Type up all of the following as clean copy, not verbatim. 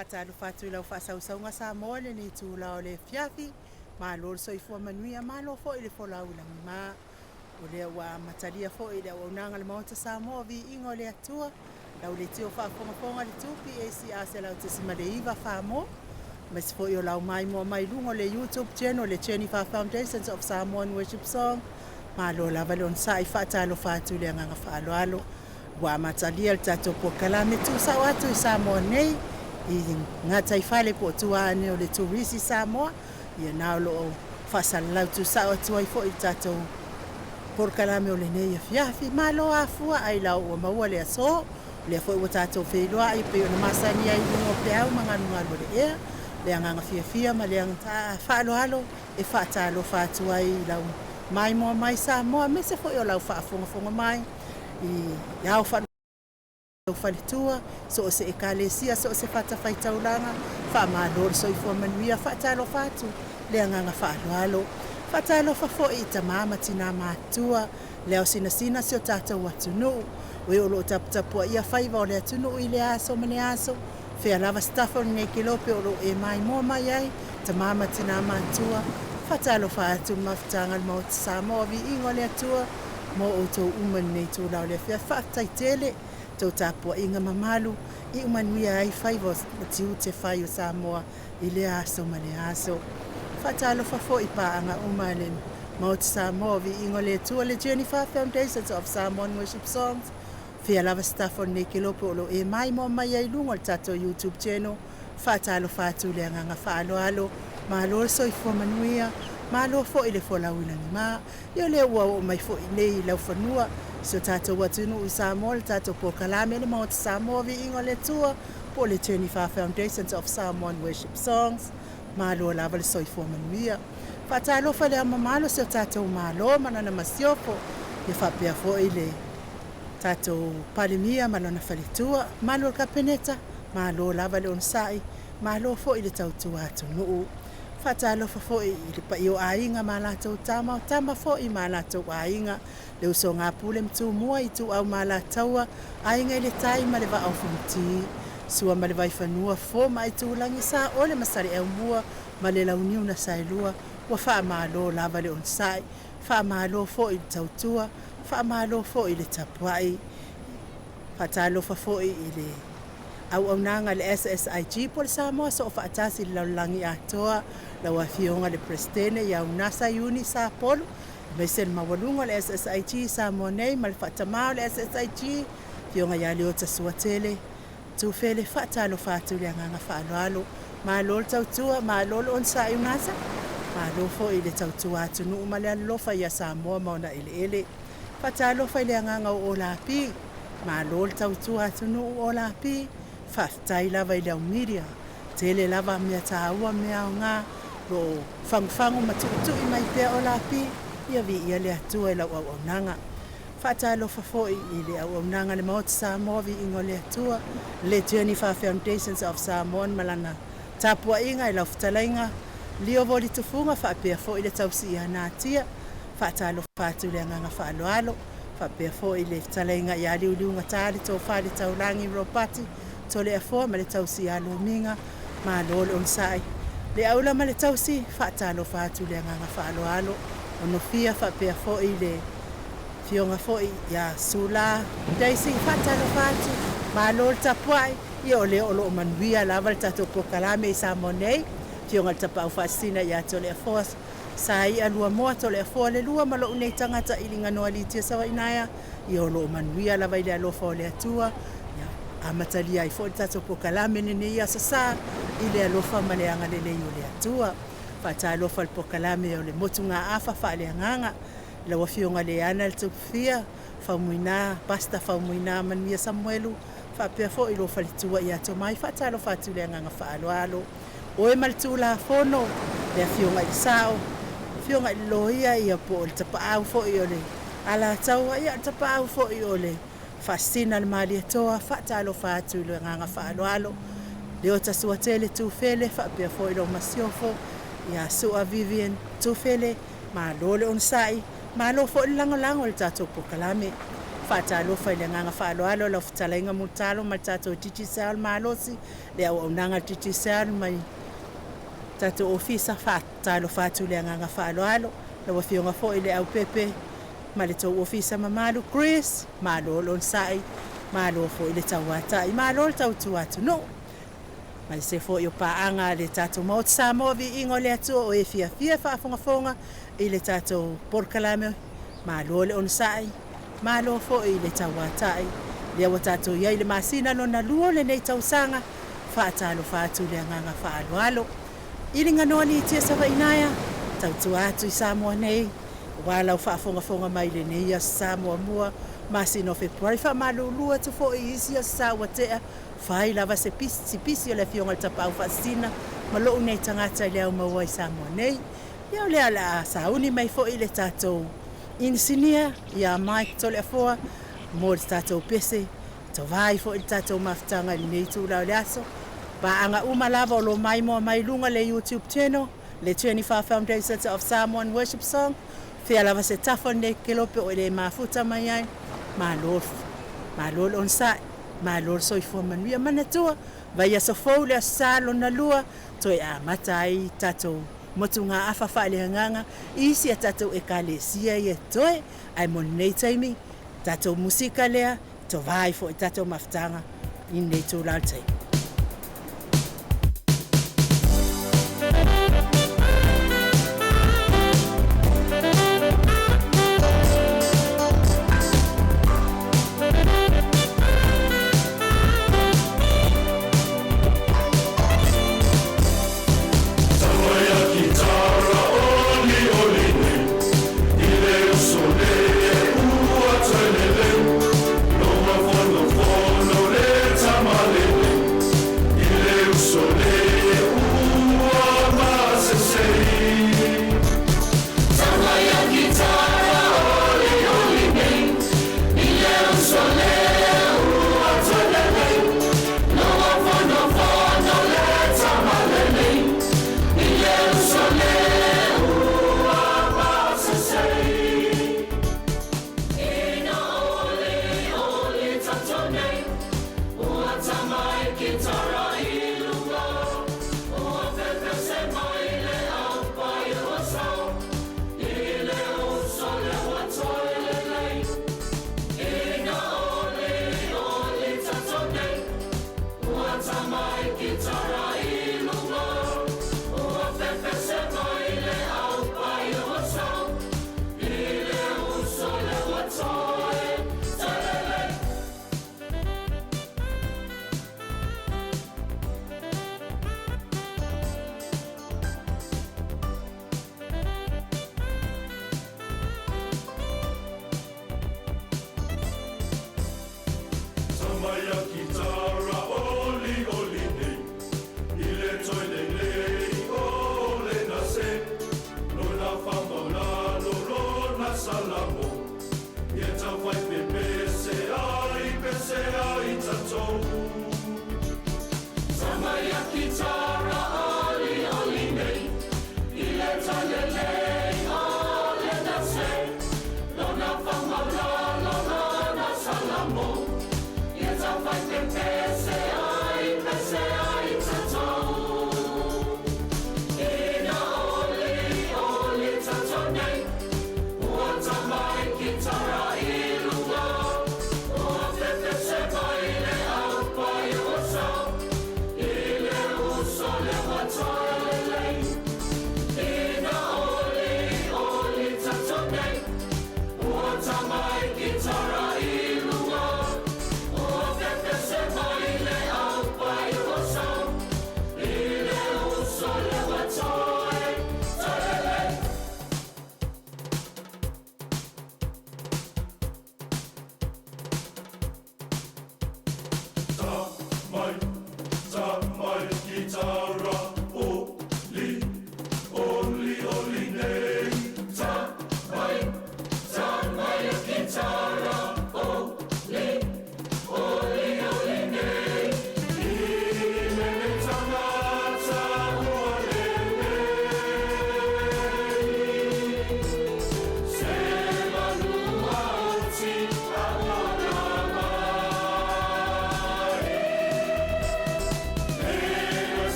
Faatalofa atu i lau faasausauga Samoa i lenei itula o le afiafi. Malo le soifua manuia, malo foi le folau i lagima. O lea ua amatalia foi le auaunaga a le Maota Samoa o Viiga o le Atua, lau leitio faafogafoga i le 2PACR 100.9 Samoa, aemaise foi o lau maimoa mai luga o le YouTube channel, le Jennifer Foundations of Samoan Worship Song. Malo lava le onosai, faatalofa atu i le agaga faaaloalo. Ua amatalia le tatou polokalame tuusao atu i Samoa nei i gataifale po o tua ane o le Turisi Samoa. Ia na o lo o faasalalau tuusao atu ai foi le tatou polokalame o lenei afiafi. Malo afua ailao ua maua le aso. O lea foi ua tatou feiloai e pei ona masani ai i luga o peau ma galugalu o le ea. Le agaga fiafia ma le agaga faaaloalo e faatalofa atu ai i lau maimoa mai Samoa, aemaise foi o lau faafogafoga mai i ao faletua, so o se ekalesia, so o se fatafaitaulaga. Faamalo le soifua manuia, faatalofa atu le agaga faaaloalo. Faatalofa foi i tamā ma tinā matutua, le ao sinasina si o tatou atunuu, o e o lo o taputapuaia faiva o le atunuu i lea aso ma lea aso, fea lava se tafa o lenei kelope o lo o e maimoa mai ai, tamā ma tinā matutua. Faatalofa atu le mafutaga a le Maota Samoa o Viiga o le Atua mo outou uma i lenei itula o le afiafi. Faafetai tele tou tapuaiga mamalu i umanuia ai faiva o tiute fai o Samoa i lea aso ma lea aso. Faatalofa foi i paaga uma a le Maota Samoa o Viiga o le Atua, le Jennifer Foundations of Samoan Worship Songs, fea lava se tafa o lenei kelope o lo o e maimoa mai ai i luga o le tatou YouTube channel. Faatalofa atu i le agaga faaaloalo, malo le soifua manuia, malo foi le folau i lagima. Ia o lea ua oo mai foi nei i laufanua si o tatou atunuu i Samoa le tatou polokalame le Maota Samoa o Viiga o le Atua po o le Jennifer Foundations of Samoan Worship Songs. Malo lava le soifua manuia. Faatalofa i le ao mamalu o si o tatou Malo ma lana masiofo, ia faapea foi le tatou Palemia ma lona faletua, malu o le Kapeneta, malo lava le onosai, malo foi le tautua atunuu. Faatalofa foi i le paia o aiga ma latou tama, o tama foi ma latou aiga, le usoga a Pule ma Tumua, Ituau ma Alataua, Aiga i le Tai ma le Vaa o Fonoti, Sua ma le Vaifanua, Fofo ma Aitulagi, Saole ma Saleaaumua ma le Launiu na Saelua. Ua faamalo lava le onosai, faamalo foi le tautua, faamalo foi le tapuai. Faatalofa foi i le auaunaga a le SSIG po o le Samoa Soofaatasi i le lalolagi atoa, lau Afioga i le Peresetene ia Unasa Iuni Sapolu, aemaise le maualuga o le SSIG i Samoa nei ma le faatamā o le SSIG, Afioga ia Leota Suatele Tufele. Faatalofa atu i le agaga faaaloalo. Malo le tautua, malo le onosai Unasa, malo foi i le tautua atunuu ma le alolofa ia Samoa ma ona eleele. Faatalofa i le agaga o Olapi, malo le tautua atunuu Olapi, faafetai lava i le au media, tele lava mea taua mea aoga lo o fagufagu ma tuitui mai pea Olapi, ia viia le Atua i lau auaunaga. Faatalofa foi i le auaunaga a le Maota Samoa Viiga o le Atua, le Jennifer Foundations of Samoa ma lana tapuaiga i lau fetalaiga Lio Voli Tufuga faapea foi le tausi ia Natia. Faatalofa atu i le agaga faaaloalo, faapea foi le fetalaiga ia Liuliugata le Tofa le Taulagi Ropati Toleafoa ma le tausi ia Lomiga. Malo le onosai. Le aula ma le tausi, faatalofa atu i le agaga faaaloalo. O Nofia faapea foi le afioga foi ia Sula Daisy, faatalofa atu, malo le tapuai. Ia o lea o lo o manuia lava le tatou polokalame i Samoa nei. Afioga i le Tapaau Faasisina ia Toleafoa Saia Luamoa Toleafoa le lua ma lou nei tagata Iliganoa Litia Savainaea, ia o lo o manuia lava i le alofa o le Atua. Ia amatalia ai foi le tatou polokalame lenei aso Sa i le alofa ma le agalelei o le Atua. Faatalofa i le polokalame o le Motugaafa Faaleagaga, lau Afioga Leana le Tupufia Faumuina, Pastor Faumuina Manuia Samuelu, faapea foi lou faletua ia Tomai. Faatalofa atu i le agaga faaaloalo. Oe ma le Tulafono, le Afioga i le Sao, Afioga i le Loia, ia po o le Tapaau foi o le Alataua, ia o le Tapaau foi o le Faasisina le Malietoa. Faatalofa atu i le agaga faaaloalo. Leota Suatele Tufele faapea foi lou masiofo ia Sua Vivian Tufele, malo le onosai, malo foi le lagolago i le tatou polokalame. Faatalofa i le agaga faaaloalo lau fetalaiga Mulitalo ma le tatou Digicel malosi, le auaunaga a le Digicel mai tatou ofisa. Faatalofa atu i le agaga faaaloalo lau Afioga foi Leaupepe ma le tou ofisa mamalu. Chris, malo le onosai, malo foi le tauatai, malo le tautua atunuu, aemaise foi o paaga a le tatou Maota Samoa. Viiga o le Atua o e fiafia e faafogafoga i le tatou polokalame. Malo le onosai, malo foi le tauatai, lea ua tatou i ai i le masina lona lua o lenei tausaga. Faatalofa atu i le agaga faaaloalo. Iliganoa Nitia Savainaea, tautua atu i Samoa nei, aua lau faafogafoga mai i lenei Aso Sa muamua masina o Fepuari. Faamalulu atu foi i isi Aso Sa ua tea, fai lava se pisi o le Afioga i le Tapaau Faasisina ma lou nei tagata i le au maua i Samoa nei. Ia o lea o le a sauni mai foi le tatou inisinia ia Mike Toleafoa mo le tatou pese, tovai foi le tatou mafutaga i lenei itula o le aso. Paaga uma lava o lo o maimoa mai luga le YouTube channel, le 24 Foundations of Samoan Worship Song. Fea lava se tafa o lenei kelope o le mafuta mai ai, malo, malo le onosai, malo le soifua manuia. Manatua, vaiaso fou le Aso Sa lona lua, toe amata ai tatou motugaafa faaleagaga i isi a tatou ekalesia ia toe. Ae mo lenei taimi, tatou musika lea, tovai foi tatou mafutaga i lenei itula o le taimi.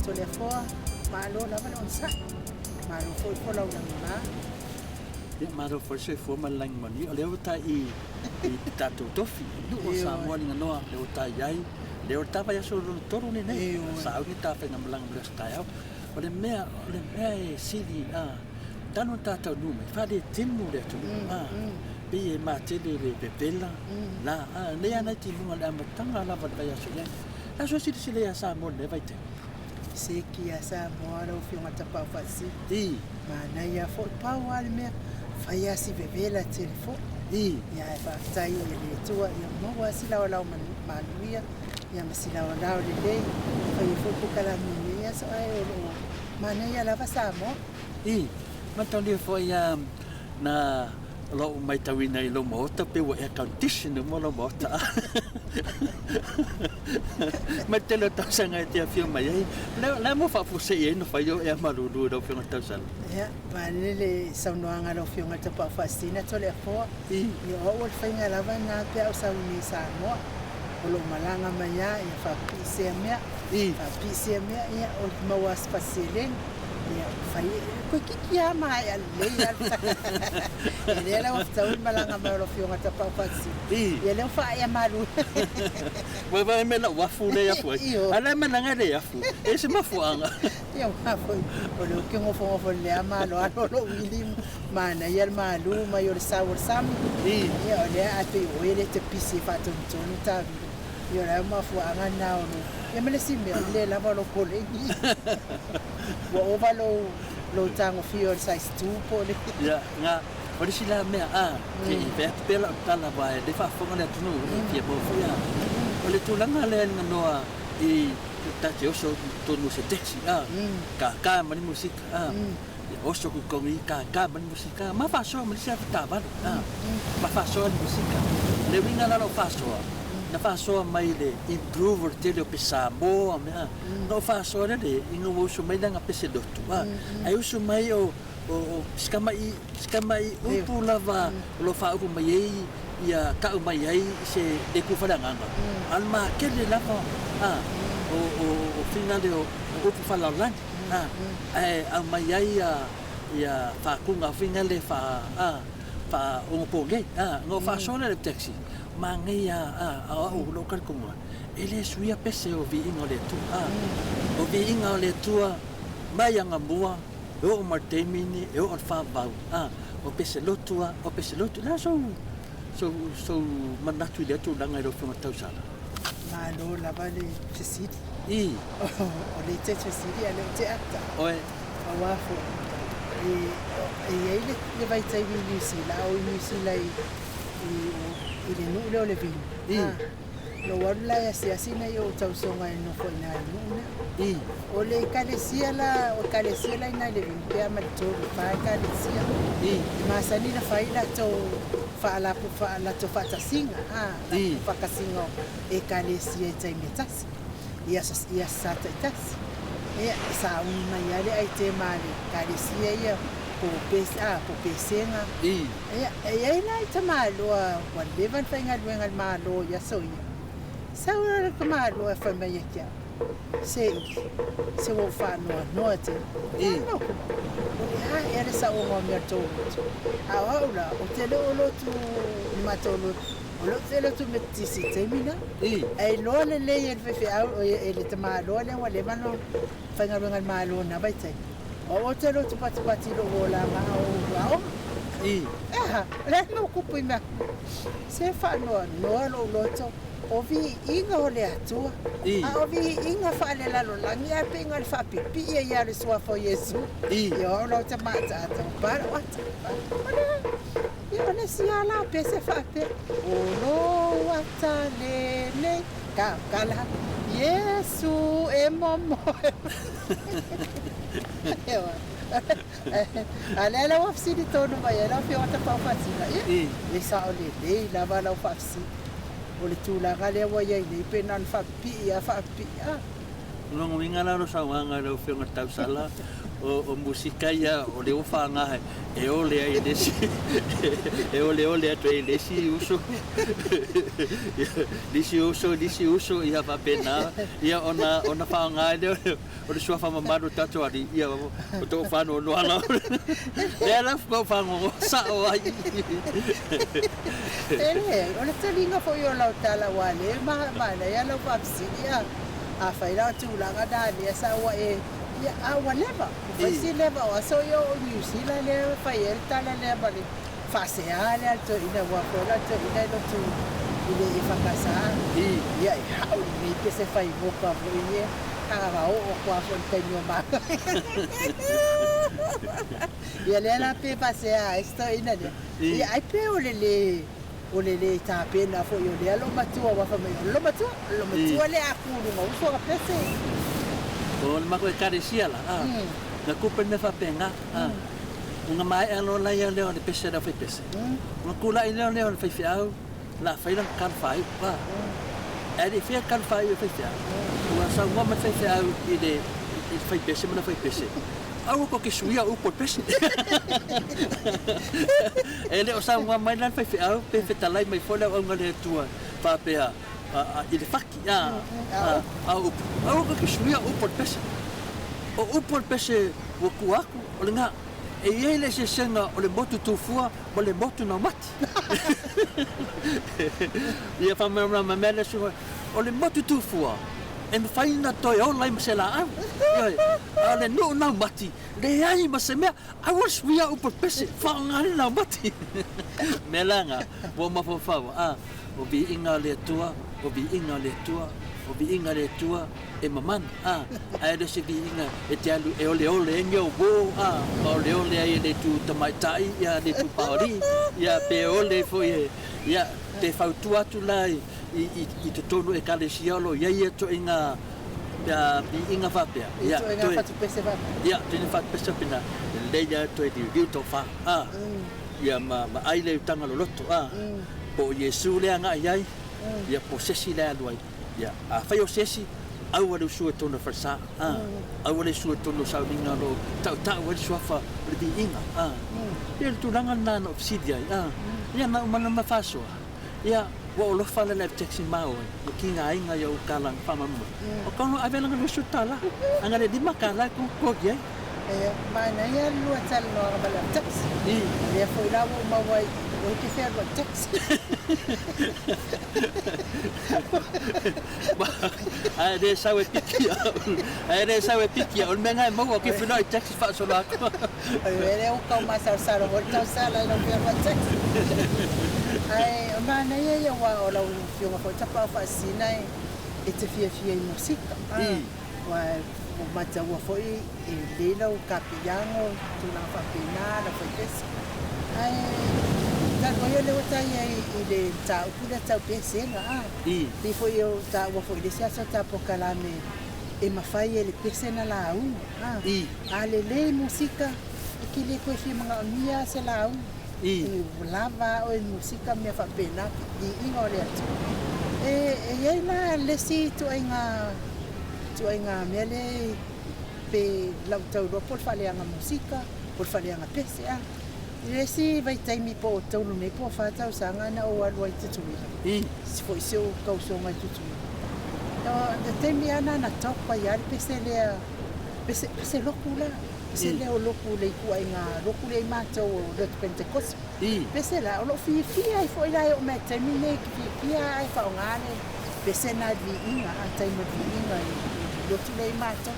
Toleafoa, malo lava le onosai, malo foi le folau i lagima. Ia, malo foi le soifua ma le lagi manuia. O lea ua ta i i tatou tofi, nuu o Samoa Liganoa, lea ua ta i ai, lea o le ta vaiaso lona tolu lenei, sauni ta faigamalaga mo le aso taeao. O le mea, o le mea e sili, a, talu ona ta taunuu mai, faaletonu le atunuu, a, pei e matele le vevela, la, a, nei lava nai timuga i le amataga lava o le vaiaso nei. Le aso e silasila ia Samoa i lenei vaitaimi. Seki ia Samoa lau Afioga Tapaau Faasisina. Manaia foi, pau lava le mea, fai lava si vevela tele foi. Ia ae faafetai i le Atua ia maua lava si laolao manuia ia ma si laolao lelei e fai ai foi polokalame i lenei aso ae o lo o manaia lava Samoa. Mataulia foi a na lou matauina i lou maota pei ua air condition uma lou maota. Mai le tele o tausaga e te afio mai ai. Le le a mo faafuasei ai na fai o ea malulu i lau Afioga Tausala? Ia, vaeane le saunoaga a lau Afioga i le Tapaau Faasisina Toleafoa. Ia, o au o le faiga lava lena pe a ou sau i nei i Samoa. O lou malaga mai lava, ia faapipii sea mea, faapipii sea mea, ia o le maua lava se seleni. Ia, fai, toeitiiti lava maea lelei lava. Ia lea la ua fetaui le malaga mai o lau Afioga i le Tapaau Faasisina. Ia lea ua faaea malu. Ua vaai mai lau afu lea e afu ai. A o le a mea leaga e le afu? E i ai se mafuaaga. Ia aua foi o lea ou te nofonofo i le aloalo o lou ili manaia le malu mai o le sau o le sami. Ia o lea ae pei o oe lea e te pisi e faatonutonu tavilo. Ia o le a mafuaaga lena o lou. Ia ma le isi mea, o le le lava o lou koleni. Ua ova lou lou tagofia o le size 2 po o le. Ia, na, o le isi la mea, a, se i fai atu pea lau tala aua e le faafofoga le atunuu, e fia maua foi a. O le tulaga lea Liganoa i ta te oso i totonu o se taxi, a, kākā mai le musika, a, oso atu i totonu i i, kākā mai le musika, ma faasoa ma le isi avetaavale, a, ma faasoa le musika. O le uiga la o lau faasoa, na faasoa mai i le improve o le tele o pese Samoa, mea, na ou faasoa lea ina ua usu mai lana pese lotu, a, ae usu mai o o si tama'i, si tama'i upu lava o lo o faaupu mai ai ia tau mai ai se le tu faleagaga, a o le makele lava a o o o finale o upu faalaolagi a, ae aumai ai ia ia faatuga finale fa a faaogopogei a, na ou faasoa lea i le taxi, manaia a, a o au lou talitonuga, e le suia pese o viiga o le Atua a, o viiga o le Atua mai anamua e oo mai le taimi lenei, e oo i le faavavau, a, o pese lotu a, o pese lotu. O le a sou, sou, sou manatu i lea tulaga i lau Afioga Tausala? Malo lava le fesili. O le te fesili a le o te ata. Oe. Aua foi, e, e i ai le, le vaitaimi i Niu Sila, a o i Niu Sila i, i, i le nuu lea o Levini. Lou alu la e asiasi nai ou tausoga e nofo i ina i le nuu lea. O le ekalesia la, o ekalesia la i ina i Levini pe a ma le tolu fa ekalesia. E masani ona fai latou faalapo latou faatasiga, a, latou faakasiga o ekalesia i taimi e tasi, i aso i aso Sa taitasi. Ia, e sauni mai lava le aitema a le ekalesia ia po o a, po o pesega. Ia, e i ai la i tamaloa ua leva ona faigaluega i le Malo i aso ia, sau loa le tamaloa e fai mai ia te au, Se i, se ua ou faanoanoa tele. Ia mau, o le a ea le saoga o mea o le tou lotu? A o au la, ou te le o lotu i le matou lotu, o lou te lotu Metotisi i le taimi lena. Ae iloa lelei e le faifeau, e le tamaloa lea ua leva ona faigaluega i le Malo i lena vaitaimi. O au ou te lotu patipati i lou olaga a o ou aoga. E aha, o le a le mau kupu i mea? Se faanoanoa lou loto, o viiga o le Atua, a o viiga faalelalolagi ae pei na o le faapipii ai lava o le Suafa o Iesu. Ia o au la ou te maataata, ua pa lou ata. O le a? Ia o le isi lava la o pese faapea, O lou ata lenei, ka, ka la, Iesu e momoe mai. A lea la ua fesili tonu mai ai lau Afioga Tapaau Faasina, ia, e sao lelei lava lau faafesili. O le tulaga lea ua i ai nei pe na ona faapipii lava faapipii, a, O lona uiga la o lau saunoaga i lau Afioga i le Tausala, o musika ia o lea ua faaaoga e ole ai e le isi, e oleole atu ai e le isi uso, le isi uso, le isi uso, ia faapena, ia ona faaaoga ai lea o le suafa mamalu o tatou alii, ia o tou faanoanoa lava. Lea la ua ou faanoanoa sao ai. E leai, o le taliga foi o lau tala aua o lea e manaia lau faafesili a. Afai la o tulaga na lea sa ua e ia a ua leva ua fai si leva o aso ia o Niu Sila lea e fai ai le tala lea ma le faasea lea a le toeaina aua foi la toeaina e lotu i le EFKS ia e hao lenei pese fai moka foi ia a oo atu lava foi i le taimi o matou ia lea la pe faasea ai si toeaina lea ia ai pe o le le O le lē tapena foi o lea loomatua aua fai mai o le loomatua, o le loomatua lea a ku i luga uso ona pese. O le matou ekalesia la, a, na tupu le mea faapena, a, ona maea loa laia lea o le pese a le aufaipese, ona tulai lea o le faifeau o le a fai lana talo faaiu, a, ae le i faia le talo faaiu e le faifeau, ua saunoa mai le faifeau i le faipese ma le aufaipese, Aua tou te suia upu o le pese. E le o saunoa mai la le faifeau pe fetalai mai foi le auauna a le Atua faapea i le fati, a, a o upu, aua tou te suia upu o le pese. O upu o le pese ua tua atu, o lena. E i ai le eseesega o le motu tufua ma le motu naumati. Ia faamalamalama mea lea suia. O le motu tufua, e mafai ona toe ola ai ma se laau. Ioe, a o le nuu naumati, leai ma se mea, aua le suia upu o le pese, faaaoga le naumati. Mea la na, ua ou mafaufau, a, o viiga o le Atua, o viiga o le Atua, o viiga o le Atua e mamana, a, ae le o se viiga e te alu e oleole ai ni ou uo, a, ma oleole ai e le itu tamaitai, ia, le itu paoalii, ia, pe ole ai foi e, ia, pe fautua atu la i, i totonu o Ekalesia o lo o i ai ia ituaiga viiga faapea. Ia, ituaiga fatupese faapea. Ia, ituaiga fatupese faapena, lelei lava toe liuliu tofa, a, ia ma ai le utaga loloto, a, po o Iesu lea e agai i ai, ia po o se isi lea e alu ai. Ia, afai o se isi, aua le usu i totonu o le falesa, a, aua le usu i totonu o sauniga o lo o tautau ai le suafa o le viiga, a. Ia, o le tulaga lena na ou fesili ai, a, ia na uma lava faasoa. Ia, ua ou alofa la i le ave taxi ma oe, ua tigaina i ou tala na faamaumau. O kau no ave lana $20, a na le $5 e totogi ai. Ia, manaia le lua talanoaga ma le ave taxi. O lea foi la ua ou maua ai i oe e te fealuai taxi. Ae le sau e piki au, ae le sau e piki au, o le mea lena e maua, ke feloai taxi faasolo atu. O le mea lea ua tau masalosalo foi le tausala i lau fealuai taxi. Ae o manaia ia aua o lau afioga foi Tapaau Faasisina e te fiafia i musika. Aua ua mataua foi e lelei lau kapiago, tulaga faapena, lau faipese. Ae talu ai o lea ua ta i ai i le mataupu lea tau pesega, a. Pei foi o taua foi i le isi aso ta polokalame e mafai e le pese na lauga, a. A lelei musika, e te le toe fia manaomia se lauga. E lava a oe i musika ma mea faapena, viiga o le Atua. E i ai la le isi ituaiga, ituaiga mea lea pe lau tau iloa po o le faaleaga musika, po o le faaleaga pese a. I le isi vaitaimi po o talu nei po o fa tausaga na ou alu ai i Tutuila, foi si ou tausoga i Tutuila. O le taimi lava lena na top ai lava le pese lea, pese, pese lotu la, pese lea o lotu le ituaiga lotu lea i matou o lotu Pentekosi. Pese la, o lou fiafia ai foi la e oo mai i le taimi lenei, e fiafia lava e faaaoga le pese lena i le viiga, a taimi o le viiga i le lotu lea i matou.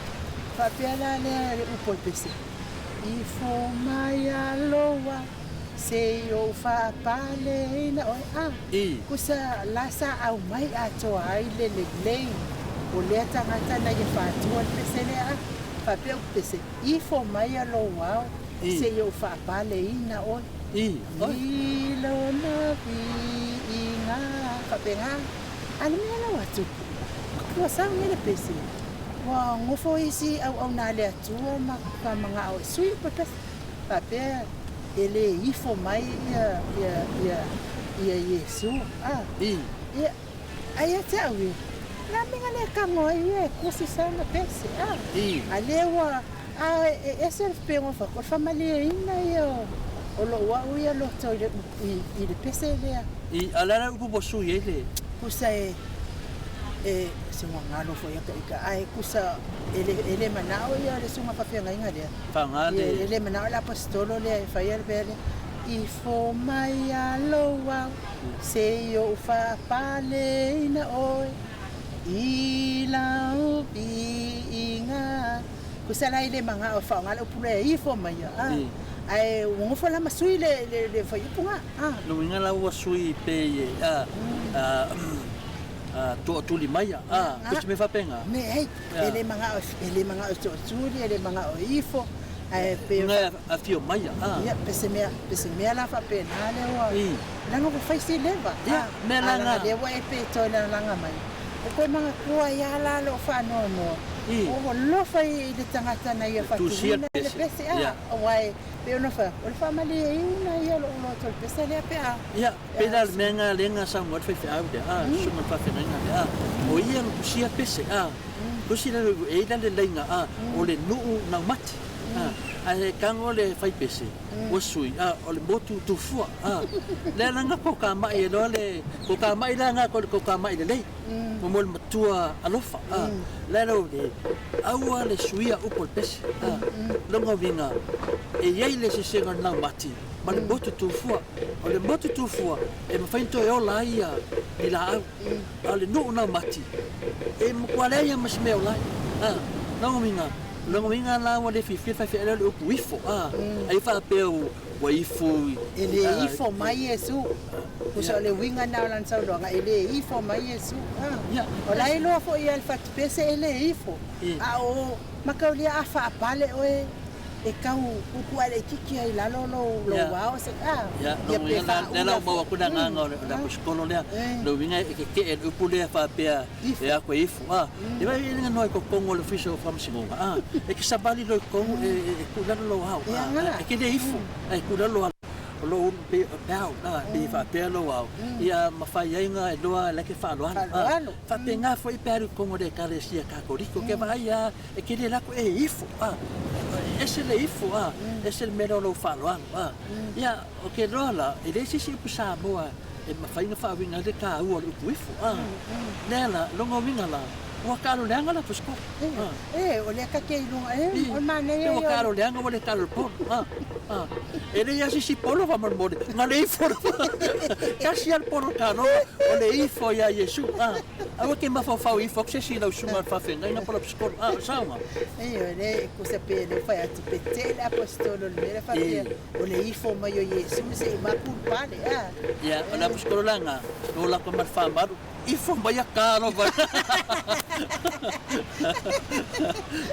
Faapea la lea le upu o le pese, Ifo mai aloa se i ou faapaleina oe. A, kusa la sa aumai atoa ai le lelei o lea tagata na ia fatua le pese lea. A, faapea upu pese, Ifo mai alou ao se i ou faapaleina oe. I lona viiga. Faapena. A le mea la ua tupu, ua sau nei le pese, ua nofo isi auauna a le Atua ma ka manao e sui upu e pese, faapea e le ifo mai ia ia ia ia Iesu, a. Ia, ae ia te au ia, Le a mea le tago ai ia e tusi sana pese, a. A lea ua, a e ese le pega o o le faamalieina ia o lou au ia loto i le, i le pese lea. I, a le a le upu ua sui ai le. Kusa e, e, se ua galo foi ia ika, ae kusa e le, e le manao ia le susuga faafeagaiga lea. Faga le. E le manao le aposetolo lea e faia le mea lea. Ifo mai a lou au, se i ou faapaleina oe, i lau viiga. Kusa la e le magao e faaaoga le upu lea e ifo mai ia, a. Ae ua nofo la ma sui le, le, le fuaiupu ga, a. Le uiga la ua sui pe e, a, a, a, toatuli mai a, a, se mea faapena. Me ei, e le magao, e le magao e toatuli, e le magao e ifo, ae pe. Uiga afio mai a. Ia, pe se mea, pe se mea la faapena lea ua. Leaga ua fai si leva. Ia, mea la ga. Lea ua e pe toe lalaga mai. O koe manatua ai lava la lou faanoanoa, o alofa i le tagata na ia faatuina le pese, a, aua e pei ona fai atu, o le faamalieina ia o lou loto i le pese lea pe a. Ia, pei la o le mea lena lea na saunoa ai le faifeau lea, a, le susuga i le faafeagaiga lea, a, o ia na tusia pese, a, tusi la e i ai la le laina, a, o le nuu naumati, a, ae tago le fai pese, ua sui, a, o le motu tufua, a, lea la na kokamai ai loa le, kokamai la na ko le kokamai lelei, mo mo le matua alofa, a, lea la le aua le suia upu o le pese, a, lona uiga, e i ai le sesega o le naumati ma le motu tufua. O le motu tufua, e mafai ona toe ola ai ia ni laau, a o le nuu naumati, e matua leai lava ma se mea e ola ai, a, lona uiga, Lona uiga la ua le fiafia le faifeau lea o le upu ifo, a, ai faapea ua ifo i. E le ifo mai Iesu. Tusa o le uiga lena o lana saunoaga, e le ifo mai Iesu. A, o la e iloa foi ia le fatupese e le ifo. A o mataulia a faapale oe e tau puupuu laitiiti ai i lalo lou lou ao se a Ia, ia lona pe uiga la, lea faaula la ua maua foi. atu le agaga o le aposetolo lea, E. lona uiga e keke'e i le upu lea faapea Ifo. e a koe ifo, a. E vaai i le noa i totonu o le Ofisa o Faamasinoga, a, e te savali loa i totonu e tuu i lalo lou ao, Ia a, ga. e te le ifo, ae tuu i lalo o lou pei o pe ao, a, pei e faapea lou ao, ia mafai ai ona iloa la e te faaaloalo, a. Faaaloalo. Faapena foi pe alu i totonu o le Ekalesia Katoliko, ke vaai lava e te le alu atu e ifo, a, e ese le ifo, a, ese le mea lea o lou faaaloalo, a. Ia, ou te iloa la, e leai se isi upu Samoa e mafai ona faauiga ai le taua o le upu ifo, a. Lea la, lona uiga la, ua taalo leaga la Frisco, a. E, o lea ta te i luga, e, I, o le manaia pe ua ia o taalo le. leaga ua le taalo i le polo, a, a. E leai lava se isi polo faamolemole, na o le ifo lava. Tasi lava le polo taloga, o le ifo ia Iesu, a. Aua e te mafaufau ifo atu se isi i lau susuga i le faafeagaiga po o le aposetolo, a, o le saoga. Ioe, le kusa pe le fai atu pe tele aposetolo le mea lea faapea o le ifo mai o Iesu se i mapu le pale, a. Ia, o le aposetolo la lena, na o latou ma le faamalu, ifo mai a talofa.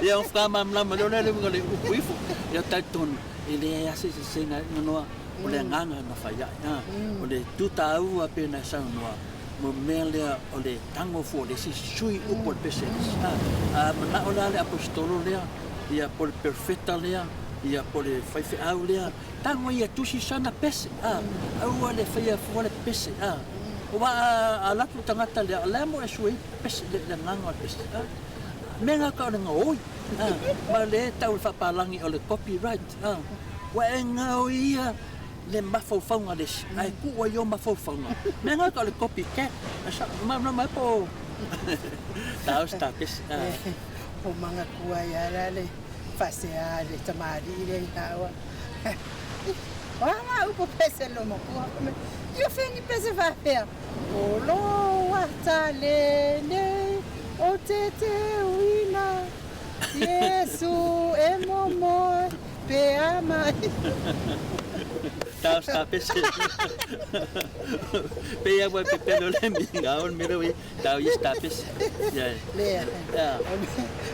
Ia, ona faatoa malamalama lea o le uiga o le upu ifo. Ia, talitonu, e leai lava se eseesega i noa o le agaga na fai ai. A, o le itu taua pei ona e saunoa, mo mea lea o le tago fua o le isi sui upu o le pese a le isi. A, a manao la le aposetolo lea, ia po o le perofeta lea, ia po o le faifeau lea, tago ia tusi sana pese, a, aua le faia fua le pese, a. Aua a alu atu le tagata lea, o le a mo e sui ai pese, le agaga o le pese, a. Mea na tau o le gaoi, a, ma o lea e tau e le faapalagi o le copyright, a. Ua e gaoia le mafaufauga o le isi, ae tuu ai ou mafaufauga. Mea na tau o le copycat, ma ma po o tau se tapesi, a. O manatua ai lava la le faasea a le tamalii lea i taua. O a ngā upu pese lo matua? Ia whengi pese whawhea. O lo ata le nei o te te uina. Iesu e momoe pe a mai. Tau sta pese. Pe ia ua pepelo le minga o le mea ui tau ia sta pese. Ia. Lea. Ia.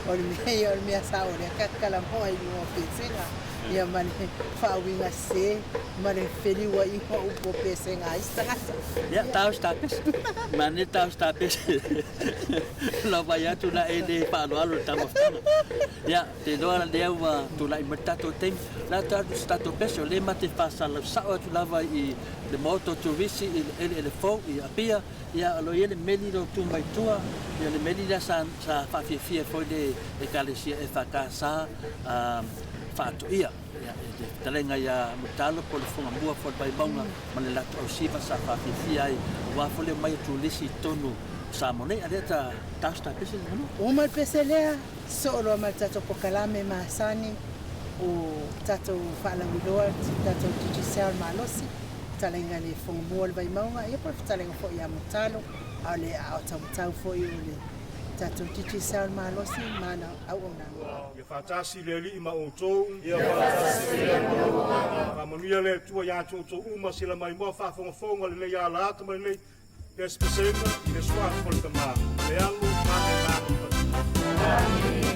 O le mea ia o le mea sao lea kakala moa i luga o pesega. Ia ma le faauiga sese ma le feliuaiga o upu o pesega a isi tagata. Ia, tao se tapese. Manaia le tao se tapese. Lau vaai atu la e le faaaloalo i le taumafataga. Ia, ou te iloa lea ua tulai mai le tatou taimi. O le a tao atu se tatou pese, o lea ma te faasalalau sao atu lava i le Maota o Turisi i le eleele fou i Apia. Ia, o lo o i ai le meli o lo o tu mai tua, ia le meli lea sa sa faafiafia ai foi le Ekalesia EFKS Faatoia. Ia, i le fetalaiga ia Mulitalo po o le Fogamua foi o le Vaimauga ma le latou ausiva sa faafiafia ai aua foi le omai o turisi i totonu o Samoa nei. A lea ta tao se ta pese le manu. Uma le pese lea, soo loa ma le tatou pokalame masani o tatou faalauiloa tatou Digicel malosi, fetalaiga i le Fogamua o le Vaimauga, ia po o le fetalaiga foi ia Mulitalo, a o le aao taumatau foi o le tatou Digicel malosi ma ana auaunaga. Ia faatasi le Alii ma outou. Ia faatasi pea ma lou agaga. Faamanuia le Atua ia te outou uma sila maimoa faafogafoga lenei ala ata ma lenei pesepesega i le suafa o le Tama, le Alo ma le Agaga Paia. Amene.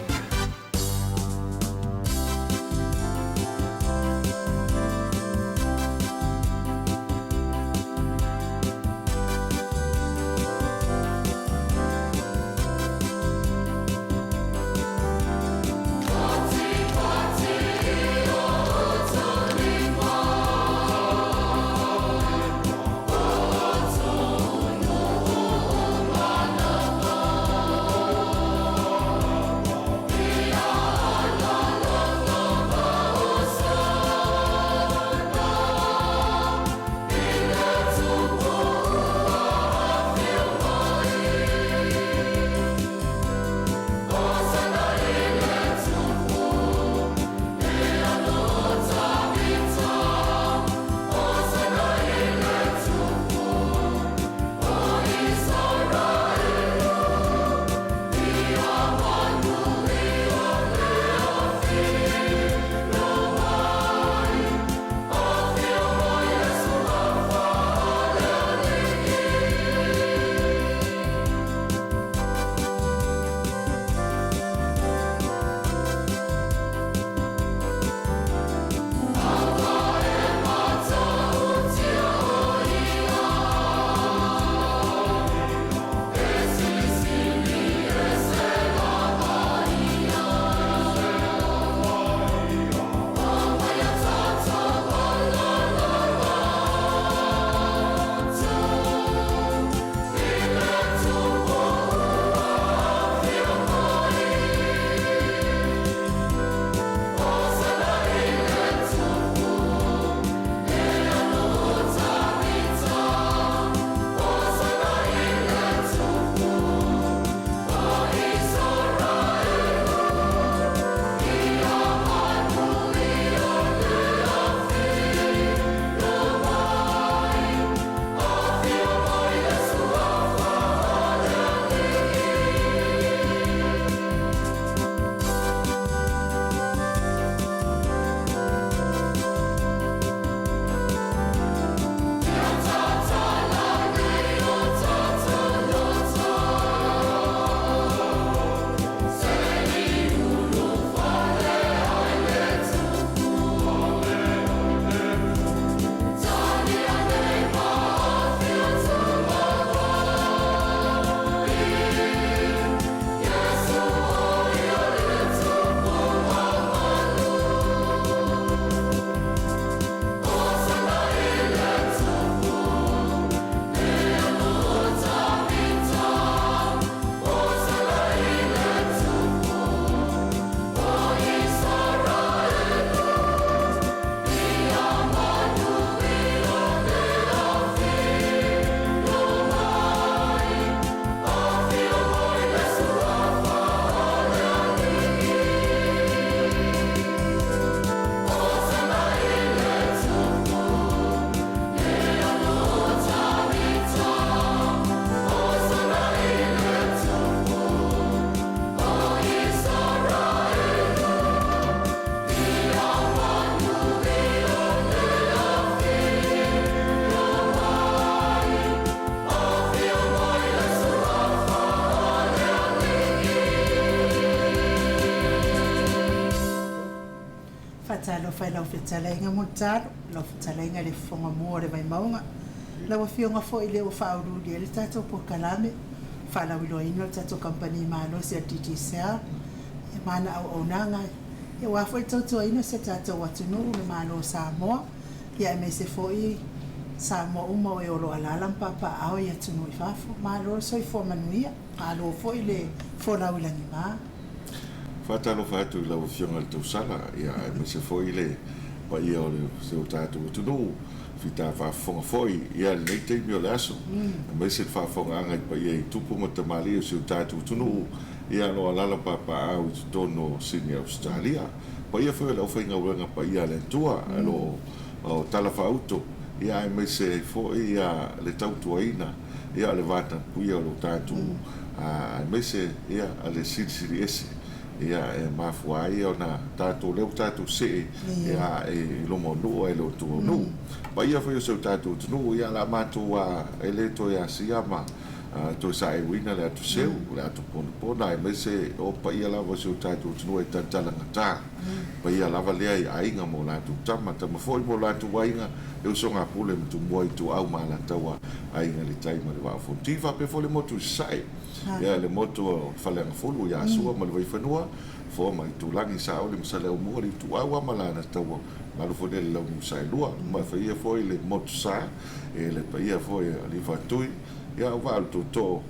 Faatalofa i lau fetalaiga Mulitalo, lau fetalaiga i le Fofoga Mua o le Vaimauga, lau Afioga foi i le ua faauluulu i ai le tatou polokalame faalauiloaina o le tatou kamupani malosi a le Digicel ma ana auaunaga aua foi le tautuaina o si o tatou atunuu, le Malo o Samoa, aemaise foi Samoa uma o e o lo o alaala ma papaaao i atunuu i fafo. Malo le soifua manuia, malo foi le folau i lagima. Faatalofa atu i lau Afioga i le Tausala, aemaise foi le paia o si o tatou atunuu, fita faafofoga foi i lenei taimi o le aso, aemaise le faafofogaaga i paia i tupu ma tamalii o si o tatou atunuu, o lo o alaala papaaao i totonu o Sini Ausetalia. Paia foi o le aufaigaluega paia a le Atua o lo o talafaauto, aemaise ai foi le tautuaina o le vatapuia o lo tatou, aemaise le Silisili Ese e mafua ai ona tatou lea ua tatou see i luma o nuu ae le o tua o nuu. Paia foi o si o tatou atunuu, o le a matou e le toe asia ma toe saeuina le atuseu, le atuponapona, aemaise o paia lava o si o tatou atunuu e talatalagata. Paia lava lea i aiga ma o latou tama, tama foi ma o latou aiga, e usoga a Pule ma Tumua, Ituau ma Alataua, Aiga i le Tai ma le Vaa o Fonoti. Faapea foi le motu i Sasae, le motu o Faleagafulu ia Sua ma le Vaifanua, Foa ma Aitulagi, Saole ma Saleaaumua, le Ituau ma Alataua, malu foi lea i le Launiu Saelua. Ma faia foi le motu sa e le paia foi o Aliifaatui, o vaa o le tootoo,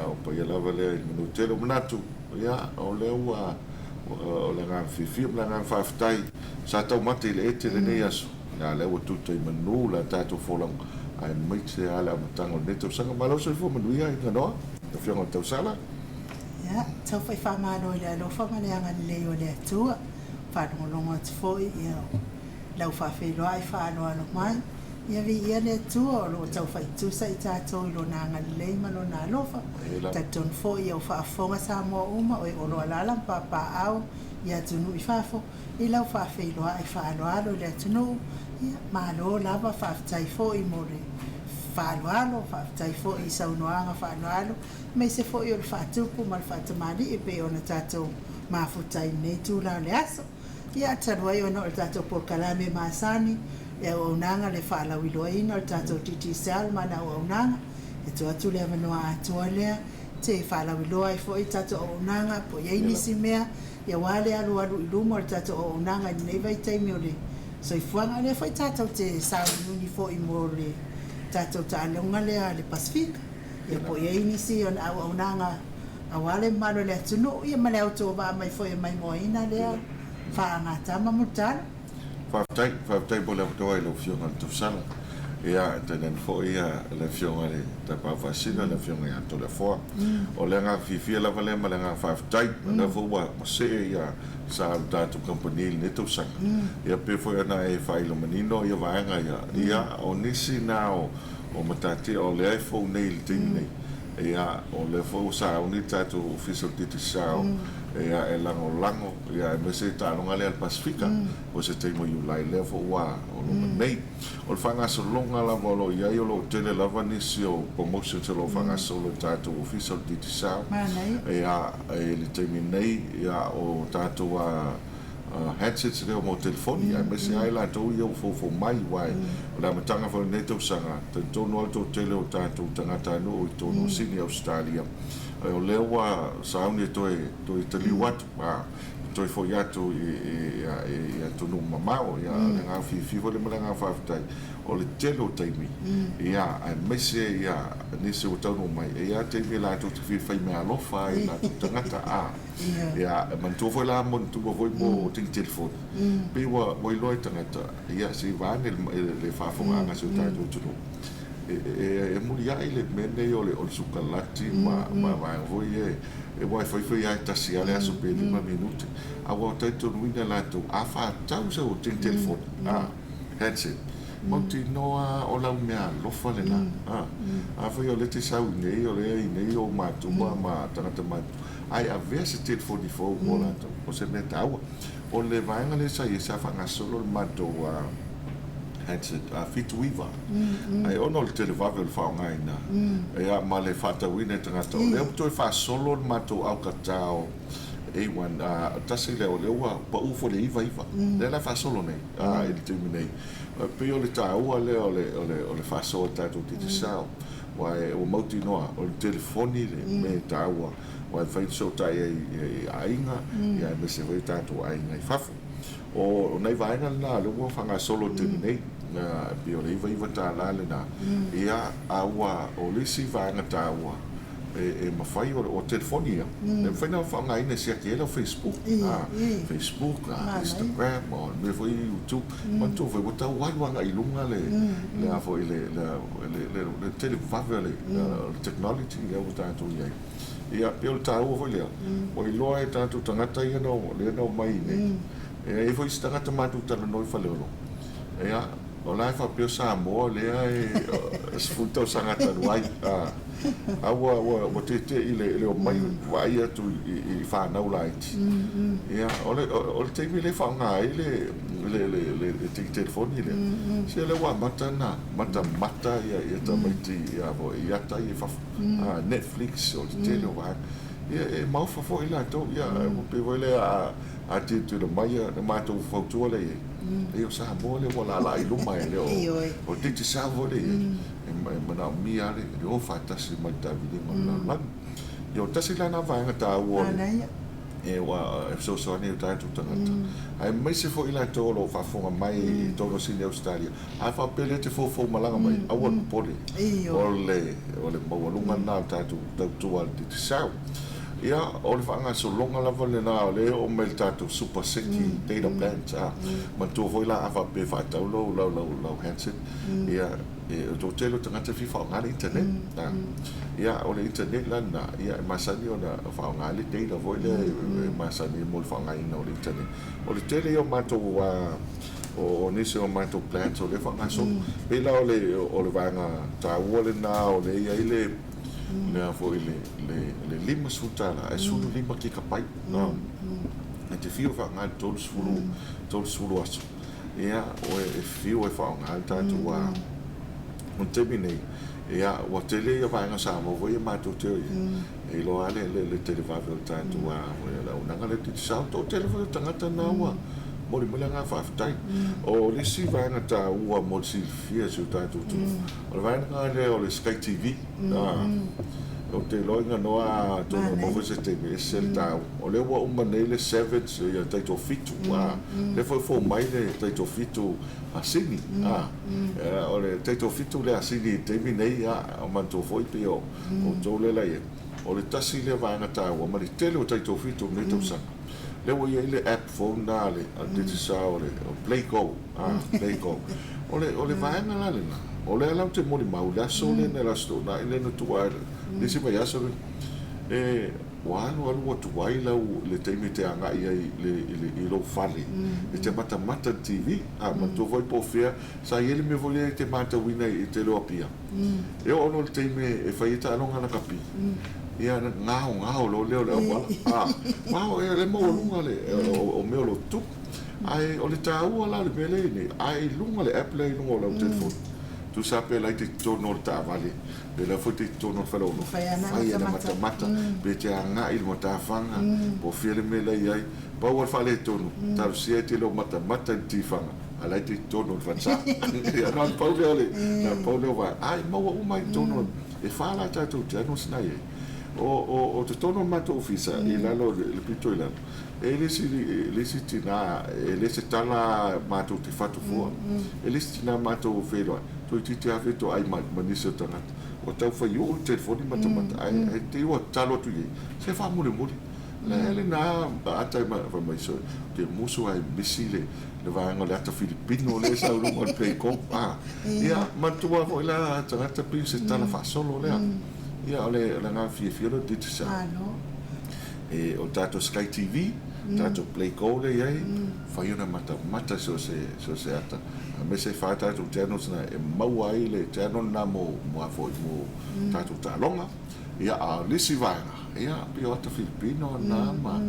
o paia lava lea i le Manuatele. O manatu, o lea ua o le agaga fiafia ma le agaga faafetai, sa taumate i le ete lenei aso, lea ua tuta i manu la tatou folauga, aemaise lava le amataga o lenei tausaga. Malo soifua manuia i Ganoa, Afioga i le Tausala. Ia, tau fai faamalo i le alofa ma le agalelei o le Atua. Faalogologo atu foi lau faafeiloai faaaloalo mai. Ia viia le Atua o lo o tau faitusa i tatou i Lona agalelei ma Lona alofa. Talitonu foi ia ua faafofoga Samoa uma o e o lo o alaala ma papaaao i atunuu i fafo i lau faafeiloai faaaloalo i le atunuu. Ia, malo lava, faafetai foi mo le faaaloalo, faafetai foi i saunoaga faaaloalo, aemaise foi o le faatupu ma le faatamalii e pei ona tatou mafuta i lenei itula o le aso. Ia, talu ai ona o le tatou polokalame masani, le auaunaga, le faalauiloaina o le tatou Digicel ma ana auaunaga, e tuu atu le avanoa atoa lea te faalauiloa ai foi tatou auaunaga, po o i ai nisi mea, aua le alualu i luma o le tatou auaunaga i lenei vaitaimi o le soifuaga. O lea foi tatou te sauniuni foi mo le tatou taaloga lea a le Pasefika, po o i ai nisi o auaunaga aua le mamalu o le atunuu, ma le autovaa mai foi e maimoaina lea faagatama Mulitalo. Faafetai, faafetai mo le avanoa i lau Afioga i le Tausala. Ia, tainane foi le Afioga i le Tapaau Faasisina, le Afioga ia Toleafoa. O le agaga fiafia lava lea ma le agaga faafetai, o lea foi ua see sa o le tatou kamupani i lenei tausaga. Ia, pei foi ona e faailo manino ia vaega ia, ia, o nisi na o matatia o lea e fou nei i le taimi nei. Ia, o lea foi ua sauni le tatou Ofisa o le Digicel e lagolago, aemaise le taaloga lea a le Pasefika, o se taimi o Iulai lea foi ua o loma nei. O le faagasologa lava o lo o i ai, o lo o tele lava nisi o promotions o lo o faagasolo i le tatou Ofisa o le Digicel. Ia, i le taimi nei, ia, o tatou handsets lea mo telefoni, aemaise ai latou ia ua foufou mai, aua o le amataga foi o lenei tausaga, talitonu lava le toatele o tatou tagatanuu i totonu o Sini Ausetalia, o lea ua sauni e toe taliu atu, toe foi atu i atunuu mamao. Ia, o le agaga fiafia foi lea ma le agaga faafetai, o le tele o taimi, ia, aemaise ia nisi ua taunuu mai, e i ai lava taimi latou te fia fai meaalofa ai i latou tagata. Ia, e manatua foi la manatua foi mo tini telefoni, pei ua iloa e tagata, ia, se i vaeane le faafofogaaga a si o tatou atunuu, e muliai le mea lenei o le sukalati ma vaega foi ia, aua e fai fai lava e tasi lava le aso pe 5 minute, ae ua talitonuina latou, a faatau sau tini telefoni, handset, mautinoa o lau meaalofa lena. Afai o lea e te sau i inei, o lea e i inei ou matua ma tagata matutua, ae avea se telefoni fou mo latou, o se mea taua. O le vaega lea sa i ai, sa faagasolo le matou handset 79, ae ona o le televave o le faaaogaina, ia, ma le faatauina e tagata, o lea ua toe faasolo le matou aukatao A1, tasi lea o lea ua pau foi le 99, lea la e faasolo nei i le taimi nei. E pei o le taua lea o le faasoa i le tatou Digicel, aua ua mautinoa o le telefoni le mea e taua, aua e mafai ona fesootai ai i aiga, aemaise foi o tatou aiga i fafo. O nai vaega lena o lea ua faagasolo i le taimi nei, e pei o le $99 lena, ia, a ua o le isi vaega taua, e mafai, o telefoni ia, e mafai ona faaaogaina e siaki ai lau Facebook, Facebook, Instagram, o le mea foi YouTube. Manatua foi ua tau alu agai i luga le le a foi le le televave o le technology lea ua tatou i ai. Ia, pei o le taua foi lea, ua iloa e tatou tagata ia na lea na omai i inei. E i ai foi isi tagata matou talanoa i Faleolo, ia, o la e faapea o Samoa lea e 10 tausaga talu ai, a ua ua ua tete'i i le omai vaai atu i fanau laiti. Ia, o le o le taimi lea e faaaoga ai le le le le telefoni lea, se lea ua amata ona matamata ia tamaiti i ata ia i fafo. Netflix, o le tele o vaega. Ia, e maofa foi latou, ia, pei foi lea a tilotilo mai le matou fautua lea i ai, e o Samoa lea ua laalaa i luma e le o Digicel foi lea i ai, e manaomia lava le o faatasi ma le taaviliga o le lalolagi. Ia, o tasi la lena vaega taua o le e ua fesoasoani i o tatou tagata, aemaise foi latou o lo o faafofoga mai i totonu o Sini Ausetalia. A faapea lea e te foufou malaga mai, aua le popole. O le o le maualuga lena o le tatou tautua a le Digicel. Ia, o le faagasologa lava lena o lea e oo mai i le tatou Super City Data Plans. Manatua foi la a faapea e faatau lou lau lau lau handset, ia, e toatele o tagata e fia faaaoga le internet. Ia, o le internet la lena, ia, e masani ona faaaoga le data foi lea e masani mo le faaaogaina o le internet. O le tele ia o matou o nisi o matou plans o lea e faagasolo. Pei la o le o le vaega taua lena o lea e i ai le le a foi le le le $50 ae 15 kekapai. E te fiu e faaaoga i le 30 30 aso. Ia, oe e fiu e faaaoga le tatou a o le taimi nei, ia, ua tele ia vaega Samoa foi ia matou te o i ai. E iloa lava le televave o le tatou le auaunaga lea Digicel. Toatele foi o tagata na ua momoli mai le agaga faafetai. O le isi vaega taua mo le silafia e si o tatou atunuu, o le vaega lea o le Sky TV. Ou te iloa noa atonu e maua foi se taimi e ese le taua. O lea ua uma nei le Sevens, ia taitoafitu. Lea foi ua fou mai le taitoafitu a Sini. O le taitoafitu lea a Sini i le taimi nei, manatua foi pei o outou lea la i ai. O le tasi lea vaega taua ma le tele o taitoafitu o lenei tausaga. Lea ua i ai le app fou lena a le Digicel o le Playgo. Playgo. O le vaega la lena, o lea la ou te molimau i le aso lea na Aso Toonai lea na tuua ai le isi vaiaso lea, e ua alu alu ua tuai lau le taimi e te agai ai i lou fale e te matamata i le TV. A manatua foi po o fea sa i ai le mea foi lea e te matauina i te leo Apia. E oo loa i le taimi e fai ai taaloga lakapi, ia ona gaogao loa lea o le auala. A, o le maualuga o mea o lo o tutupu. Ae o le taua la o le mea lea e i ai nei, a i luga le app lea i luga o lau telefoni, tusa pe la e te i totonu o le taavale, pe la foi te i totonu o le faleoloa, fai ana matamata, pe te agai i le matafaga, po o fea le mea la e i ai. Pau lava le faaletonu, talosia e te le o matamata i le tifaga, a la e te i totonu o le falesa. Ia, na o le pau lea o le, na o le pau lea o vaega. Ae maua uma i totonu, e fa la tatou channels na e i ai. O totonu o le matou ofisa, i lalo, le pito i lalo, e le isi, le isi tina, e le se tala matou te fatu fua, e le isi tina matou feiloai, toeitiiti lava fetoai ma nisi o tagata. Ua tau fai uu le telefoni matamata, ae te i ua tatalo atu i ai, se faamulimuli. Le lena ata e fai mai soe, te musu ai misi le vaega o le ata Filipino lea e sau i luga o le Playgo. Ia, manatua foi la tagata pei o se tala faasolo lea. Ia, o le agaga fiafia lea o le Digicel. E, o le tatou Sky TV, tatou Playgo lea e i ai, fai ona matamata so o se ata. Aemaise e fa tatou channels na e maua ai le channel lena mo foi mo tatou taaloga. Ia, a o le isi vaega, ia, pei o ata Filipino na ma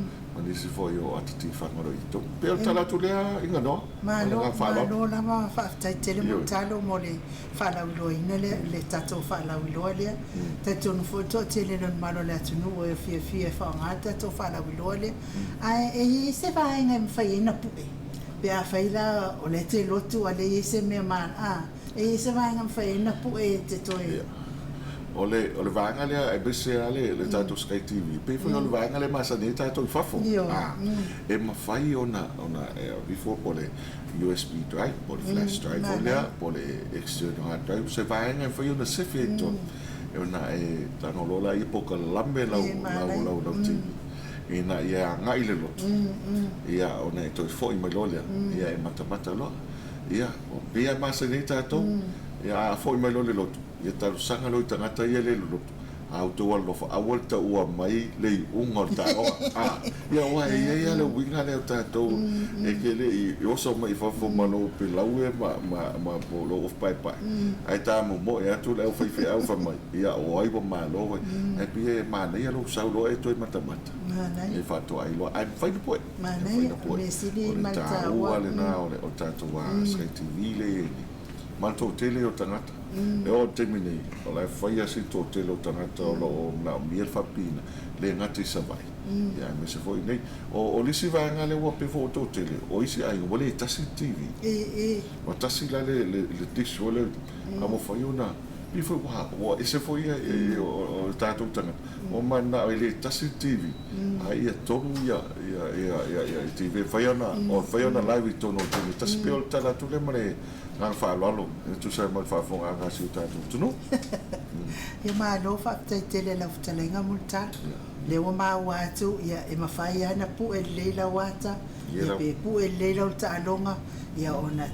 ma nisi foi o ata tifaga o lo o i totonu. E pei o le tala atu lea Iganoa ma le Malo, agaga faaaloalo. malo lava faafetai tele Ioe. Mulitalo mo le faalauiloaina lea, le tatou faalauiloa lea. Talitonu foi le toatele o le mamalu o le atunuu e fiafia e faaaoga le tatou faalauiloa lea. Ae e i ai se vaega e mafai ai ona pue pe afai la o lea e te lotu a leai se mea ma a e i ai se vaega e mafai ai ona pue e te toe. Ia. O le, o le vaega lea aemaise lava le, le tatou Sky TV, pei foi o le vaega lea e masani ai tatou i fafo. Ioe. A, e mafai ona, ona e aveifo po o le USB drive, po o le flash drive foi lea, Manaia. po o le external hard drive, se vaega e mafai ona sefe ai i totonu. E ona e tago loa lea polokalame lau, E lau, manaia. lau, lau TV ina ia agai le lotu, ia ona e toe foi mai loa lea, ia e matamata loa. Ia, o pei lava e masani ai tatou, ia a foi mai loa le lotu, ia talosaga loa i tagata ia e le lolotu, a outou alolofa, aua le taua mai le iuga o le taaloga. A, ia aua e i ai lava le uiga lea o tatou e te le i oso mai i fafo ma lou pelaue ma, ma, ma po o lou ofu paepae, ae ta momoe atu le aufaifeau fai mai, ia o ai ua malo ai. Ae pei e manaia lou sau loa e toe matamata, Manaia. e faatoa iloa, ae mafai ona poe, e mafai Manaia. ona poe. Mea sili O le ma le taua taua. lena o le o le tatou Sky TV lea e i ai nei. Ma le toatele o tagata. E oo i le taimi nei, o la e faia si toatele o tagata o lo o manaomia le faapipiina, e le gata i Savaii, ia aemaise foi i inei. O, o le isi vaega lea ua pei foi ua toatele, o isi aiga ua le tasi le TV. E e. Ua tasi la le, le, le dish foi lea, a ua fai ona, pei foi ua, ua ese foi ia, e, o, o, o tatou tagata, ua mananao e le tasi le TV, a ia tolu ia, ia, ia, ia, ia TV e fai ona, o fai ona live i totonu o le taimi e tasi. Pei o le tala atu lea ma le agaga faaaloalo e tusa ai ma le faafofogaaga a si o tatou atunuu. Ia malo faafetai tele i lau fetalaiga Mulitalo. Lea ua maua atu ia e mafai lava ona pue lelei lau ata, Ia ia lau. pe pue lelei lau taaloga, ia ona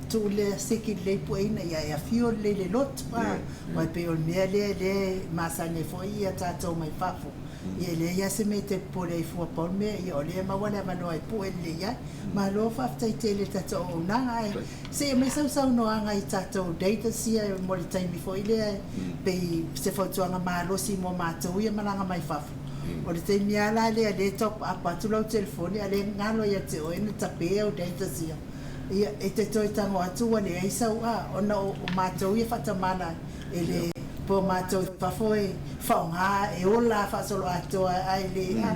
tuu lea siki lelei pueina, ia e afio lelei le lotu a. Aua e pei o le mea lea lea e masani ai foi ia tatou mai fafo. Ia e leai lava se mea e te popole ai fua pau le mea, ia o lea e maua le avanoa e pue lelei ai. Malo faafetai tele i le tatou auaunaga ae se i aumai sau saunoaga i tatou datas ia mo le taimi foi lea pei se fautuaga malosi mo matou ia malaga mai fafo. O le taimi lava la lea lea e top up atu lau telefoni a o lea e galo ia te oe na tape au datas ia. Ia e te toe tago atu ua leai sau a ona o matou ia faatamala e le po matou i fafo e faaaoga e ola faasoloatoa ae le a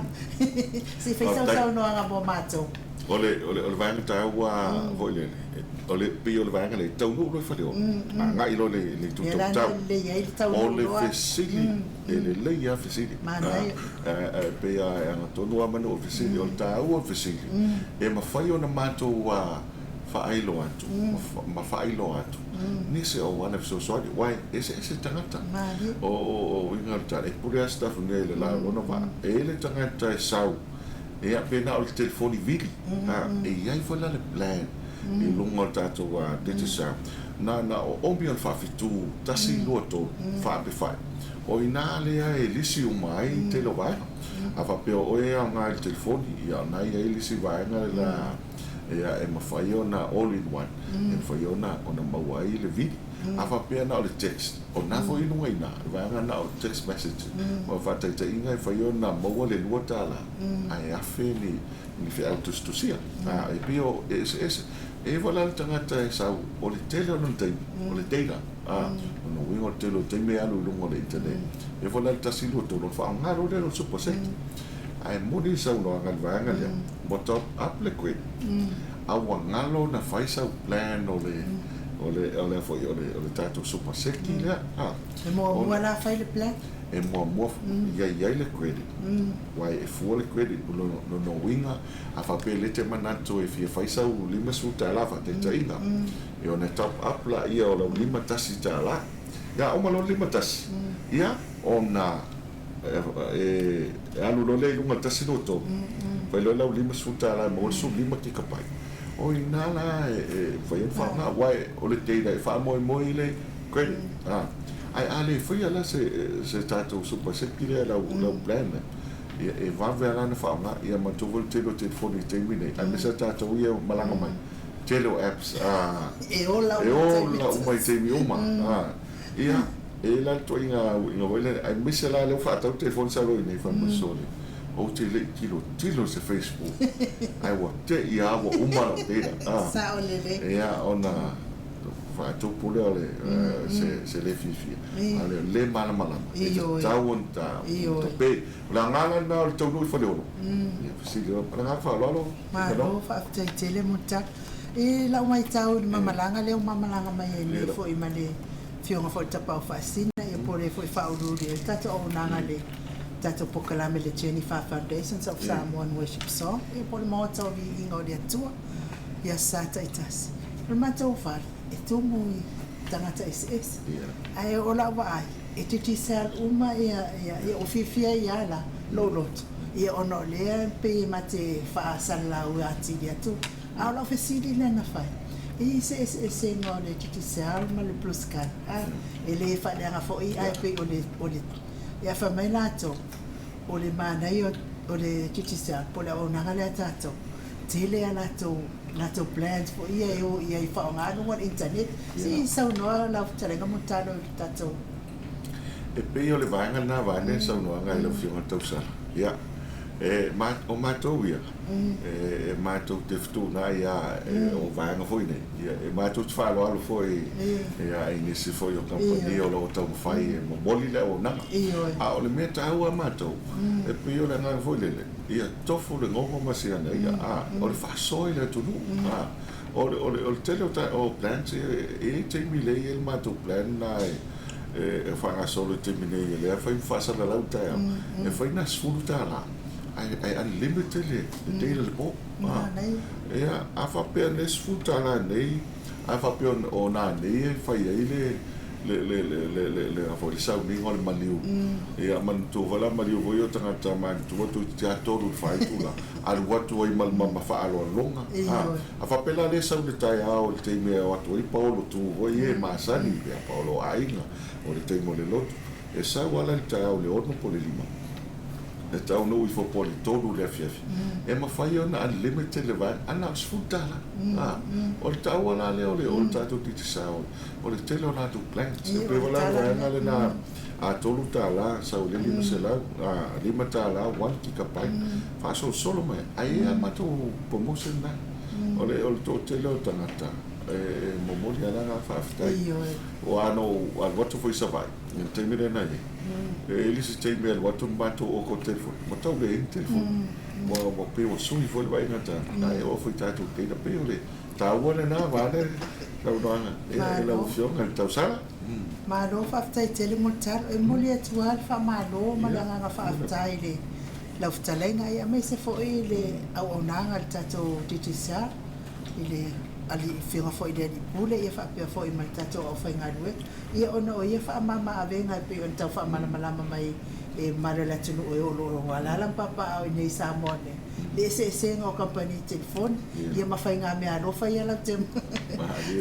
se i fai sau Faafetai. saunoaga mo matou. O le, o le, o le vaega taua foi lele, o le, pei o le vaega lea, e taunuu loa i Faleolo, agai loa i le, le itu Mea la taumatau. na lelei ai le O taunuu le loa. fesili, e lelei lava fesili. Manaia. A, pei lava e agatonu lava manu o le fesili, o le taua o le fesili, e mafai ona matou faailoa atu, ma faailoa atu, nisi o auala e fesoasoani, aua e eseese tagata. Malie. O, o, o uiga o le tala, e pule lava Sitafune i le la o lona vaa. E i ai le tagata e sau, ia pe na o le telefoni vili, a, e i ai foi la le plan i luga o le tatou Digicel. Na, na o oomi o le faafitū, 1, 2, 3, faapefai. O i ina lea e lisi uma ai le tele o vaega. A faapea o oe e aoga i le telefoni, ia o lena e i ai le isi vaega le la, ia e mafai ona all in one, e mafai ona, ona maua ai le vili. A faapea na o le text, o lena foi i luga i ina, le vaega na o text message. Mo le faataitaiga e mafai ona maua le $2 ae 1,000 ni, ni feau tusitusia. A, e pei o e eseese. E i ai foi la le tagata e sau, o le tele o lona taimi, o le data, a, o lona uiga o le tele o taimi e alu i luga o le internet. E i ai foi la le 1, 2, 3, ona faaaoga loa lea o le super set. Ae moni le saunoaga i le vaega lea, ua top up le credit, a ua galo ona fai sau plan o le, o le, o le a foi, o le, o le tatou super seki lea, a. E muamua la fai le plan. E muamua ia i ai le credit, aua e fua le credit o lona uiga, a faapea e le te manatu e fia fai sau $50 faataitaiga, ia ona top up laia o lau $51. Ia uma loa le 51, ia ona e alu loa lea i luga o le 1, 2, 3, fai loa lau $50 e maua le 15 kikapaita. O i ina la e mafai ai ona faaaoga, aua o le data e faamoemoe i le credit. Ae a le faia la se, se tatou super seki lea lau, lau plan lea, ia e vave lava la ona faaaoga. Ia manatua foi le tele o telefoni i le taimi nei, aemaise tatou ia e malaga mai, tele o apps E ola e uma i taimi ola uma i taimi uma. Ia, e i ai la le ituaiga uiga foi lea, aemaise la lea ua faatau telefoni sa loa i inei fai mai, sole, Ou te le i tilotilo i se Facebook ae ua te i lava ua uma lau data. A. Sao lelei. Ia, ona faatupu lea o le, se le fiafia, a o le le malamalama, e tatau ona tape. O le agaga lena o le taunuu i Faleolo. Ia, fesili loa. Ma le agaga faaaloalo. Malo, faafetai tele Mulitalo. I lau matau i le mamalaga lea ua mamalaga mai ai nei foi ma le Afioga foi i le Tapaau Faasisina, ia po o le foi faauluulu i ai le tatou auaunaga i le tatou polokalame le Jennifer Foundations of Samoan Worship Song, ia po o le Maota o Viiga o le Atua i Aso Sa taitasi. O le matou fale, e tumu i tagata eseese. Ae o lau vaai, e Digicel uma ia, ia, ua fiafia ai lava la lou loto, ia ona o lea e pei e ma te faasalalau atili atu. A o lau fesili lea na fai, e i ai se eseesega o le Digicel ma le Blue Sky? A, e le faaleaga foi ae pei o le, o le, ia fai mai latou, o le manaia o le Digicel po o le auaunaga lea a tatou, tele a latou, latou plans foi ia e o i ai e faaaoga luga o le internet. Se i saunoa lau fetalaiga Mulitalo i le tatou. E pei o le vaega lena vaeane saunoaga i lau Afioga Tausala. Ia, e, ma, o matou ia, e matou te fetuunai lava, o vaega foi nei, ia, e matou te faaaloalo foi ia, i nisi foi o kamupani o lo o taumafai e momoli le auaunaga. A o le mea taua a matou, e pei o le agaga foi lele, ia tofu le gogo ma se ana ia, a, o le faasoa i le atunuu. A, o le, o le, o le tele o, ta, o plans, e i ai taimi lea e i ai le matou plan lena e, e faagasolo i le taimi nei, o lea e fai ma faasalalau i le taeao, e fai na $10 ae unlimited le data i le po. Ia, a faapea nei $10 nei, a faapea o nanei e fai ai le le le le le le foi le sauniga o le maliu. Ia manatua foi la maliu foi o tagata matutua toeitiiti lava 3 i le 4 itula alu atu ai ma le mama faaaloaloga. A faapea la lea sau i le taeao i le taimi e o atu ai paolo tu foi e masani ia paolo aiga o le taimi o le lotu e sau ala i le taeao i le 6 po o le 5 e taunuu ifo po o le 3 i le afiafi e mafai ona unlimited le vaega ae na o le $10. O le taua la lea o le o le tatou Digicel o le tele o latou plans e pei foi la le vaega lena a $3 sau i le 500 a $5 1 gigabyte faasolosolo mai ai e i ai a matou promotion na o le o le toatele o tagata e momoli lava le agaga faafetai. Aua na ou alu atu foi i Savaii i le taimi lea na i ai, e i ai le isi taimi e alu atu ma matou oko telefoni, ua tau leai ni telefoni. Ua pei ua sui foi le vaaiga tagata, ae oo foi i tatou data, pei o le taua lena vaeane saunoaga i lau Afioga i le tausaga. Malo faafetai tele mo le talo. E momoli atu lava le faamalo ma le agaga faafetai i le lau fetalaiga aemaise foi le auaunaga a le tatou Digicel i le Afioga foi i le Alii Pule ia faapea foi ma le tatou aufaigaluega ia ona o ia faamama avega e pei ona tau faamalamalama mai e mamalu o le atunuu e o lo o alaala ma papaaao i inei i Samoa nei le eseesega o kamupani telefoni ia ma faigameaalofa ia lautele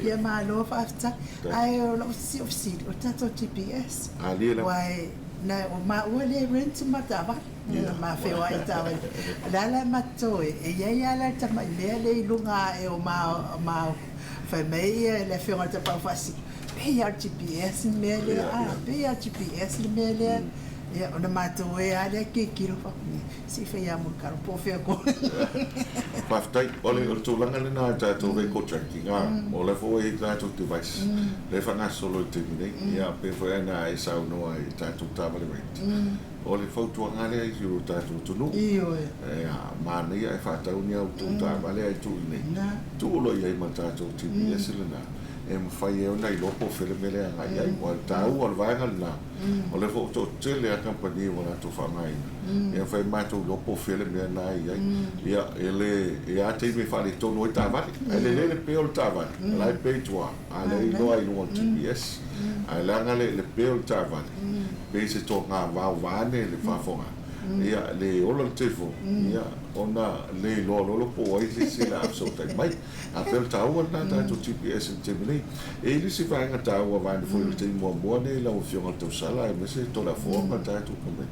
ia malo faafetai. Ae o lau fesili o le tatou GPS aua na o maua lea e rent ma taavale ma feoai i taavale. O le a la e matou e i ai lava la le tamai mea lea i luga ae o ma fai mai le Afioga i le Tapaau Faasisina, pei lava o le GPS le mea lea, a pei lava o le GPS le mea lea. Ia ona matou e lava lea tilotilo faapea, se i fai lava mo le talo po o fea koa. Faafetai. O le tulaga lena i le tatou record tracking, o lea foi ua i ai tatou device lea e faagasolo i le taimi nei. Ia pei foi ona e saunoa i tatou taavale rent. O le fautuaga lea i lo tatou atunuu. Ioe. Ia manaia ae faatau ni a outou taavale ae tuu i inei. Tuu loa i ai ma le tatou GPS lena e mafai ai ona iloa po o fea le mea lea e agai ai. Aua o le taua o le vaega lena, o lea foi ua toatele lava kamupani ua latou faaaogaina, e mafai ona matou iloa po o fea le mea lena e i ai. Ia, e le, e i ai lava taimi e faaletonu ai taavale, ae lelei le pe o le taavale, o la e pe i tua, a o lea e iloa i luga o le GPS. Ae leaga le pe o le taavale, pei se toga vao vaeane le faafofoga, ia le ola le telefoni, ia ona le iloa loa lea po o ai se isi o le a fesootai mai. A pei o le taua lena tatou GPS i le taimi nei. E i ai le isi vaega taua vaeane foi o le taimi muamua lenei lau Afioga i le Tausala aemaise Toleafoa ma le tatou kamupani.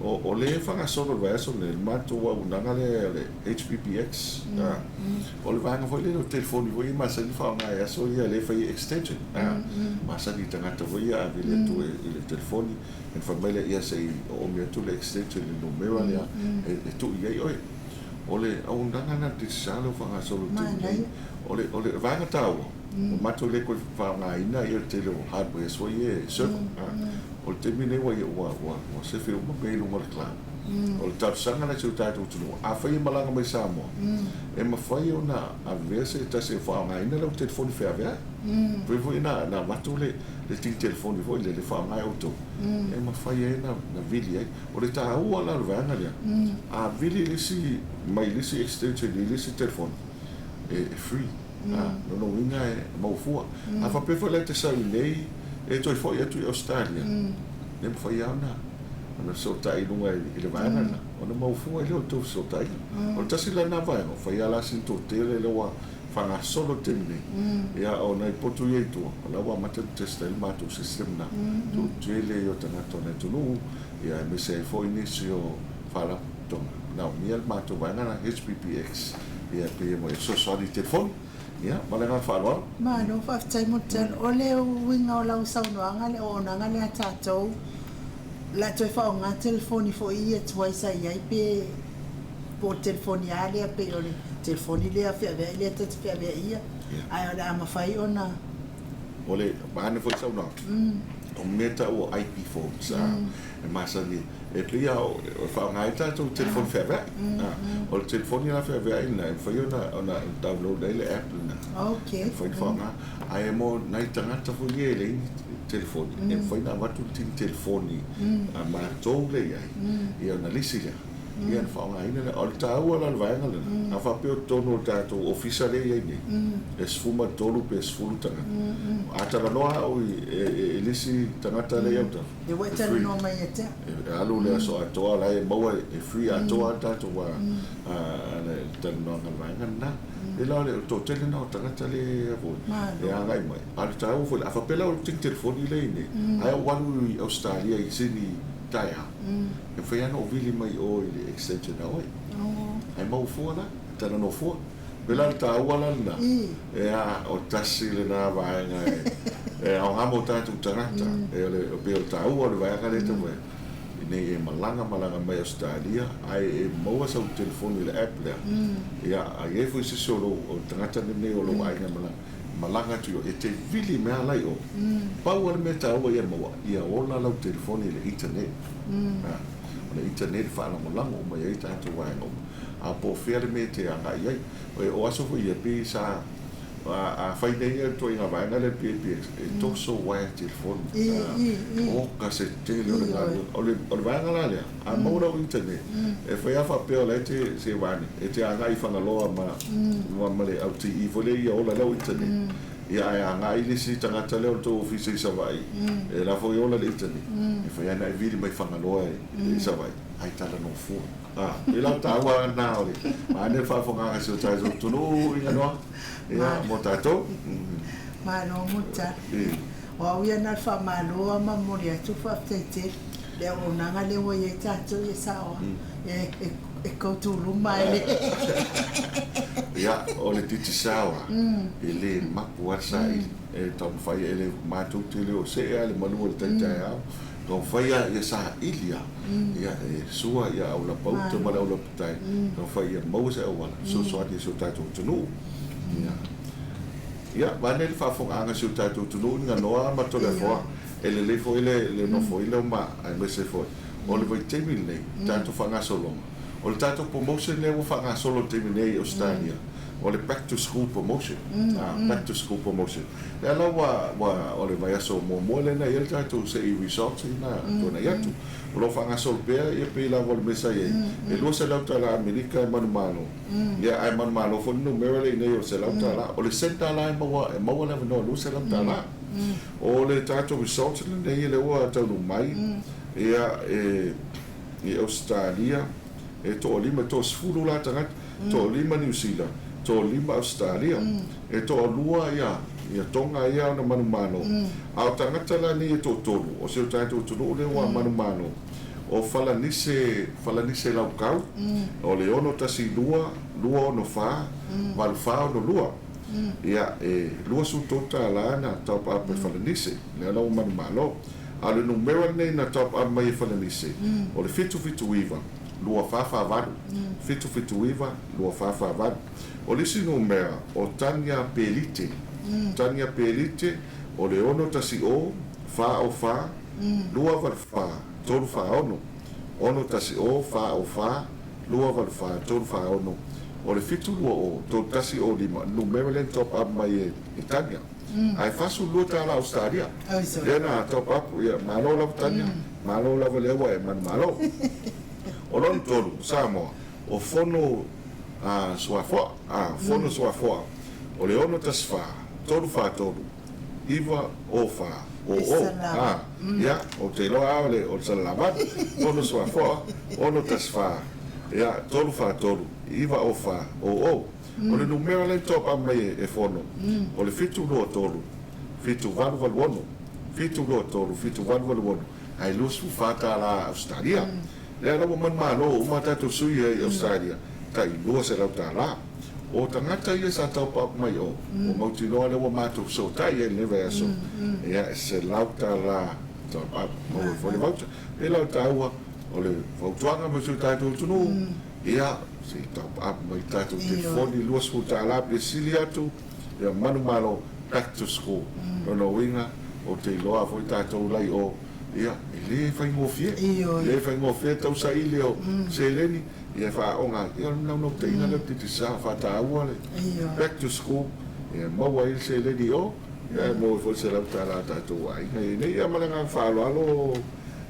O lea e faagasolo i le vaiaso lenei le matou auaunaga lea o le HPPX. O le vaega foi lea o telefoni foi ia e masani ona faaaoga i aso ia lea e fai ai extension. Masani i tagata foi ia a vili atu i le telefoni ona fai mai lea, ia se i oomi atu le extension i le numera lea e tuu i ai oe. O le auaunaga lena a le Digicel lea ua faagasolo i le taimi nei. O le vaega taua, ua matou le toe faaaogaina le tele o hardwares foi ia e server. O le taimi lenei ua ua ua ua sefe uma mea i luga o le cloud. O le talosaga la i si o tatou atunuu, afai e malaga mai Samoa, e mafai ona avea se tasi e faaaogaina lau telefoni feaveai. Pei foi na na avatu le le tini telefoni foi lele e faaaoga e outou, e mafai ai ona na vili ai. O le taua la o le vaega lea, a vili le isi mai le isi extension i le isi telefoni, e free. Lona uiga e maua fua. A faapea foi la e te sau i inei e toe foi atu i Ausetalia, e mafai lava ona ona fesootai i luga i le vaega lena, ona maua fua ai lea o le tou fesootaiga. O le tasi la lena vaega, ua fai lava la sina toatele lea ua faagasolo i le taimi nei. Ia, o nai potu ia i tua, o la ua amata ona test ai le matou system lena. Toatele ia o tagata o le atunuu, ia aemaise ai foi nisi o faalapotopotoga. Manaomia le matou vaega lena HPPX, ia pei e fesoasoani i telefoni. Ia, ma le agaga faaaloalo. Malo faafetai mo le tali. O le uiga o lau saunoaga, le auaunaga lea a tatou, o le a toe faaaoga telefoni foi ia tuai sa i ai pe po o le telefoni lava lea pei o le telefoni lea feaveai lea ta te feaveaia, ae o le a mafai ona. O le vaega foi saunoaga, o mea tau o IP phones, e masani e pei lava e faaaoga ai tatou telefoni feaveai. O le telefoni la feaveai lena e mafai ona download ai le app lena. E mafai ona faaaoga. Ae mo nai tagata foi ia e leai ni telefoni, e mafai ona avatu le tini telefoni a matou lea i ai, ia ona lisi lea, ia ona faaaogaina lea. O le taua la o le vaega lena, a faapea o totonu o le tatou ofisa lea e i ai nei, e 13 pe 10 tagata, a talanoa au i le isi tagata lea i autafa, E ua e talanoa mai ia te au. E alu le aso atoa la e maua e free atoa le tatou le talanoaga i le vaega lena. E la o le toatele lena o tagata lea foi e agai mai. A o le taua foi, a faapea la o le tini telefoni lea i inei, ae ou alu i Ausetalia i Sydney taeao, e mafai lava ona ou vili mai o i le extension a oe. Ae maua fua la, talanoa fua. Pei la o le taua la lena, ea, o tasi lena vaega e aoga mo tatou tagata. E o le, pei o le taua o le vaega lea e taumafai atu, ina ia e malaga malaga mai Ausetalia ae e maua sau telefoni i le app lea, ia, a i ai foi se isi o lou, o le tagata lenei o lou aiga e malaga, malaga atu i o, e te vili mai lava la i o. Pau lava le mea taua ia maua, ia ola lau telefoni i le internet. O le internet e faalagolago uma i ai tatou vaega uma. A po o fea le mea e te agai ai. O aso foi ia, pei sa a fai nei ia ituaiga vaega lea PAPX, e toso uaea telefoni. Oka se tele o le galuega. O le vaega la lea, a maua lau internet, e fai lava faapea o la e te seivane, e te agai i Fagaloa ma le LTE foi lea ia ola lau internet. Ia ae agai le isi tagata lea o le tou ofisa i Savaii, e la foi ola le internet, e fai lava ona e vili mai Fagaloa i Savaii, ae talanoa fua. A, pei la o taua lena o le vaega le faafofogaaga a si o tatou atunuu i Ganoa, ia, mo tatou. Malo mo le tala. O au ia na o le faamalo lava ma momoli atu le faafetai tele i le auaunaga lea ua i ai tatou, ia sao lava, e kautuluma ae le. Ia, o le Digicel lava, e le mapu lava le saili, e taumafai e le matou te le o see lava i le malu o le tai taeao, Taumafai lava ia saili lava, ia e sua ia aulapauta ma le aulapatai, taumafai ia maua se auala e fesoasoani i si o tatou atunuu. Ia, ia vaeane le faafofogaaga a si o tatou atunuu i Ganoa ma Toleafoa, e lelei foi le nofoia o ma, aemaise foi o le vaitaimi lenei, tatou faagasologa. O le tatou promotion lea ua faagasolo i le taimi nei i Ausetalia, o le back to school promotion, back to school promotion. Lea la ua, ua, o le vaiaso muamua lea na i ai le tatou se'i results ia na tuanai atu. O lo o faagasolo pea ia pei lava o le mea sa i ai, e $200 Amerika e manumalo, ia ae manumalo foi le numera lea i inei o le $100. O le cent la e maua, e maua le avanoa $200. O le tatou results lenei lea ua taunuu mai, ia e, i Ausetalia, e toalima, e toasefulu la tagata, toalima Niu Sila, toalima Ausetalia, e toalua ia ia Tonga ia ona manumalo. A o tagata la nei e toatolu, o si o tatou atunuu lea ua manumalo, O Falanise, Falanise Laukau, o le 612 264 8462. Ia, e $23 na top up e Falanise, lea la ua manumalo. A o le numera lenei na top up mai e Falanise, o le 779 2448, 779 2448. O le isi numera, o Tania Pelite, Tania Pelite, o le 610 404 284 346, 610 404 284 346. O le 720 3105 numera lea na top up mai e Tania. Ae $42 Ausetalia lea na top up. Ia, malo lava Tania, malo lava lea ua e manumalo. O lona tolu, Samoa, o Fono Suafoa, Fono Suafoa, o le 614 343 904 00. Ia, ou te iloa lava o le Salelavalu. Fono Suafoa, 614, ia, 343 904 00. O le numera lea na top up mai e Fono, o le 723 7886, 723 7886, ae $24 Ausetalia. Lea la ua manumalo uma tatou sui ai i Ausetalia, tai $200. O tagata ia sa top up mai o, ua mautinoa lea ua matou fesootai ai i lenei vaiaso, ia, e $100 top up, maua ai foi le voucher. E pei la o le taua o le fautuaga mo si o tatou atunuu, ia, se i top up mai tatou telefoni $20 pe sili atu, ia manumalo back to school. Lona uiga, ou te iloa foi tatou la i o, ia, e le faigofie, le faigofie tau saili o seleni, ia e faaaoga ai. Ia o le naunautaiga lea o le Digicel, faataua le back to school, ia maua ai le seleni i o, ia e maua ai foi le $100 a tatou aiga i nei. Ia ma le agaga faaaloalo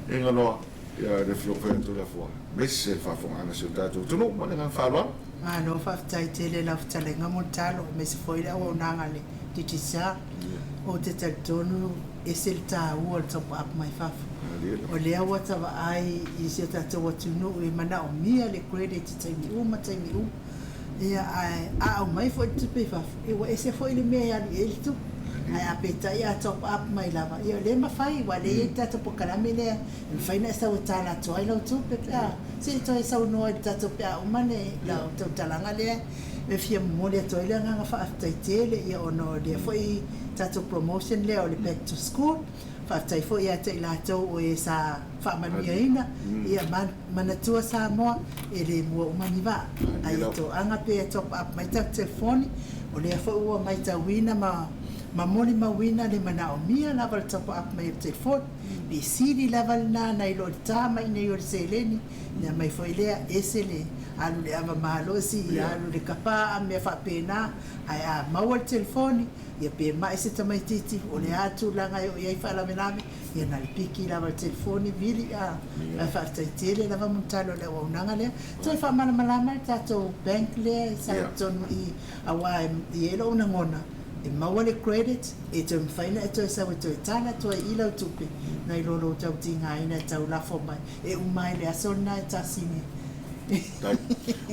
e ganoa, ia le Afioga fai atu le Afoa, aemaise le faafofogaaga a si o tatou atunuu ma le agaga faaaloalo. Malo faafetai tele lau fetalaiga mo le talo aemaise foi le auaunaga a le Digicel. Ou te talitonu ese le taua o le top up mai fafo. O lea ua ta vaai i si o tatou atunuu e manaomia le credit i taimi uma taimi uma. Ia ae a aumai foi le tupe i fafo, ia ua ese foi le mea e alu i ai le tupe. Ae a peitai a top up mai lava, ia o lea e mafai aua o lea e i ai le tatou polokalame lea e mafai ona e sau e tala atu ai lau tupe pe a se i toe saunoa i le tatou pe a uma le lau tautalaga lea e fia momoli atu ai le agaga faafetai tele ia ona o lea foi tatou promotion lea o le back to school. Faafetai foi ia te i latou o e sa faamanuiaina, ia manatua Samoa e le mua uma ni vaa, ae ia toaga pea e top up mai tatou telefoni, o lea foi ua maitauina ma molimauina le manaomia lava o le top up mai o le telefoni. Pe sili lava lena nai lo le ta mai nei o le seleni, ina mai foi lea ese le alu i le ava malosi, alu i le kapa a mea faapena, ae a maua le telefoni, ia pe mai se tamaitiiti, o le a tulaga e oo i ai faalavelave, ia na le piki lava le telefoni, vili a, ae faafetai tele lava Mulitalo i le auaunaga lea. Toe faamalamalama le tatou bank lea e sau i totonu i i, aua e i ai lou lagona, e maua le credit, e toe mafai ona e toe sau e toe tala atu ai i lau tupe, nai lo lou tau tigaina e tau lafo mai, e uma ai le aso lena e tasi ne.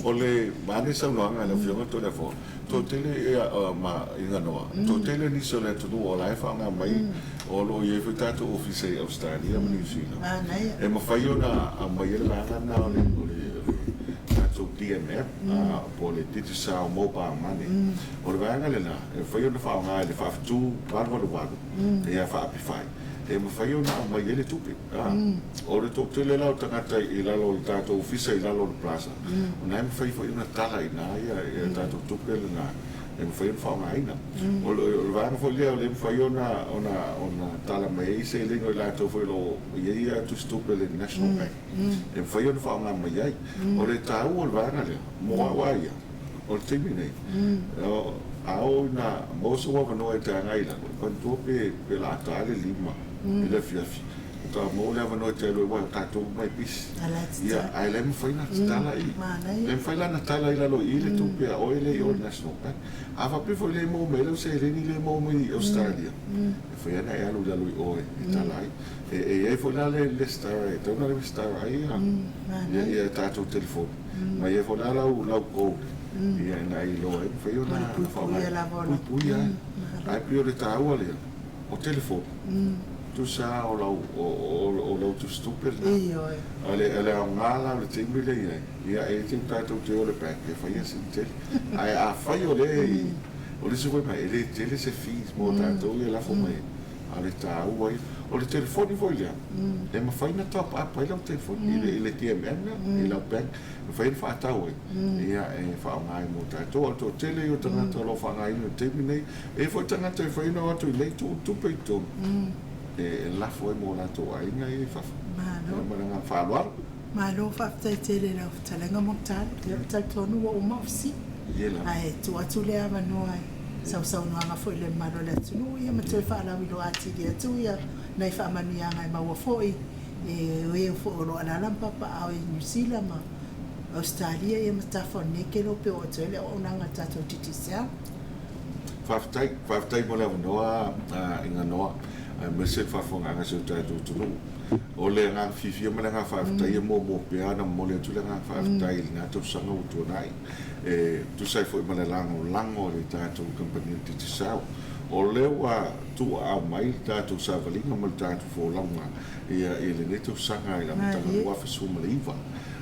O le mane saunoaga a le Afioga Toleafoa, Toatele ia ma Iganoa, toatele nisi o le atunuu o la e faaaoga mai, o lo o i ai foi tatou ofisa i Ausetalia ma Niu Sila. E mafai ona aumai ai le vaega lena o le tatou DMM po o le Digicel Mobile Money. O le vaega lena e mafai ona faaaoga i le faafetu 888 ia faa-Apifai. E mafai ona aumai ai le tupe. O le toatele la o tagata i lalo o le tatou ofisa i lalo o le plaza, o na e mafai foi ona tala i ina ia tatou tupe lena e mafai ona faaaogaina. O le vaega foi lea o lea e mafai ona tala mai ai seleni o i latou foi o lo o i ai ia tusitupe a le National Bank e mafai ona faaaoga mai ai. O le taua o le vaega lea mo au lava ia, o le taimi nei, a oo ina maua sou avanoa e te agai i lalo, e manatua pe o le a ta le 5 i le afiafi, faatoa maua le avanoa e te alu ai aua o tatou uma e pisi. Ia, ae le mafai ona tatala i, le mafai la ona tala i lalo i i le tupe a oe lea i o i le National Bank. A faapea foi le maua mai ai lau seleni lea e maua mai i Australia, e mafai lava ona e alu i lalo i o e tala ai. E i ai foi la le resitala, e tatau ona resitala ai ia tatou telefoni, ma e i ai foi la lau code ina ia iloa ai, mafai ona faaaoga e puipuia ai. Ae pei o le taua lea o telefoni. Tusa lava o lau, o, o, o lau tusitupe lena. Ioe. O le, o le aoga la o le taimi lea i ai, ia e le te tatou te o i le bank e faia sina tele. Ae afai o lea i, o le isi foi mea, e le tele se fees mo tatou ia e lafo mai ai, a o le taua ia. O le telefoni foi lea, e mafai ona top up ai lau telefoni i le, i le DMM lea, i lau bank, e mafai ona faatau ai, ia e faaaoga ai mo tatou. A o le toatele ia o tagata o lo o faaaogaina i le taimi lenei, E i ai foi tagata e fai ona o atu i nei tuu tupe i totonu e lafo ai mo latou aiga ia i fafo. Malo. Ia ma le agaga faaaloalo. Malo faafetai tele i lau fetalaiga Mulitalo. Ia ou te talitonu ua uma ou fesili. Ie lava. Ae tuu atu lea avanoa i sausaunoaga foi i le mamalu o le atunuu ia ma toe faalauiloa atili atu ia nai faamanuiaga e maua foi e e foi o lo o alaala ma papaaao i Niu Sila ma Ausetalia ia ma tafa o lenei kelo pe oo atu ai le auaunaga a le tatou Digicel. Faafetai, faafetai mo le avanoa Iganoa, aemaise le faafofogaaga a si o tatou atunuu. O le agaga fiafia ma le agaga faafetai e muamua pea ona momoli atu le agaga faafetai i lena tausaga ua tuanai, e tusa ai foi ma le lagolago a le tatou kamupani o le Digicel. O lea ua tuuaao mai le tatou savaliga ma le tatou folauga ia i lenei tausaga i le amataga 2019.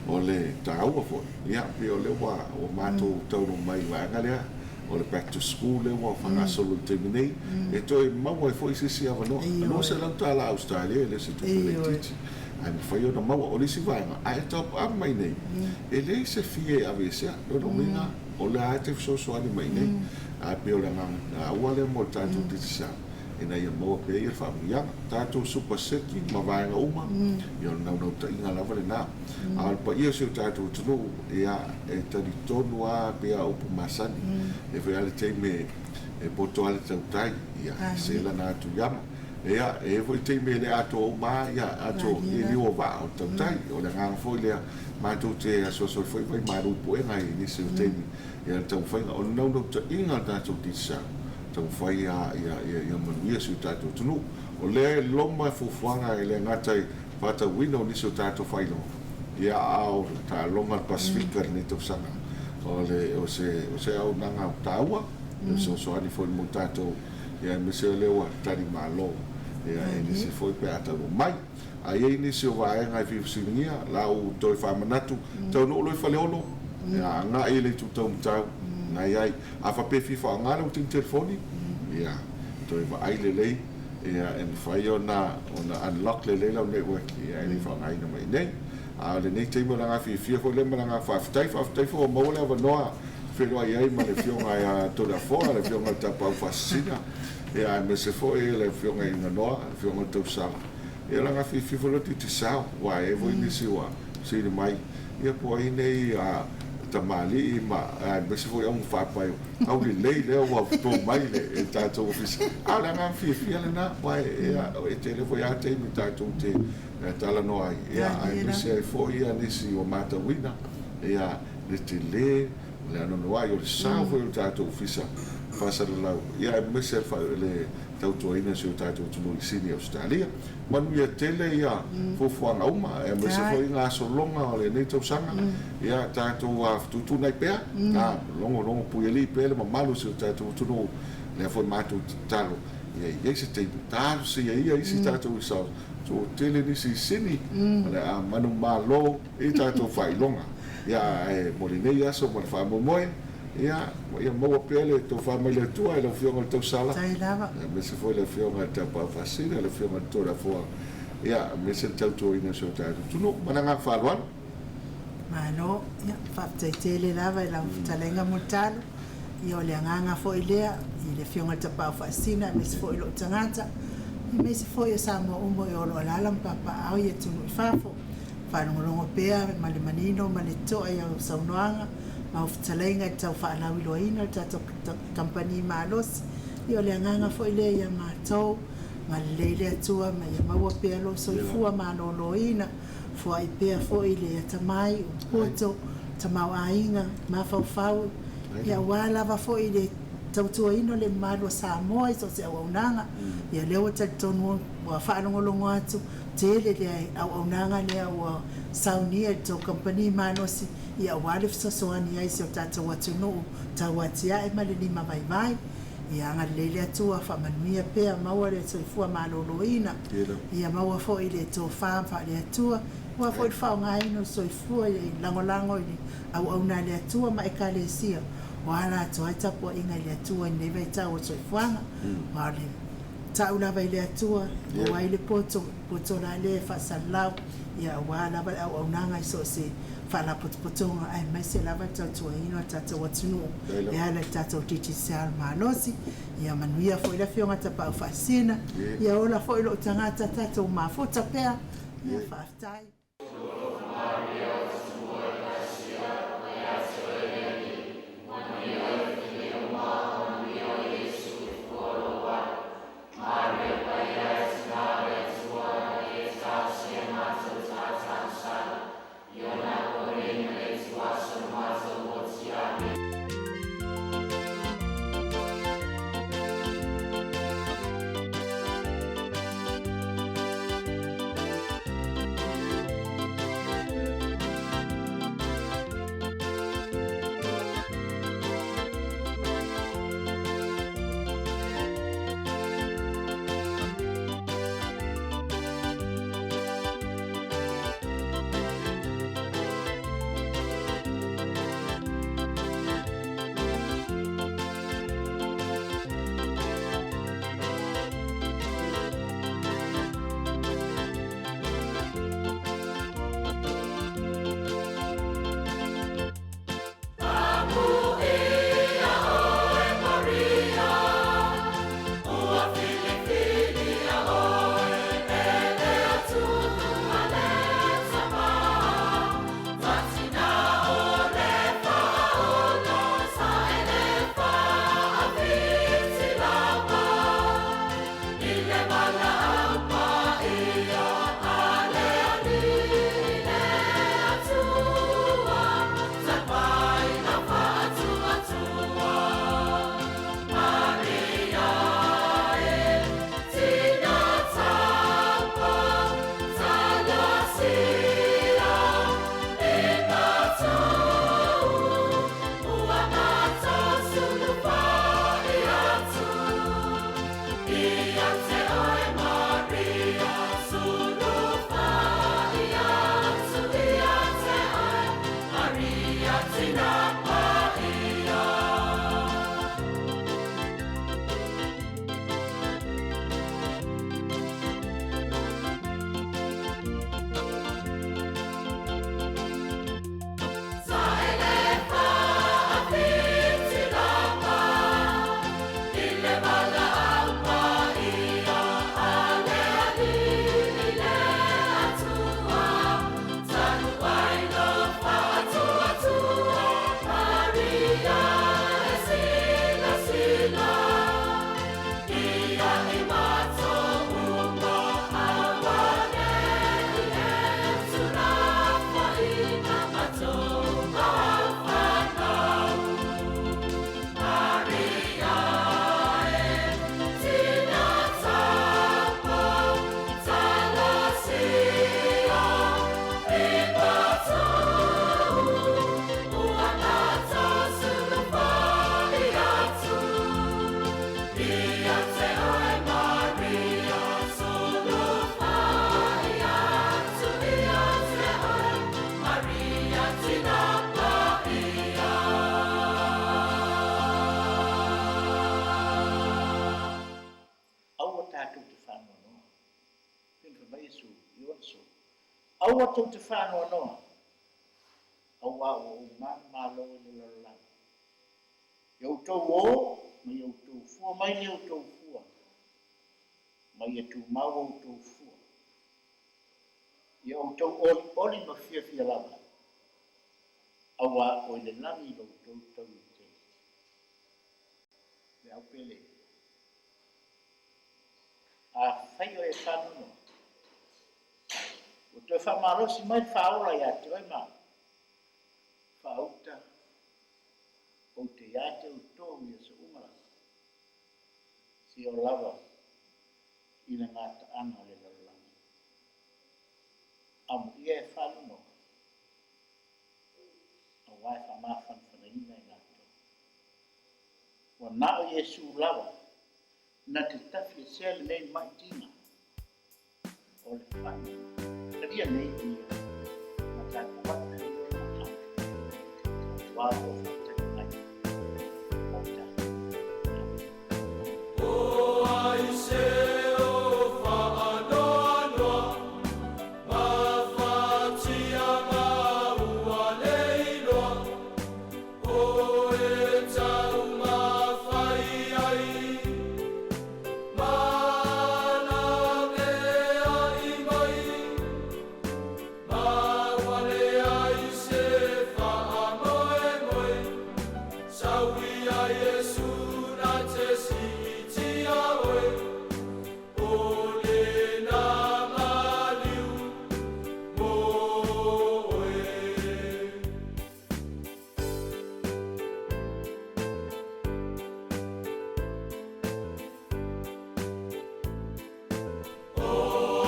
O le taua foi, ia pei o lea ua matou taunuu mai i le vaega lea, o le back to school lea ua faagasolo i le taimi nei, e toe maua ai foi se isi avanoa. E $200 Ausetalia e le o se tupe laitiiti, ae mafai ona maua. O le isi vaega, a e top up mai nei, e leai se fee e aveesea. Lona uiga, o lea lava e te fesoasoani mai nei. Ae pei o le agaga taua lea mo le tatou Digicel, ina ia maua pea le faamanuiaga. Tatou super seki ma vaega uma, ia o le naunautaiga lava lena. A o le paia o si o tatou atunuu, ia, e talitonu lava pei lava o upu masani, e fai lava le taimi e poto lava le tautai, ia, e se lana atu iama. Ia, e i ai foi taimi e le atoa uma lava ia ato i liu o vaa o le tautai. O le agaga foi lea, matou te asuasu ai foi vai malu i puega i nisi o taimi ia le taumafaiga. O le naunautaiga o le tatou Digicel, taumafai ia manuia si o tatou atunuu. O lea e loma fuafuaga e le gata i faatauina o nisi o tatou faailoga, ia a o le taaloga a le Pasefika i lenei tausaga, o le o se o se auaunaga taua, e fesoasoani foi mo tatou, ia aemaise o lea ua tali malo ia e nisi foi pe a taunuu mai. A i ai nisi o vaega e fia fesiligia, la ua toe faamanatu, taunuu loa i Faleolo, ia agai i le itu taumatau, na i ai. A faapea e fia faaaoga lau tini telefoni, ia, toe vaai lelei, ia, e mafai ona ona unlock lelei lau network, ia, e le i faaaogaina mai i inei. A o lenei taimi o le agaga fiafia foi lea ma le agaga faafetai, faafetai foi ua maua le avanoa e feiloai ai ma le Afioga ia Toleafoa, le Afioga i le Tapaau Faasisina, ia, aemaise foi le Afioga i Iganoa, le Afioga i le Tausala. Ia, o le agaga fiafia foi lea o le Digicel, aua e i ai foi nisi ua fesili mai, Ia po o ai nei tamalii ma aemaise foi augafaapae aulelei lea ua to mai le tatou ofisa. A o le agaga fiafia lena, aua e tele foi lava taimi tatou te talanoa ai, ia aemaise ai foi nisi ua matauina ia le tele ma le anoanoai o le sao foi o le tatou ofisa faasalalau, ia aemaise le tautuaina o si o tatou atunuu i Sini Ausetalia. Manuia tele ia fuafuaga uma aemaise foi gasologa o lenei tausaga. Ia tatou fetuutuunai pea, logologo puialii pea le mamalu o si o tatou atunuu. Lea foi matou tatalo ia i ai se taimi talosia ia isi tatou results toatele nisi i Sini o le a manumalo i tatou faailoga. Ia ae mo lenei aso ma le faamoemoe, Ia, ia maua pea le tofa mai le Atua i lau Afioga i le Tausala, Faafetai lava. aemaise foi le Afioga i le Tapaau Faasisina, le Afioga i le Toleafoa, ia, aemaise le tautuaina o si o tatou atunuu. Ma le agaga faaaloalo. Malo, ia, faafetai tele lava i lau fetalaiga Mulitalo. Ia, o le agaga foi lea i le Afioga i le Tapaau Faasisina aemaise foi lou tagata, aemaise foi o Samoa uma o lo o alaala ma papaaao i atunuu i fafo. Faalogologo pea ma le manino ma le totoa i au saunoaga ma au fetalaiga i le tau faalauiloaina o le tatou kamupani malosi. Ia o le agaga foi lea ia matou, galulei le Atua ma ia maua pea lou soifua maloloina, foai pea foi le atamai, o poto, tamaoaiga, mafaufau, ia aua lava foi le tautuaina o le mamalu o Samoa i so o se auaunaga. Ia lea ua talitonu ua faalogologo atu, tele le auaunaga lea ua saunia i le tou kamupani malosi, ia aua le fesoasoani ai i si o tatou atunuu tau atiae ma le lima vaivai. Ia agalelei le Atua, faamanuia pea, maua le soifua maloloina, ia maua foi le tofa faale-Atua, maua foi le faaaogaina o le soifua i lagolago i le auauna a le Atua ma Ekalesia, o ala atoa ai tapuaiga i le Atua i lenei vaitau o le soifuaga. Aua o le tau lava i le Atua, e maua ai le poto, poto la lea e faasalalau, ia aua lava le auaunaga i so o se faalapotopotoga aemaise lava le tautuaina o le tatou atunuu e ala i le tatou Digicel malosi. Ia manuia foi le Afioga Tapaau Faasisina, ia ola foi lou tagata tatou mafuta pea. Ia faafetai. Aua tatou te faanoanoa. Pei ona fai mai Iesu i ona so. Aua tou te faanoanoa, auā ua ou manumalo i le lalolagi. Ia outou ō ma ia outou fua mai ni outou fua, ma ia tumau outou fua. Ia outou olioli ma fiafia lava, auā o i le lagi lo outou taui tele. Le au pele. Afai oe e faanoanoa, ua toe faamalosi mai le faaola ia te oe ma faauta ou te ia te outou i aso uma lava, seia oo lava i le gataaga o le lalolagi. Amuia e faanoanoa, auā e faamafanafanaina i latou. Ua na o Iesu lava na te tafiesea lenei maitiga o le fa'i talia nei ia ma tatou ata i le matau tua o faatali mai mo tatou. Amen. O ai se o faanoanoa, mafatia ma ua le iloa, o e taumafai ai, malaveai mai, ma ua leai se faamoemoe, sauia Iesu na te siitia oe, o lena maliu mo oe. O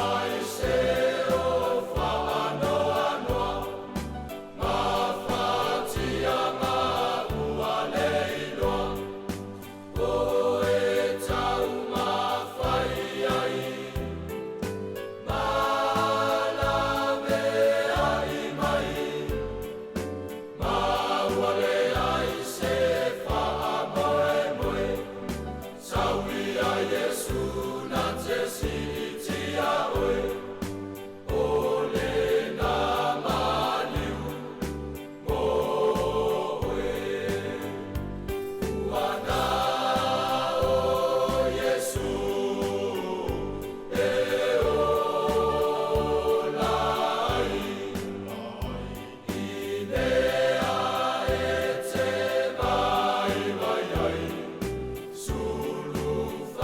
ai se o faanoanoa, mafatia ma ua le iloa, o e taumafai ai, malaveai mai, ma ua leai se faamoemoe, sauia Iesu na te siitia oe, o lena maliu mo oe. Ua na o Iesu e ola ai, i mea e te vaivai ai, sulufai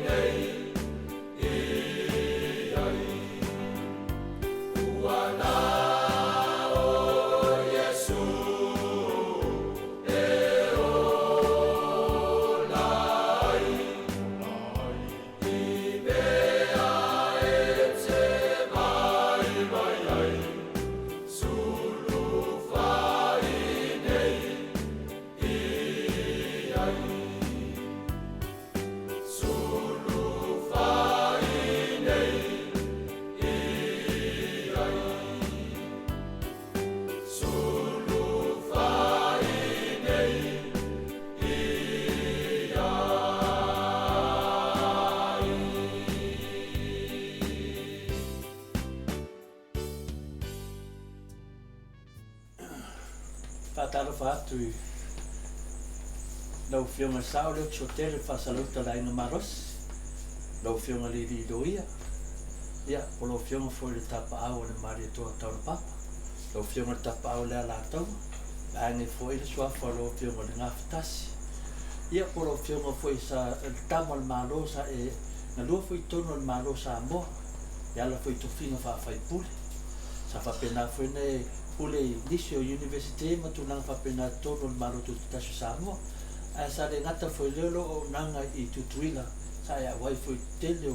nei i ai. Ua na o Iesu e ola ai, i mea e te vaivai ai, sulufai nei i ai. Sulufai nei i ai. Sulufai nei i ai. Faatalofa atu i lau Afioga i le Sao lea ou te sotele le faasalauta o le Aiga Malosi, lau Afioga i le Alii Loia, ia, po o lau Afioga foi i le Tapaau o le Malietoa Taulapapa, lau Afioga i le Tapaau o le Alataua, vaeane foi le suafa o lau Afioga i le Gafatasi, ia, po o lau Afioga foi sa le Tama o le Malo sa e galua foi i totonu o le Malo o Samoa, e ala foi i tofiga faa-faipule. Sa faapena foi ona e pule i nisi o Iunivesite ma tulaga faapena i totonu o le Malo Tutoatasi o Samoa. Ae sa le gata foi i lea o lou auaunaga i Tutuila, sa e auai foi i le tele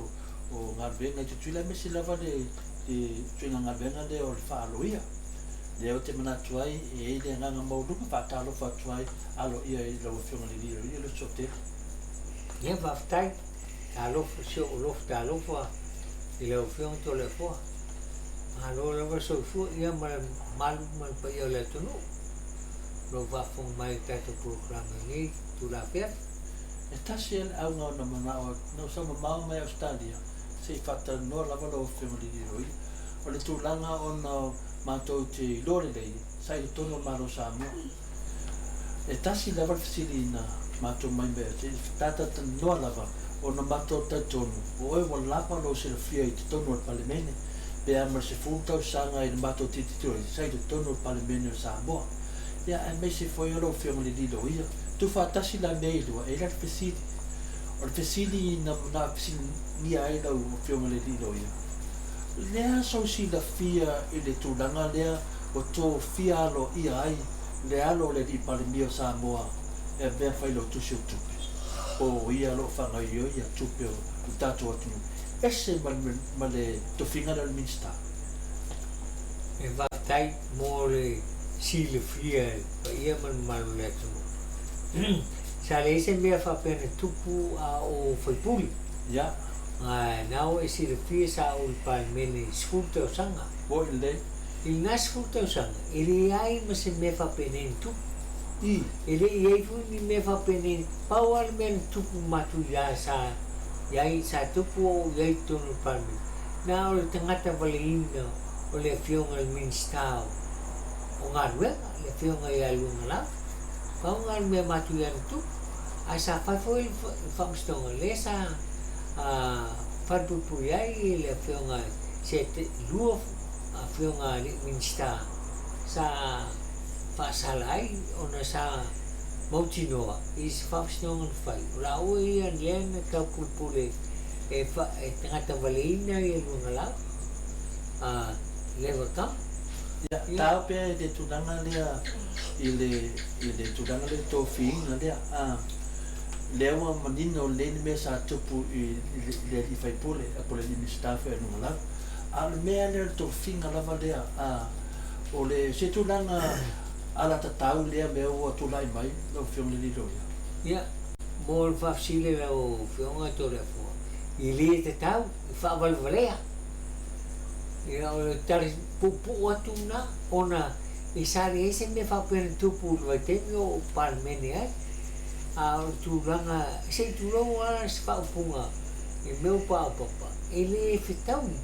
o galuega i Tutuila aemaise lava le ituaiga galuega lea o le faaloia. Lea ou te manatu ai e i ai le agaga maualuga faatalofa atu ai aloaia i lau Afioga i le Alii Loia le Sotele. Ia faafetai, talofa si ou alofa talofa i lau Afioga Toleafoa. Malo lava le soifua ia ma le mamalu ma le paia o le atunuu o lo o faafofoga mai i le tatou polokalame i lenei itula afiafi. E tasi lava le auga o na manao atu, na ou sau mamao mai Ausetalia se i faatalanoa lava lau Afioga i le Alii Loia. O le tulaga ona matou te iloa lelei sa i totonu o le Malo o Samoa. E tasi lava le fesili na matou mai mea se i talatalanoa lava ona matou talitonu o oe ua lava lou silafia i totonu o le Palemene pe a ma le 10 tausaga i le matou tilotilo ai sa i totonu o le Palemene o Samoa. Ia aemaise foi o lau Afioga i le Alii Loia. Tuufaatasi la mea e lua e i ai la le fesili. O le fesili na fesiligia ai lau Afioga i le Alii Loia, le a sou silafia i le tulaga lea ua tofia aloaia ai le alo o le Alii Palemia o Samoa e avea failautusi o tupe, po o ia o lo o faagaoioia tupe o le tatou atunuu, ese ma le tofiga lea o le Minisita? E faafetai mo le silafia e le paia ma le mamalu o le atunuu. Sa leai se mea faapea na tupu a o faipule. Ia. Ae na ua e silafia sa ou i le Palemene i 10 tausaga. Oi lelei. I lena 10 tausaga, e leai ma se mea faapenei na tupu. I. E le i i ai foi ni mea faapenei, pau lava le mea na tupu matuia sa i ai, sa tupu o ou i ai i totonu o le Palemene, na o le tagata valeina o le Afioga i le Minisita o Galuega, le Afioga ia Luagalau. Pau lena o le mea matuia na tupu, ae sa fai foi le faamasinoga lea sa falepuipui ai le afioga se lua afioga alii Minisita sa faasala ai ona sa mautinoa i se faamasinoga na fai o laua ia lea na taupulepule e tagata valeina ia Luagalau leva kama. Ia, tao pea i le tulaga lea i le i le tulaga lea tofiina lea a lea ua manino lelei le mea sa tupu i i le alii faipule po o le alii Minisita foi a luga lava. A o le mea lea o le tofiga lava lea a o le se tulaga alatatau lea mea ua tulai mai lau Afioga i le alii loia. Ia, mo le faafesili a lau Afioga Toleafoa, e le tatau e faavalevalea. Ia, o le tali puupuu atu lena, ona e sa leai se mea faapea na tupu i le vaitaimi o ou Palemene ai. A o le tulaga, se i tulou lava se faaupuga i mea o paopapa, e le fetaui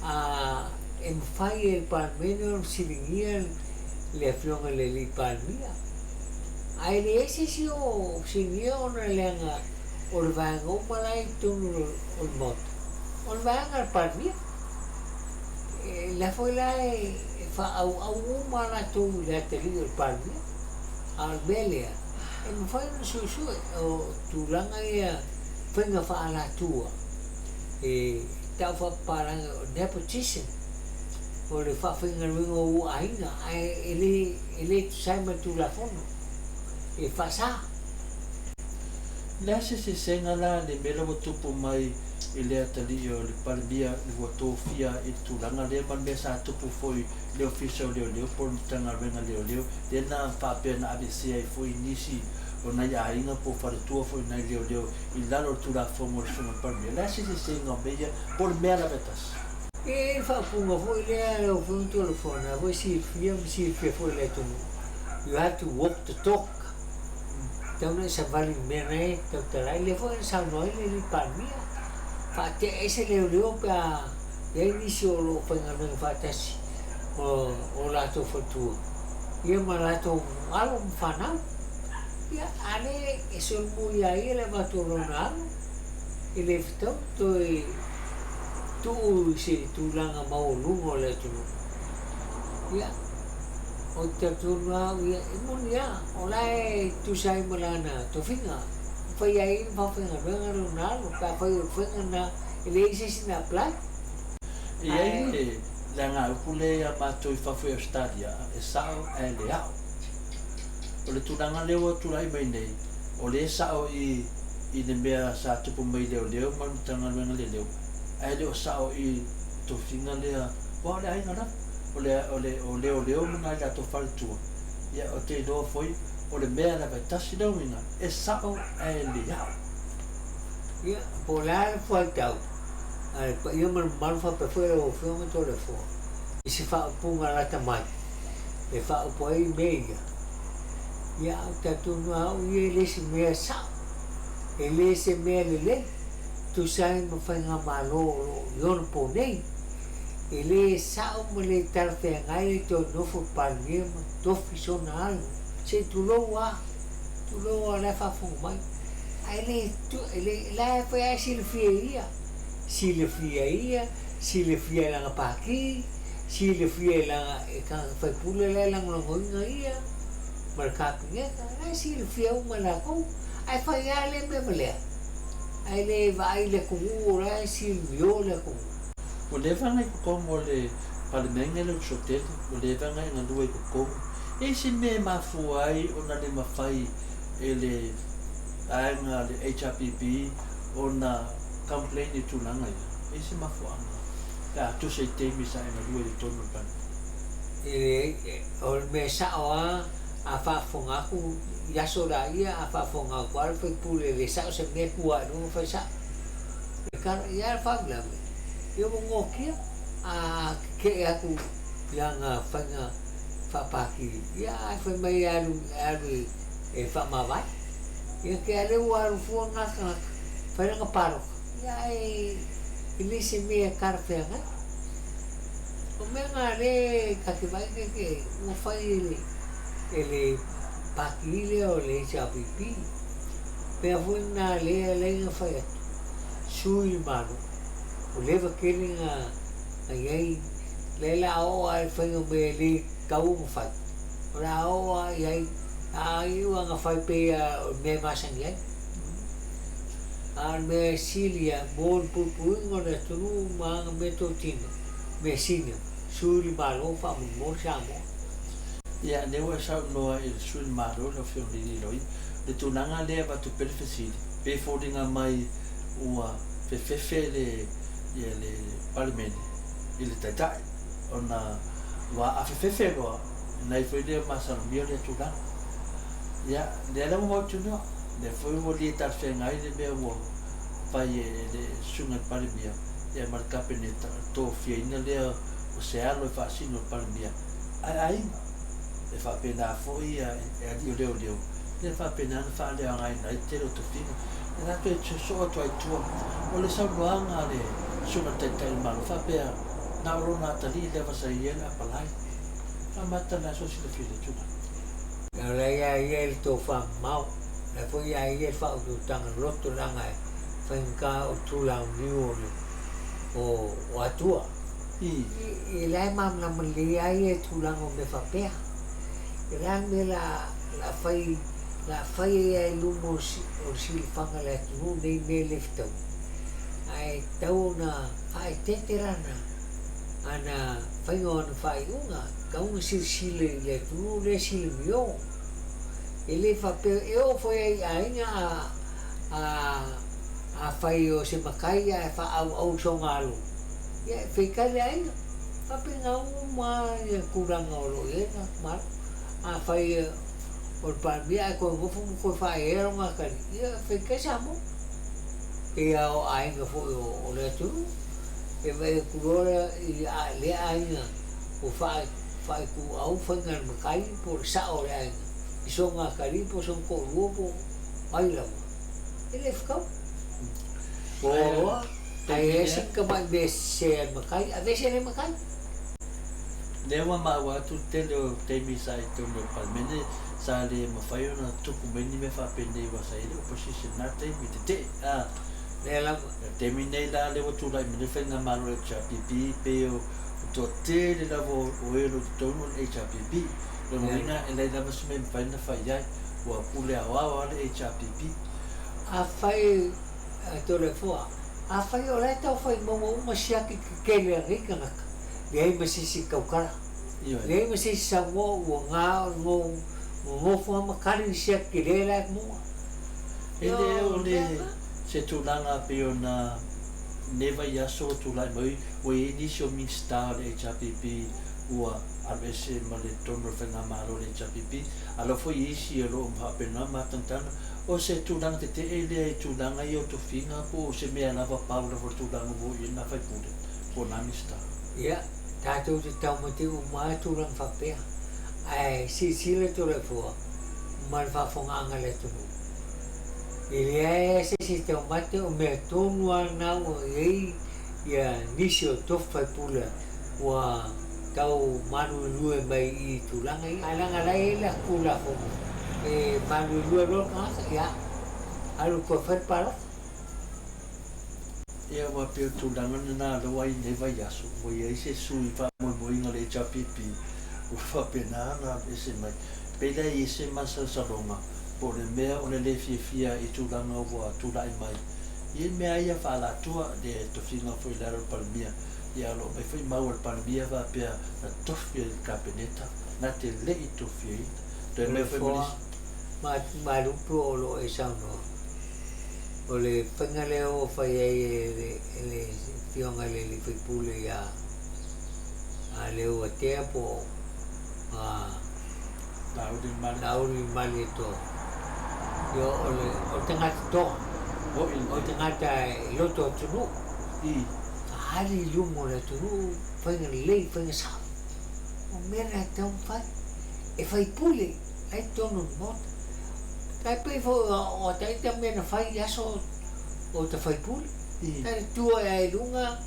a e mafai e le Palemene ona fesiligia le Afioga i le Alii Palemia. Ae leai se isi o fesiligia ona leaga o le vaega uma la e i totonu o le Maota, o le vaega a le Palemia. E la foi la e faaauau uma latou i le atalii o le Palemia. A o le mea lea, e mafai ona suesue o tulaga ia faiga faaalatua e tau faapapalagi o nepotism, o le faafaigaluega o ou aiga, ae e le tusa ai ma le Tulafono e faasa. O le a se sesega la le mea la ua tupu mai i le atalii o le Palemia ua tofia i le tulaga lea ma le mea sa tupu foi i le Ofisa o Leoleo po o le Matagaluega Leoleo lea na faapea na aveesea ai foi nisi o nai aiga po o faletua foi o nai leoleo i lalo o le Tulafono a le Susuga i le Palemia? O le a se sesega o mea ia po o le mea lava e tasi? E i ai le faaupuga foi lea lau Afioga Toleafoa, na foi silafia ma silafia foi e le atunuu, you have to walk the talk. Tau na e savali i le mea na e tautala ai, lea foi na saunoa ai le alii Palemia, faatea ese leoleo pe a i ai nisi o lo o faigaluega faatasi ma o latou faletua ia ma latou alo ma fanau. Ia, a lea e solomua iā ia le avatu o lona alo, e le fetau toe tuu i se tulaga maualuga o le atunuu. Ia, ou te talitonu lava au ia, e moni lava, o la e tusa ai ma lana tofiga, e fai ai le faafaigaluega lona alo, pe afai o le faiga lena, e leai se isi na apply. E i ai le leagaupu lea ia matou i fafo i Ausetalia, e sao ae le ao. O le tulaga lea ua tulai mai nei, o lea e sao i i le mea sa tupu mai i leoleo ma le Matagaluega Leoleo, ae le o sao i le tofiga lea, aua o le aiga lava, o le o le o leoleo ma nai latou faletua, ia ou te iloa foi o le mea lava e tasi le uiga, e sao ae le ao. Ia, po o le a le fuaitau a le paia ma le mamalu faapea foi lau Afioga Toleafoa i se faaupuga lata mai e faaupu ai mea ia, ia ou te talitonu lava au ia e le se mea sao, e le se mea lelei, tusa ai ma faigamalo o lo o i ona po nei. E le sao ma le talafeagai le toe nofo i le Palemia ma tofi sona alo, se i tulou lava, tulou lava o la e faafofoga mai. Ae le, e le, la e fai lava e silafia e ia, silafia e ia, silafia e lana pati, silafia e lana, e tagata faipule la e lagolagoina ia ma le Kapeneta, la e silafia uma e latou, ae fai lava lea mea ma lea, ae le vaai i le atunuu o la e silimio le atunuu. Ua leva ona i totonu o le Palemene le uso tele, ua leva ona e galue i totonu. E i ai se mea e mafua ai ona le mafai e le vaega a le HRPP ona complain i tulaga ia? E i ai se mafuaaga pe a tusa i taimi sa e galue i totonu o le Palemene? E leai, o le mea sao lava, A faafofoga atu i aso laia, a faafofoga atu lava le faipule e le sao se mea, tu lava i luga fai sao le tala. Ia a le faalavelave, ia ua noatia. A tetee atu i ana faiga faapati, ia ae fai mai e alu, e alu e faamavae. Ia te a lea ua alu fua lena tagata, fai lana palota, ia ae e le se mea e talafeagai. O mea na lea ta te vaai te ua fai e le e le pati lea o le HRPP. Mea foi na lea e alai na fai atu, sui le Malo. Ua leva tele na iai, lea la a oo lava i le faiga o mea e le tatau ona fai, o le a oo lava i ai, a iu lava ina fai pei lava o le mea e masani ai. A o le mea sili lava mo le puipuiga o le atunuu ma ana meatotino, mea sili, sui le Malo faamolemole Samoa. Ia, lea ua e saunoa i le sui le Malo lau Afioga i le Loia, le tulaga lea e avatu pea le fesili, pe foliga mai ua fefefe le ia le Palemene i le Taitai, ona ua a fefefe loa, ona ai foi lea masalomia lea tulaga. Ia, lea la ua mautinoa, lea foi ua le talafeagai le mea ua fai e le Susuga i le Palemia ia ma le Kapeneta, o le tofiaina lea o se alo e faasino i le Palemia, ae aiga. E faapena foi ia alii o leoleo, lea e faapena ona faaleaogaina ai le tele o tofiga. E la toe sosoo atu ai i tua. O le saunoaga a le Susuga i le Taitai o le Malo faapea, na o lona atalii lava sa i ai le apalai. Faamata le aso silafia i le tulaga. O la e ia ia le tofa mamao, o la foi e ia ia le faautautaga loto leaga e faigata o tulauniu o le o Atua. I la e malamalama lelei lava ia i tulaga o mea faapea. O le a le mea la la fai la fai ai lava i luma o le silafaga o le atunuu nei mea le fetaui, ae tatau ona faaeteete lana ana faiga o ana faaiuga, tatau ona silasila i le atunuu lea e silamio. E le faapea, e oo foi lava i aiga a a afai o se matai ae faaauau i sona alo, ia e feitai le aiga. E faapena uma lava ia tulaga o lo o i ai le tatou Malo. Afai o le Palemia ae toe nofo ma toe faaeaea lona atalii, ia e feitai Samoa. Pei lava o aiga foi o le atunuu, e vaai atu loa i lea aiga ua faaituau faiga a le matai po o le sao o le aiga i sona atalii po o sona toalua po o ai lava, e le fetau. Ua loa, ae i ai si tamai mea sese a le matai, aveese le matai. Lea ua maua atu le tele o taimi sa i totonu o le Palemene sa le mafai ona tupu mai ni mea faapenei aua sa i ai le opposition i lena taimi, tetee a. Lea lava. O le taimi nei la lea ua tulai mai nei le faigamalo a le HRPP pei o le toatele lava o e o lo o i totonu o le HRPP. O lona uiga e leai lava se mea e mafai ona fai ai, ua pule aoao lava le HRPP. Afai Toleafoa, afai o la e tau fai maua uma siaki tetele a nei tagata, leai ma se isi tautala, leai ma se isi saunoa ua na o nonofo lava ma kali le siaki tele la e maua. E le o le se tulaga pei ona lenei vaiaso ua tulai mai ua i ai nisi o Minisita o le HRPP ua aluese ma le totonu o le Faigamalo o le HRPP, a o la foi i isi o lo o faapena matagataga. O se tulaga tetee lea i tulaga ia o tofiga po o se mea lava pau lava o le tulaga ua oo i ai lena faipule po o lena Minisita? Ia, tatou te taumate uma lava tulaga faapea, ae silasila Toleafoa ma le faafofogaaga a le atunuu, e leai lava se isi e taumate, o mea tonu lava lena ua i ai ia nisi o tofi faipule ua tau maluelue mai i tulaga ia. Ae leaga la e i ai le Tulafono e maluelue loa le tagata, ia alu toe fai le palota. Ia aua pei o le tulaga lena o lea ua i ai nei vaiaso ua i ai se sui faamoemoeina o le HRPP ua faapena ona aveese mai. Pei la e i ai se masalosaloga po o le mea o le le fiafia i tulaga ua tulai mai i mea ia faaalatua le tofiga foi i lalo o le Palemia. Ia o lo o aumai foi mau a le Palemia faapea na tofi ai le Kapeneta na te le i tofiaina. Toe aumai foi ma nisi. Malupe o lo o e saunoa, o le faiga lea ua fai ai e le Afioga i le alii faipule ia Leuatea po o Laauli le Laauli Malietoa. Ia o le o le tagata toa, o le tagata e loto atunuu, faaali i luma o le atunuu faiga lelei, faiga sao. O mea na e tatau ona fai, e faipule la e i totonu o le Maota. Tai pei foi o ata ita mea na fai i aso o ta faipule, na te tu ae lava i luga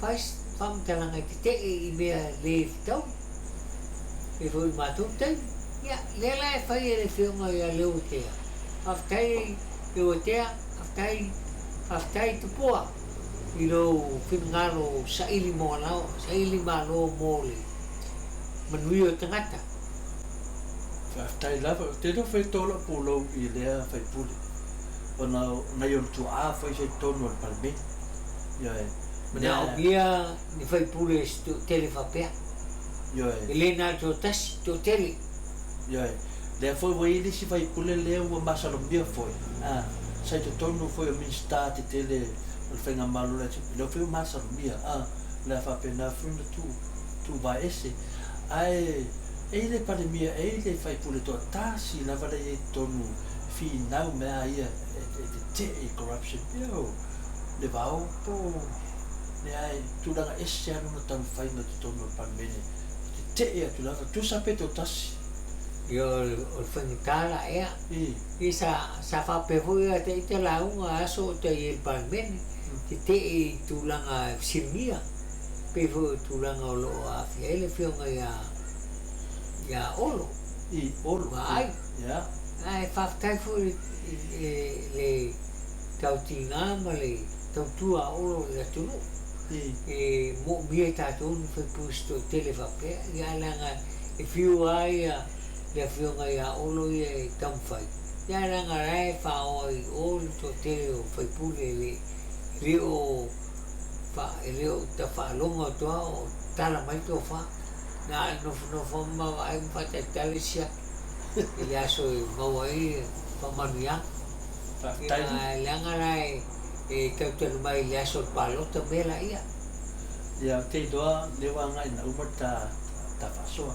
fai se faamatalaga e tetee i mea le fetaui. Pei foi o le matou taimi. Ia, lea la e fai e le Afioga ia Leuatea. Faafetai Leuatea, faafetai, faafetai Tupua i lou finagalo saili moalao, saili malo mo le manuia o tagata. Faafetai lava. Ou te iloa foi e to lou pulou i lea faipule ona o nai ona tuaa foi sa i totonu o le Palemene. Ioe. Manaomia ni faipule se toatele faapea. Ioe. E le na o le toatasi, toatele. Ioe. Lea foi ua i ai le isi faipule lea ua masalomia foi, a, sa i totonu foi o Minisita tetele o le Faigamalo o le atunuu, lea foi ua masalomia, a, o le a faapena foi ona tuu, tuuvaeese. Ae e i le Palemia, e i le faipule toatasi lava lea e i ai i totonu e finau mai a ia e tetee i corruption, ia o le vao po o leai, tulaga ese lava lona taumafaiga i totonu o le Palemene, e tetee atu lava, tusa pe toatasi. Ia o le faigata la ea. Ia sa sa faapea foi ia te ita lauga aso o tai i le Palemene, tetee i tulaga e fesiligia, pei foi o tulaga o lo o aafia ai le afioga ia ia Olo. I, Olo. Vaai. Ia. Ae faafetai foi i le tautiga ma le tautua a Olo i le atunuu. E moomia e tatou ni faipule se toatele faapea, ia ae leaga e fiu lava ia le afioga ia Olo ia e taumafai, ia ae leaga la e faoa i o le toatele o faipule e le e le o e le o tafaalogo atu lava o tatala mai le tofa. Na o le nofonofo lava ma vaai ma faatalitali siaki i le aso e maua ai faamanuiaga. Faafetai. Ia leaga la e tautali mai i le aso o le palota mea laia. Ia, ou te iloa lea ua agai ina uma le ta ta faasoa.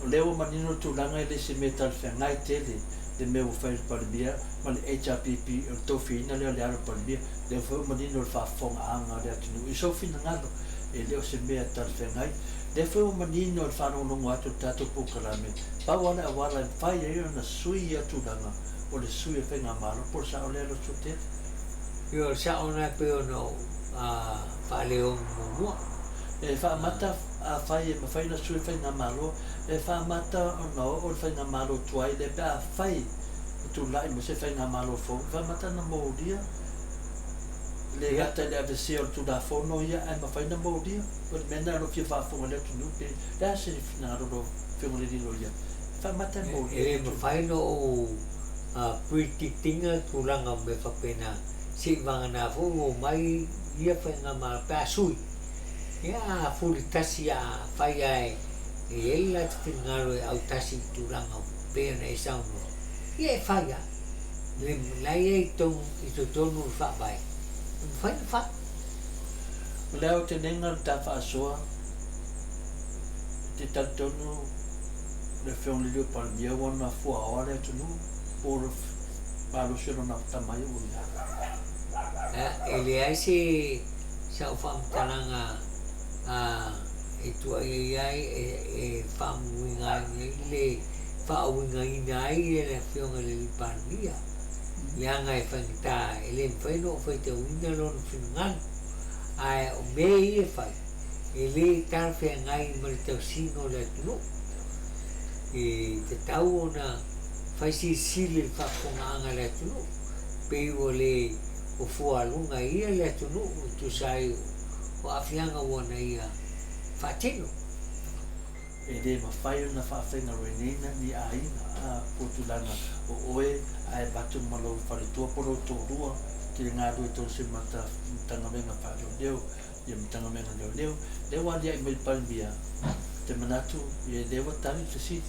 O lea ua manino le tulaga e le se mea talafeagai tele le mea ua fai e le Palemia ma le HRPP o le tofiaina lea o le alo o le Palemia. Lea foi ua manino le faafofogaaga a le atunuu i sou finagalo e le o se mea talafeagai. Lea foi ua manino le faalogologo atu i le tatou polokalame, pau lava le auala e mafai ai ona sui ia tulaga o le sui o le Faigamalo po o le sao lea Lototele. Ia o le sao lena e pei ona ou faaleoina muamua. E faamata, afai e mafai ona sui le Faigamalo, e faamata ona oo le Faigamalo tuai lea pe afai e tulai mai se Faigamalo fou, e faamata ona molia, e le gata i le aveesea o le Tulafono ia, ae mafai ona molia. O le mea lena o lo o fia faafofoga ai le atunuu, pe o le a se finagalo o lau Afioga i le alii loia, e faamata e molia E le mafai ona ou predict ina tulaga o mea faapena, seivagana foi ua omai ia faigamalo pe a sui. Ia a fulitasi a fai lava e i ai le latou finagalo e autasi i tulaga pei ona e saunoa, ia e fai lava. Le la e i ai i totonu o le Faavae, e mafai ona fai. O le aotelega o le ta faasoa, e te talitonu le Afioga i le Alii o Palemia ua na fuaoa le atunuu po o le malosi o lona atamai ua i ai? E leai se sau faamatalaga e tuuaia ai e faauiga ai le faauigaina ai e le Afioga i le Alii Palemia, leaga e faigata e le mafai ona ou faitauina lona finagalo, ae o mea ia e fai e le talafeagai ma le tausiga o le atunuu. E tatau ona fai silisili le faafofogaaga a le atunuu, pei ua le o fualuga e ia le atunuu e tusa ai o aafiaga ua na ia faatino. E le mafai ona faafaigaluegaina ni aiga a po o tulaga o oe ae avatu ma lou faletua po o lou toalua te galue tonu se Matagaluega faaleoleo ia Matagaluega Leoleo lea ua aliae mai le Palemia te manatu ia lea ua tali le fesili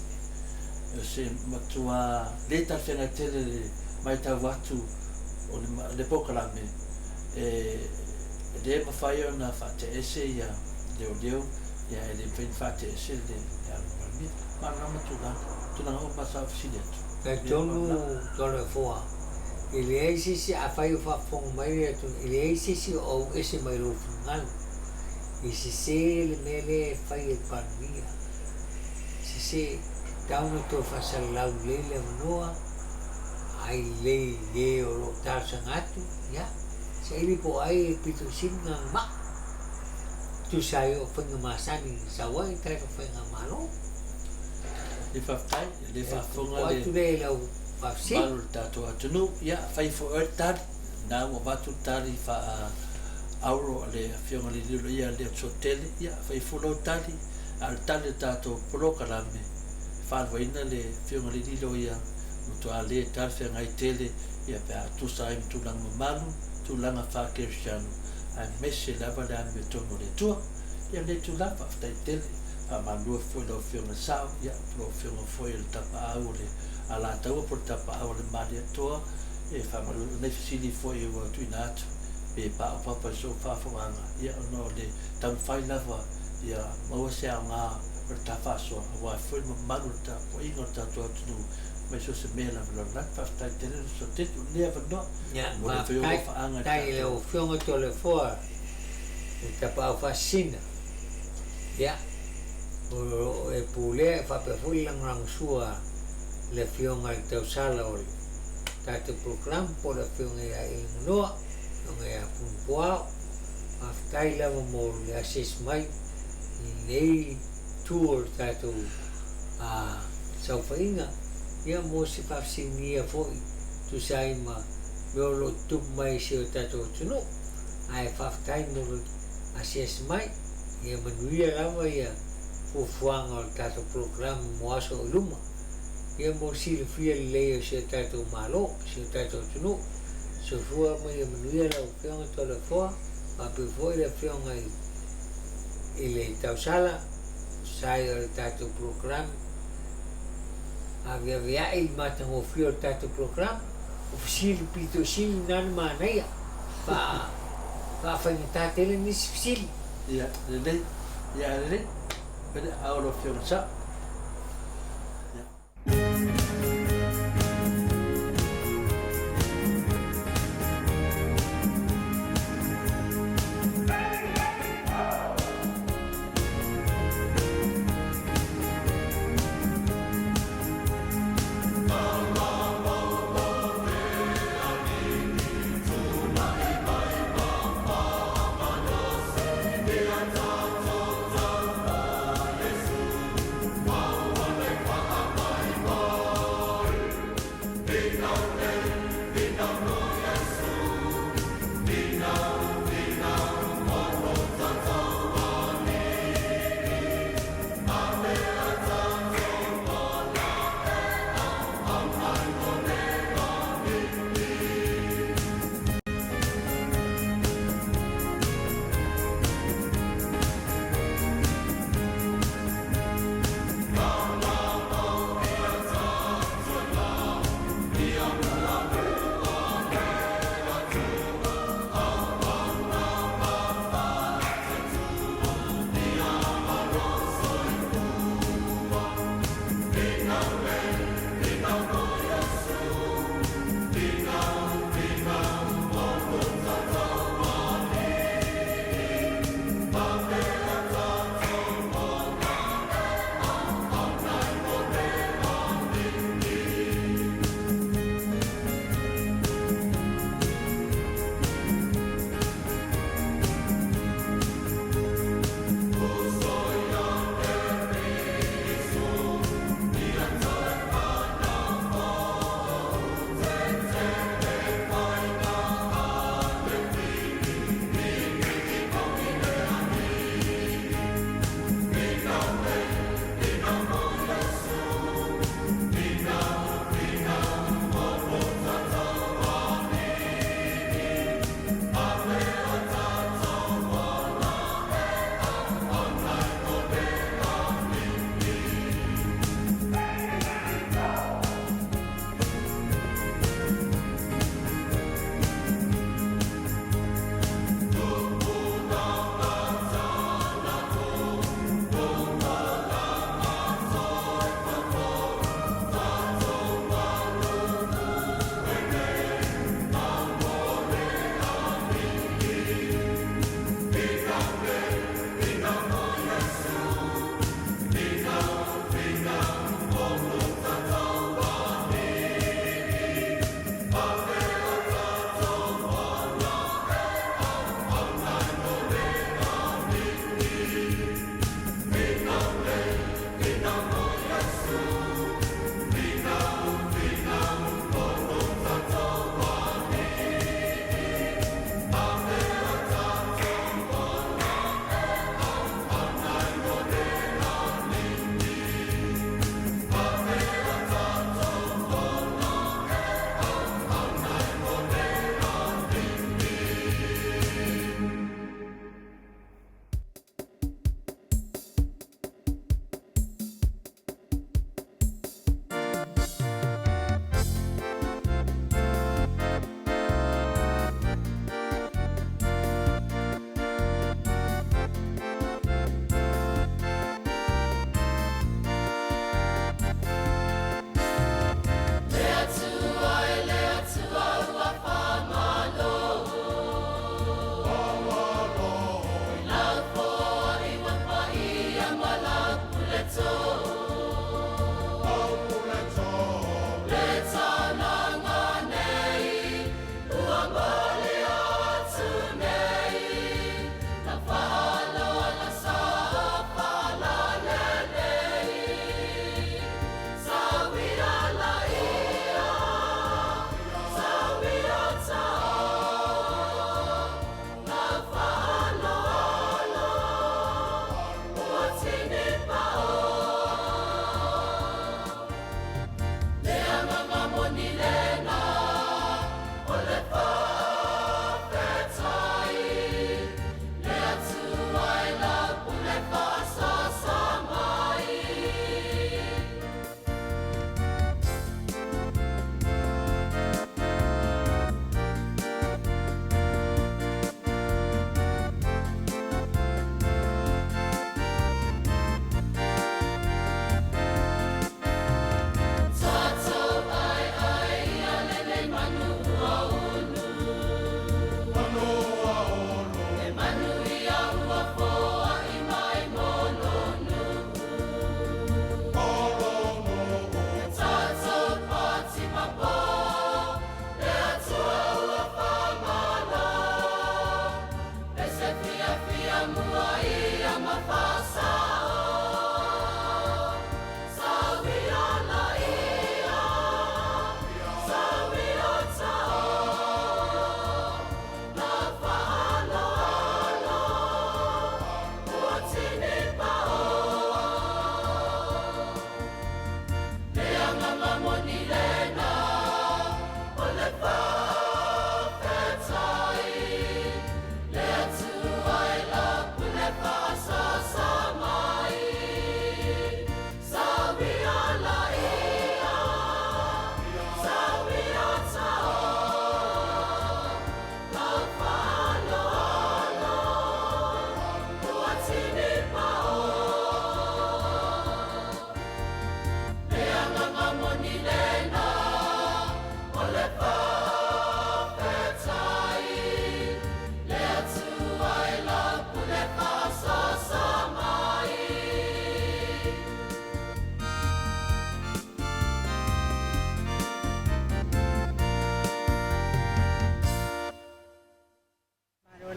o se matua le talafeagai tele le matau atu o le polokalame e le mafai ona faateese ia leoleo ia e le mafai ona faateese le alo Palemia. Malamalama tulaga. tulaga uma sa ou fesili atu. Talitonu Toleafoa, e leai se isi, afai o faafofoga mai le atunuu, e leai se isi o auese mai lou finagalo. E sese le mea lea e fai e le Palemia. E sese, tau ona toe faasalalau lelei le avanoa, ai lelei i e o lo o talosaga atu, ia, saili po o ai e pito sili gagamaa. Tusa ai o faiga masani na sau ai tatou faigamalo. Ia faafetai, e le faafofoga le atu lea i lau faafesili. Mamalu o le tatou atunuu. Ia, fai foi oe le tali, na ua avatu le tali faa auro a le Afioga i le Lilo ia Leotsoatele. Ia, fai foi lau tali, a o le tali o le tatou polokalame, e faaluaina le Afioga i le Lilo ia matua le talafeagai tele, ia pe a tusa ai ma tulaga mamalu, tulaga faa-kerisiano, aemaise lava le amiotonu a le Atua. Ia lenei itula, faafetai tele, faamalulu atu foi i lau Afioga i le Sao, ia, lau Afioga foi i le Tapaau o le Alataua po o le Tapaau o le Malietoa, e faamalulu, o nai fesili foi ua tuuina atu pe paopapa i sou faafofogaaga, ia, ona o le taumafai lava ia maua se aoga o le ta faasoa, aua foi le mamalu o le tapuaiga o le tatou atunuu mai so o se mea lava i le lalolagi. Faafetai tele le Sotete o lenei avanoa. Ia, Momoli atu ai faafetai, alofaaga i le faafetai i lau tatou. Afioga Toleafoa le Tapaau Faasisina. Ia, o lo o e pulea e faapea foi le lagolagosua a le Afioga i le Tausala o le tatou Program po o le Afioga ia Iliganoa, Afioga ia Punipoao. Faafetai lava mo le asiasi mai i lenei itu o le tatou saofaiga, ia mo se faafesiligia foi tusa ai ma mea o lo o tutupu mai i si o tatou atunuu. Ae faafetai mo le asiasi mai, ia manuia lava ia fuafuaga o le tatou polokalame mo aso o i luma, ia mo le silafia lelei o si o tatou Malo, si o tatou atunuu. Soifua ma ia manuia lau Afioga Toleafoa, faapea foi le Afioga i le Tausala, tusa ai o le tatou polokalame. Aveaveai le matagofie o le tatou polokalame, o fesili pito sili na le manaia, faafaigata tele nisi fesili. Ia lelei, ia lelei, a o lau Afioga i le Sao. Ia.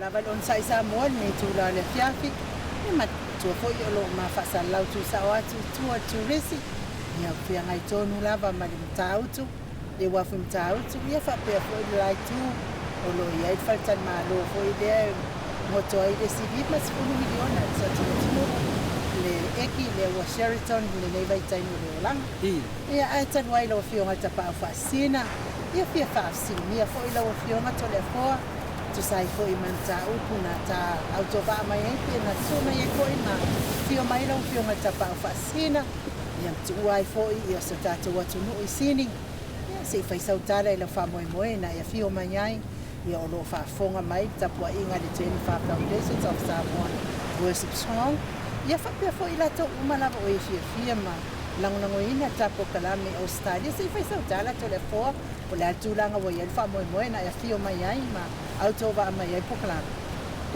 lava le onosai Samoa i lenei itula o le afiafi, e manatua foi o lo o ma faasalalau tuusao atu i tua o le Turisi, ia feagai tonu lava ma le Matautu, le uafu i Matautu, ia faapea foi le la itu o lo o i ai le faletalimalo foi lea e goto ai le isi $50 miliona i le atunuu, le eki lea ua Sheraton i lenei vaitaimi o le olaga. Ia, ae talu ai lau Afioga i le Tapaau Faasisina, ia fia faafesilimia foi lau Afioga Toleafoa, tusa ai foi ma le mataupu na ta autovaa mai ai pe na susu mai ai foi ma afio mai lau Afioga i le Tapaau Faasisina, ia ma tuua ai foi ia so tatou atunuu i Sini, ia se i fai sau tala i lau faamoemoe na e afio mai ai, ia o lo o faafofoga mai le tapuaiga a le 25 Foundations of Samoa Worship Song, ia faapea foi i latou uma lava o e fiafia ma lagolagoina le tatou polokalame i Ausetalia. Se i fai sau tala Toleafoa, po o le a le tulaga ua i ai le faamoemoe na e afio mai ai ma autovaa mai ai le polokalame?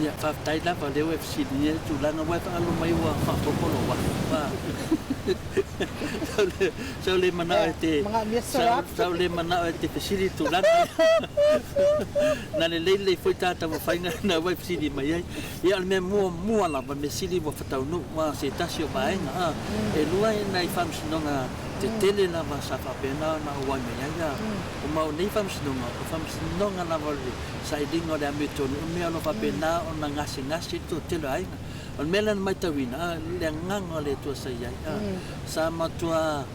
Ia, faafetai lava o lea ua e fesiligia le tulaga ua e faalogo mai ua faaopoopo lou afu. Sa ou le manao e te Sa ou le manao e te fesili i le tulaga lea. Na lelei lelei foi ta taumafaiga na ua e fesili mai ai. Ia, o le mea muamua lava, mea sili ua fataunuu a se tasi o vaega a. E lua nai faamasinoga tetele lava sa faapena ona auai mai ai a. Ma o nei faamasinoga, o faamasinoga lava o le sailiga o le amiotonu, o mea o lo o faapena ona gasegase le toatele o aiga. O le mea lea na matauina, a, le agaga o le Atua sa i ai, a, sa matua,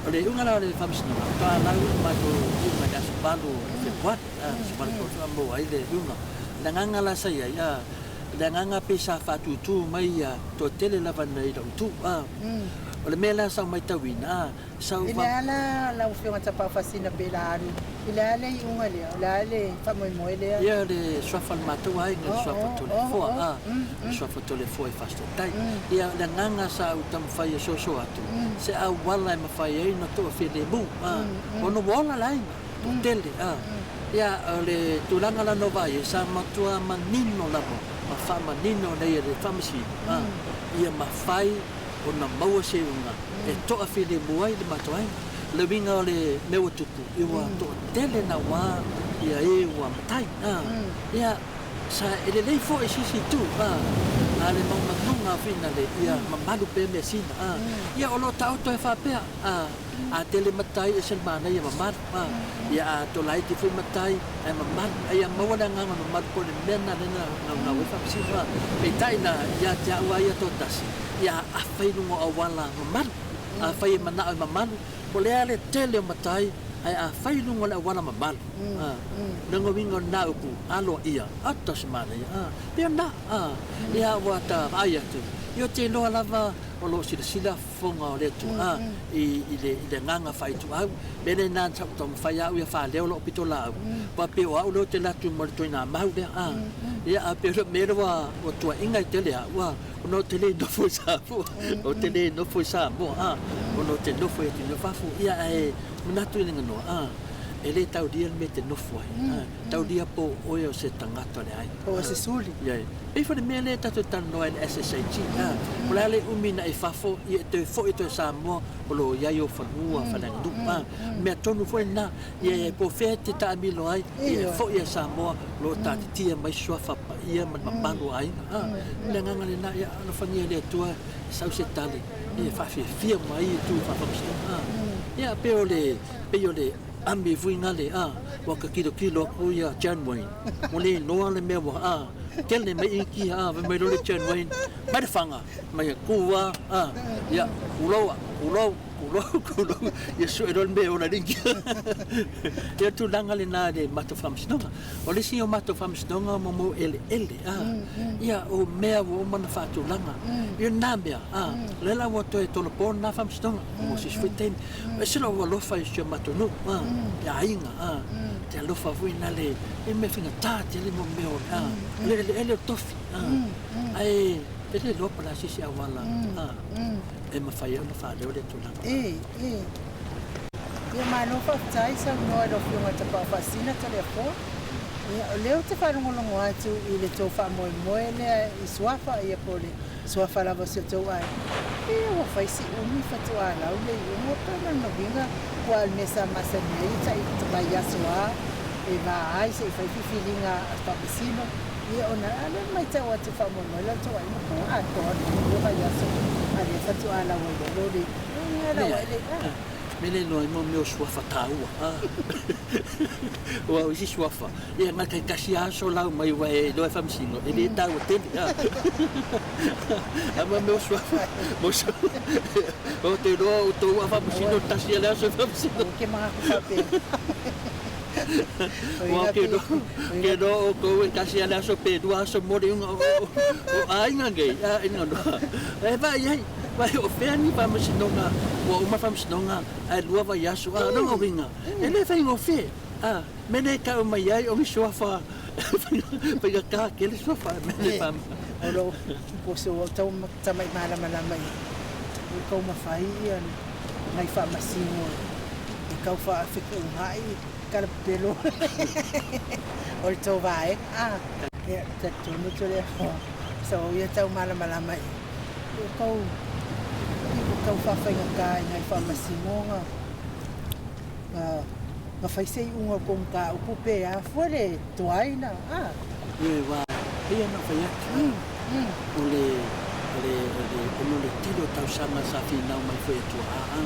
o le iuga la o le faamasinoga, faatoa lau le matou iuga i le aso 8 o Fepuari, a, aso 8 o Fepuari faatoa maua ai le iuga. O le agaga la sa i ai, a, le agaga pei sa faatutū mai ia toatele lava nai lou itu, a. O le mea la sa ou matauina, a, sa ou I le a la lau Afioga Tapaufasina pe la alu i le a le iuga lea, o le a le faamoemoe lea? Ia le suafa o le matou aiga, le suafa Toleafoa, a, le suafa Toleafoa e Fasitootai. Ia o le agaga sa ou taumafai e soso atu, se auala e mafai ai ona toafilemu, a, ona ua ola le aiga, toatele, a. Ia o le tulaga la na ou vaai ai, sa matua manino lava ma faamanino nei e le Faamasino, a, ia mafai ona maua se iuga e toafilemu ai le matou aiga. O le uiga o le mea ua tupu, ua toatele naua ia e ua matai. Ia, sa e lelei foi i se isi itu, a le maumanuga finale ia mamalu pea measina. Ia, o lo o taoto ai faapea, a tele matai e se le manaia mamalu, ia a tolaiti foi matai ae mamalu, a ia maua le agaga mamalu po o le mea lena lea na naunau ai Faamasino. Peitai la, ia te au lava ia toatasi, ia afa i luga o auala mamalu. Afai e manao e mamalu, po o le a le tele o matai, ae afai i luga o le auala mamalu, lona uiga o lena upu, aloaia, ata se manaia, pei o lena, ia ua ta vaai atu, ia ou te iloa lava o lo o silasila fofoga o le Atua i le agaga faaituau. Mea lena sa ou taumafai au ia faaleo lou pitolaau, aua pei o au lea ou te alu atu ma le ituaiga mau lea, ia ae pei o le mea lea ua tuuaiga ai tele au, ona ou te le nofo i Samoa, ou te le nofo i Samoa, ona ou te nofo i atunuu i fafo. Ia ae manatu i le ganoa, e le taulia le mea e te nofo ai, taulia po o oe o se tagata o le aiga. Po o se suli. Ia, e pei foi le mea lea tatou te talanoa ai i le SSIG, o le a le umi ona e i fafo, ia e toe foi atu i Samoa o lo o i ai ou fanua faaleaganuu. O le mea tonu foi lena, ia po o fea e te taamilo ai, ia e foi lava i Samoa o lo o taatitia mai suafa paia ma le mamalu o aiga. O le agaga lena, ia alofagia e le Atua e sau se tali e faafiafia mai i itu faa-faamasinoga. Ia pei o le, pei o le ame foi gale, ua ka kilokilo aku ia John Wayne, ua le iloa le mea ua, a, tele mai Initia, a, fai mai loa le John Wayne, mai le faga, mai a ku a, a, ia, kulou a, kulou, kulou, kulou, ia sue loa le mea e ola ai le Initia. Ia, o le tulaga lena i le matou faamasinoga. O le isi o matou faamasinoga mo mo eleele, a, ia, o mea ua uma ona faatulaga. Ia, na mea, a, o lea la ua toe tolopo lena faamasinoga mo se isi foi taimi. E ese lou alofa i si o matou nuu, a, i aiga, a, te alofa foi na le, e mea faigata tele mo mea o le, a, o le eleele o le tofi, a, ae e le iloa po o le a se isi auala, a, e mafai ai ona faaleo lea tulaga. E, e. Ia malo faafetai saunoa i lau Afioga i le Tapaau Faasisina Toleafoa. Ia, o lea ou te faalogologo atu i le tou faamoemoe lea i suafa, ia po o le suafa lava o si o tou aiga. Ia ua fai si umi faatoa lau le iuga pe o lona uiga ua o le mea sa masani ai e tai vaiaso lava e va ai se i fai filifiliga a faamasino. Ia ona a lea e matau atu faamoemoe lau tuuaiga po ua atoa le lua vaiaso a lea faatoa lau ai loa loli e lau ai le a. Mea le iloa ai mo mea o suafa taua a. Aua o isi suafa, ia na taitasi lava aso lau mai aua e iloa e faamasino, e le taua tele a. A mo mea o suafa, mo suafa, ou te iloa o outou a faamasino tasi lava le aso e faamasino. Aua ke manatu faapea. Ua ke loa outou e tasi lava le aso pe lua aso mo le iuga o aiga nei, a ina loa. E vaai ai, vaai o fea ni faamasinoga ua uma faamasinoga ae lua vaiaso, a o lona uiga, e le faigofie. A mea lea e tau mai ai o ni suafa faigata tele suafa mea le faam. O lou po se ua tau tamai malamalama i ua tau mafai ia nai faamasino e tau faafetuunai kalapelo o le tou vaega a ia talitonu Toleafoa sa ou ia tau malamalama i ua tau ua tau faafaigata i nai faamasinoga na fai se iuga o tou mataupu pe a fua le tuaina a Ioe aua pei ona ou fai atu, o le, o le, o le, ona o le tele o tausaga sa finau mai foi e tuaa, a,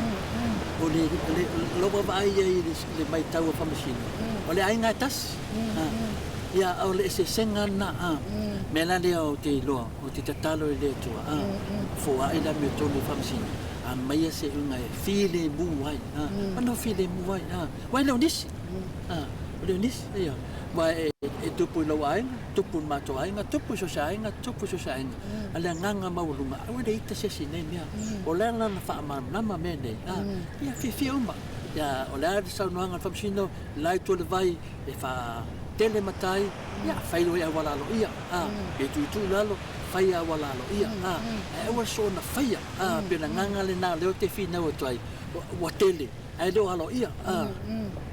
o le, o le, o lou vaavaai i ai i le matau a Faamasino, o le aiga e tasi, a, ia, o le eseesega lena, a, mea la lea ou te iloa, ou te tatalo i le Atua, a, foai le amiotonu i Faamasino, aumaia se iuga e filemu ai, a, ona filemu ai, a, aua e le o nisi, a, o le o nisi, ia, aua e, e tupu i lou aiga, tupu i le matou aiga, tupu i so o se aiga, tupu i so o se aiga, a le agaga maualuga, aua le ita se isi i nei mea. O le a la ona faamalamalama mea nei, a, ia fiafia uma. Ia, o le a le saunoaga a le Faamasino, le la itu o le vai, e faatele matai, ia, fai loa i auala aloaia, a, pe tuitui i lalo, fai auala aloaia, a, ae aua le soona faia, a, pei o le agaga lena o lea ou te finau atu ai, ua tele, ae le o aloaia, a,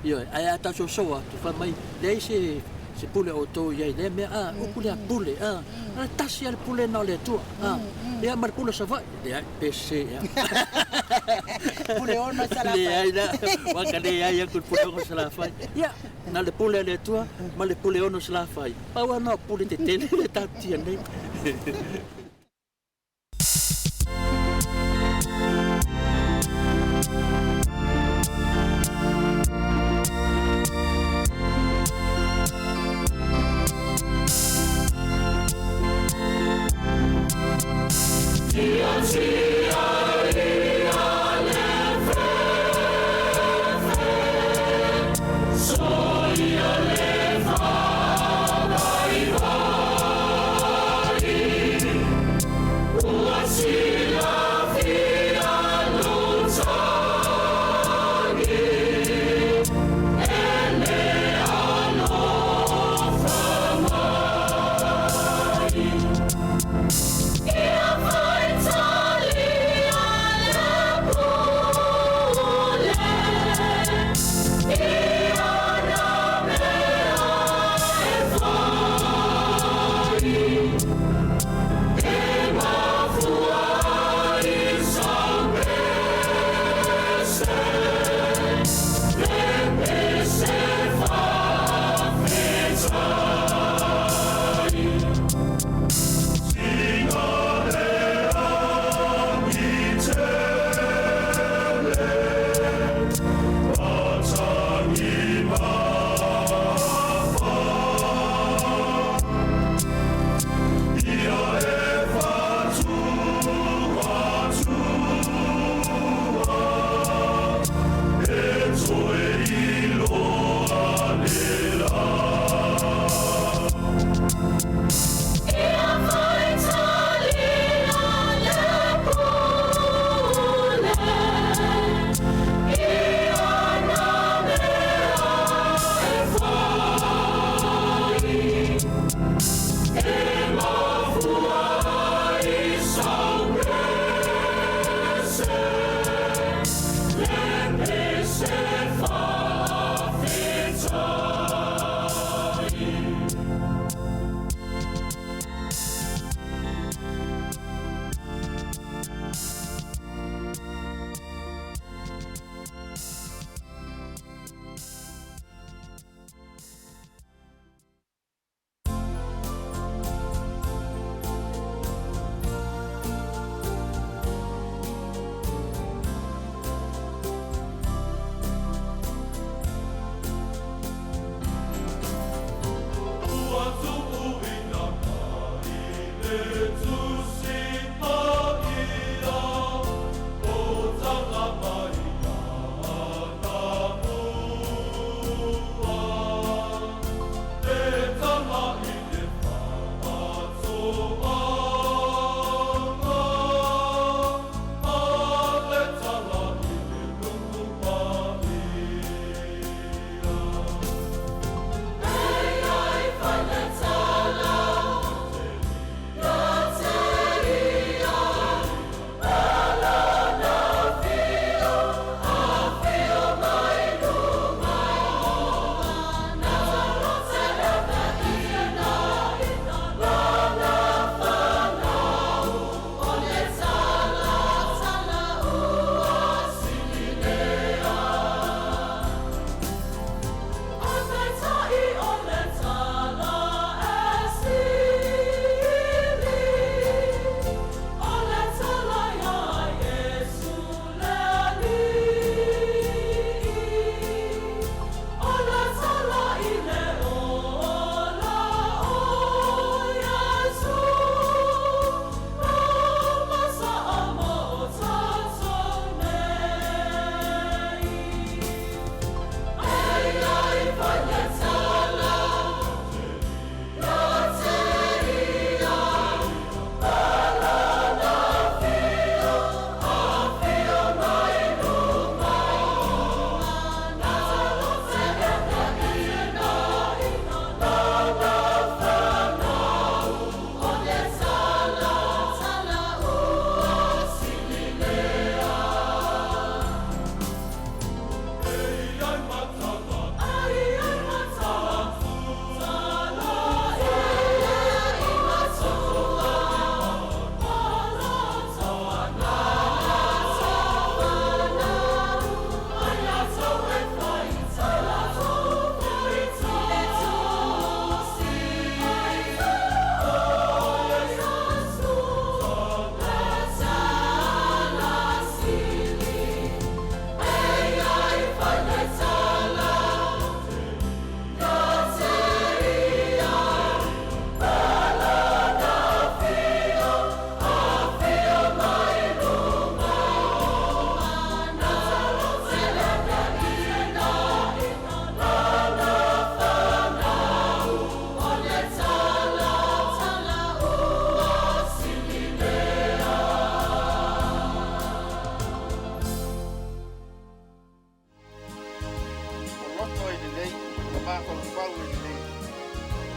ioe, ae a taososo atu, fai mai, leai se se pule o outou i ai i lea mea, a, upu lea pule, a, a tasi lava le pule na o le Atua, a, ia ma le pule o Savaii, leai, pe sese ea. Pule ono Salafai. Leai la, ua ka leai aku le pule ono Salafai. Ia, na le pule a le Atua ma le pule ono Salafai. Pau lava na o pule tetele lea tatou te ia nei.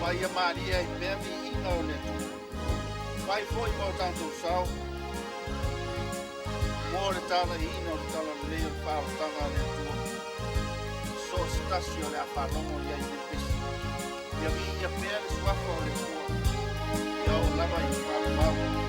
Ma ia malie ai pea viiga o le Atua. Fai foi ma o tatou sao mo le talaiina o le talalelei o le faaolataga a le Atua i so o se tasi o le a faalogo i ai i lenei pesi. Ia viia pea le suafa o le Atua ia oo lava i le faavavau.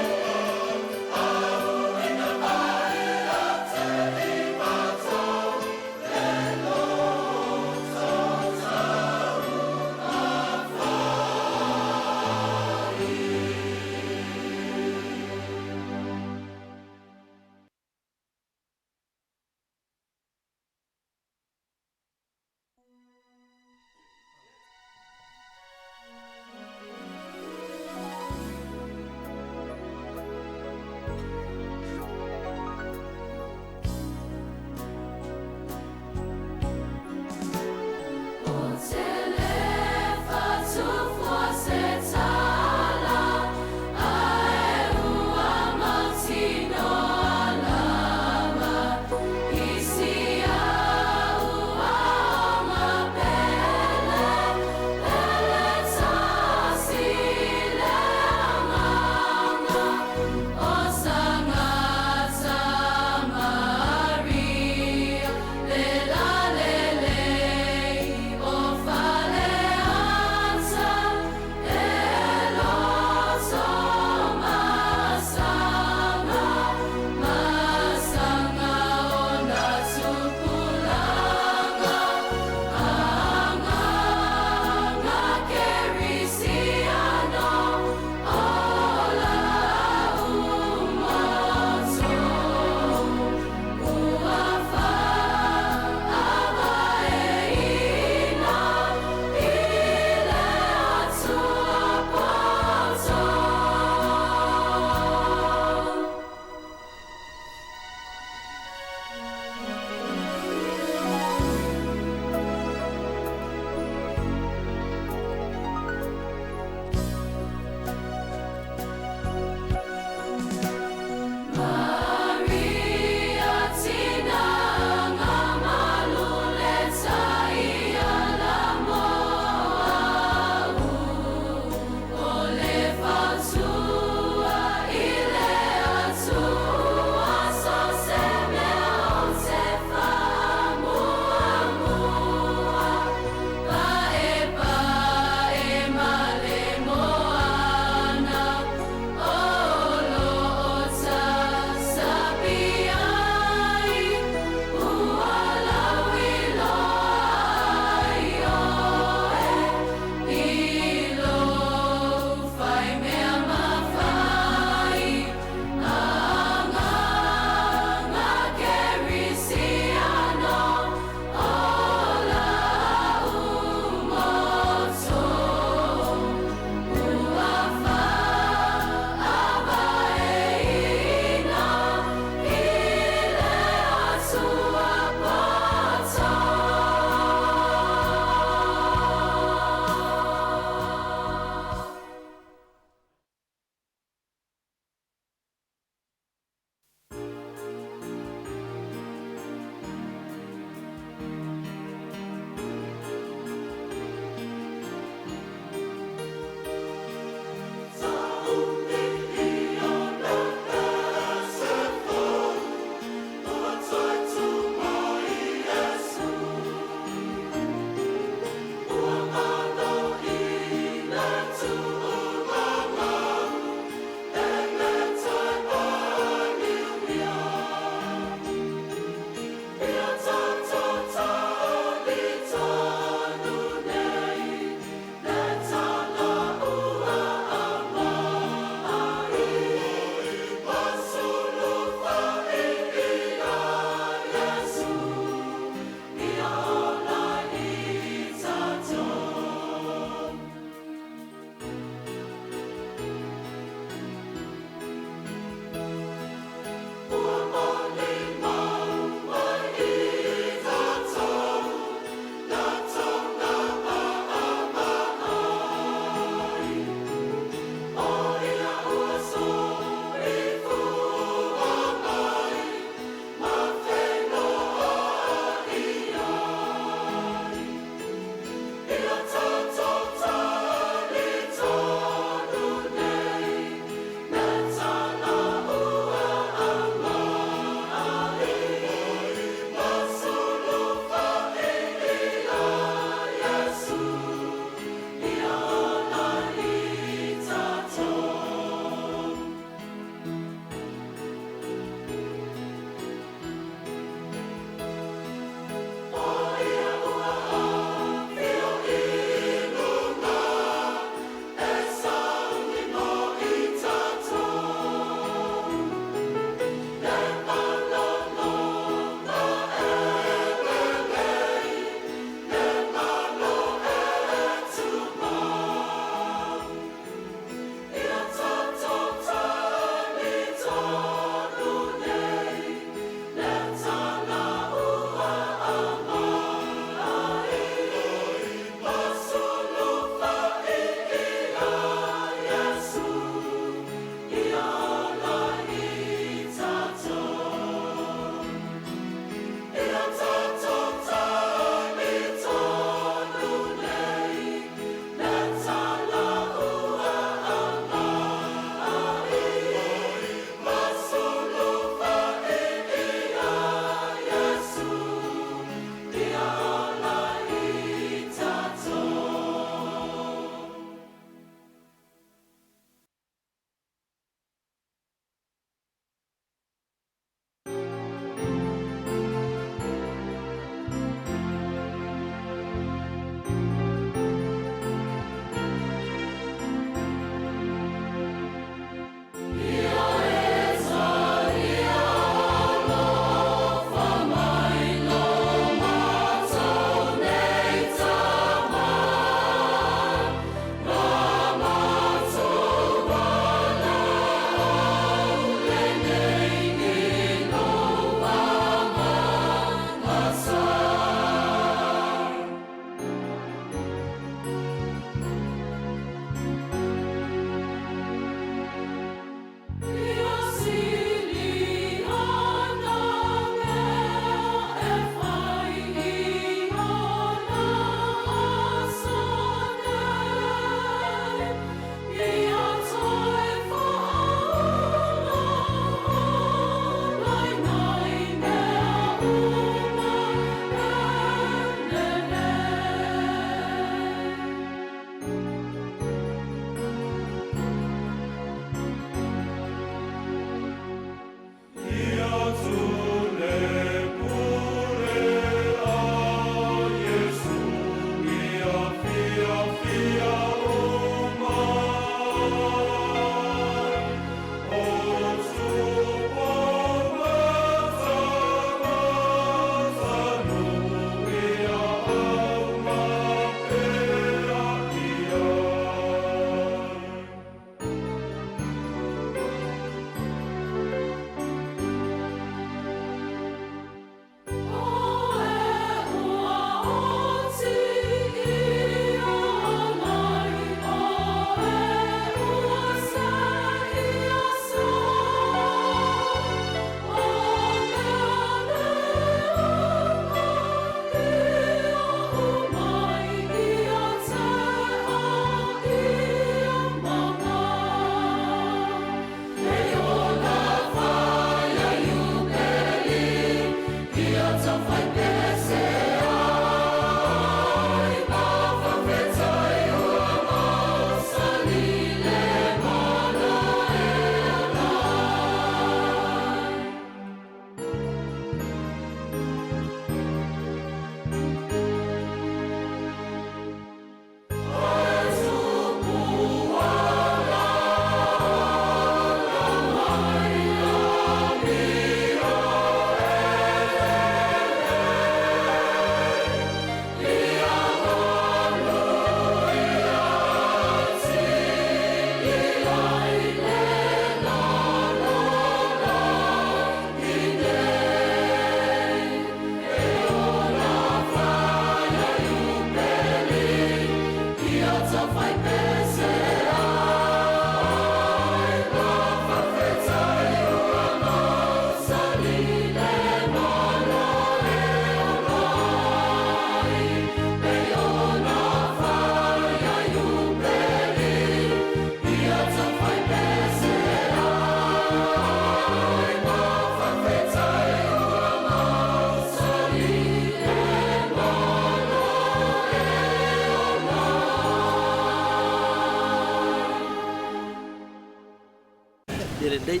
Ia lelei,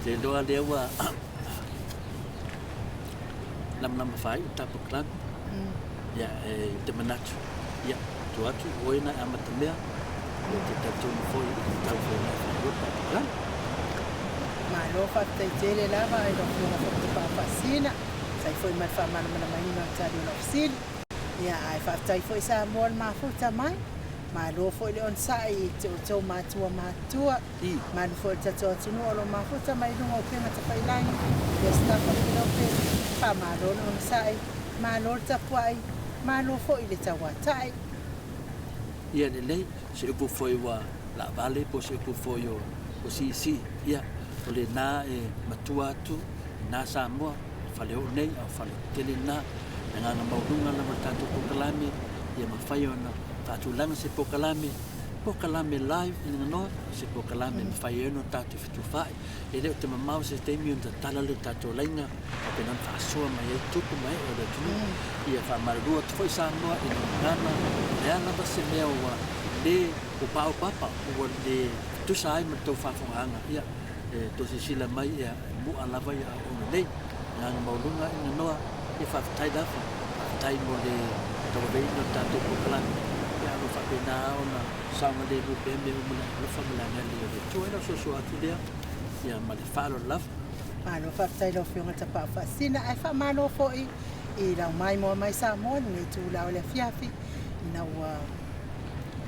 te iloa lea ua lamalama faaiu le tatou club. Ia, e te manatu, ia, tuu atu i oe na e amatamea, ia te talitonu foi i le tau foi na e faaiu le tatou club. Malo faafetai tele lava i lau Afioga foi Tapaau Faasisina, sai foi ma le faamalamalamaina o tali o lau fesili. Ia, ae faafetai foi Samoa le mafuta mai. Malo foi le onosai i te outou matua matutua. Malu foi le tatou atunuu o lo o mafuta mai luga o upega tafailagi, ia Sitafa Lupelope, faamalo le onosai, malo le tapuai, malo foi le tauatai. Ia lelei, se upu foi ua laavale po o se upu foi o siisii, ia, o lena e matua atu i na Samoa, o fale oo nei, a o fale tetele na. Le agaga maualuga lava o le tatou polokalame, ia mafai ona faatulaga se polokalame, polokalame live i Laganoa, o se polokalame e mafai ai ona tatou fetufaai. E le o te mamao se taimi ona tatala lea o tatou laina, faapena ona faasoa mai ai tupu ma ee o le atunuu. Ia faamalulu atu foi Samoa i le gagana, o le a lava se mea ua le ua paopapa, ua le tusa ai ma le tou faafofogaaga, ia, e tou silasila mai, ia, e mu'a lava ia auauna nei. Agaga maualuga i Laganoa, ia faafetai lava, faafetai mo le tauaveina o le tatou polokalame, ia o lo o faapena lava ona saogalemu pea mea uma i le alofa ma le agalelei o le Atua. Ia o lau soasoa atu lea, ia ma le faaaloalo lava. Malo faafetai i lau Afioga Tapaau Faasisina ae faamalo foi i lau maimoa mai Samoa i lenei itula o le afiafi ina ua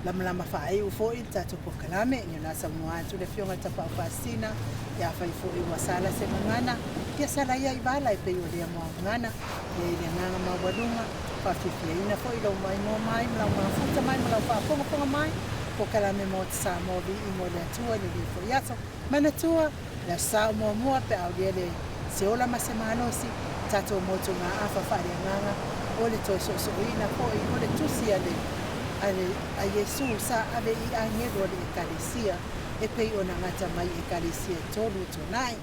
lamalama faaiu foi le tatou polokalame. Ia na saunoa atu le Afioga i le Tapaau Faasisina, ia afai foi ua sala se gagana, ia sala ia i vala e pei o lea muagagana. Ia i le agaga maualuga, faafiafiaina foi lou maimoa mai ma lau mafuta mai ma lau faafogafoga mai, polokalame Maota Samoa Viiga o le Atua i lenei foi aso. Manatua, le Aso Sa o muamua pe a aulia le se ola ma se malosi, tatou motugaafa faaleagaga o le toe soosooina foi o le tusi a le a le a Iesu sa ave i agelu a le Ekalesia e pei ona gata mai i Ekalesia e tolu o tuanai.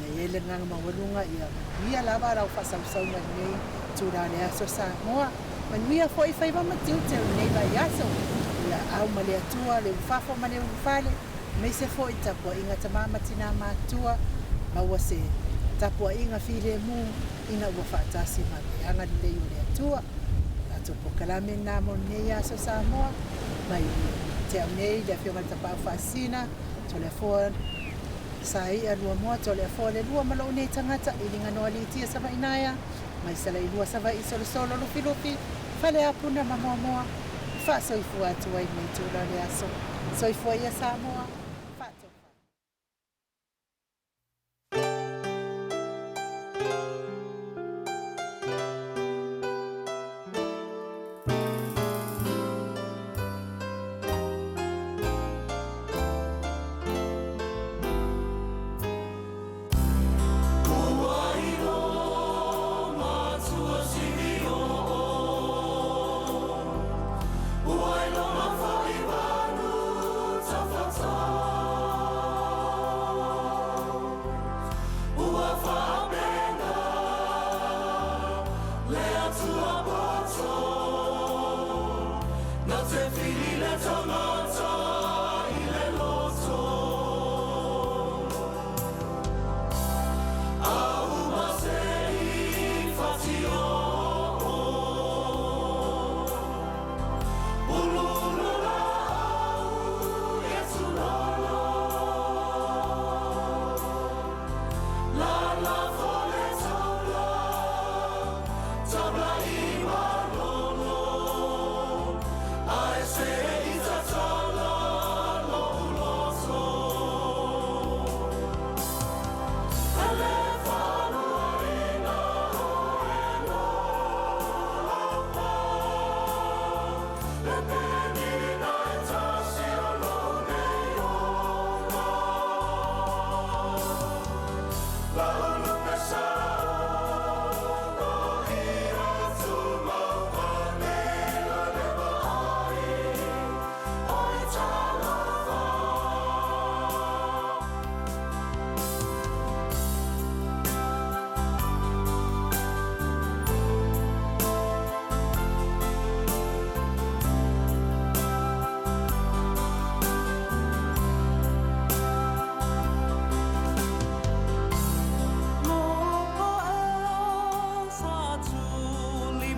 Ia i ai le agaga maualuga ia manuia lava lau faasausauga i lenei itula o le aso Samoa. Manuia foi faiva ma tiute o lenei vaiaso. Ia au ma le Atua, le ulufafo ma le ulufale. Aemaise foi tapuaiga tama ma tina matutua, maua se tapuaiga filemu ina ua faatasi ma le agalelei o le Atua. Tatou polokalame lena mo lenei aso Samoa, mai te au nei le Afioga i le Tapaau Faasisina, Toleafoa Saia Luamoa, Toleafoa Lelua ma lou nei tagata, Iliganoa Litia Savainaea, mai Salailua Savaii Solosolo Lufilufi, Faleapuna ma Moamoa, e faasoifua atu ai i lenei itula o le aso. Soifua ia Samoa, faatofa.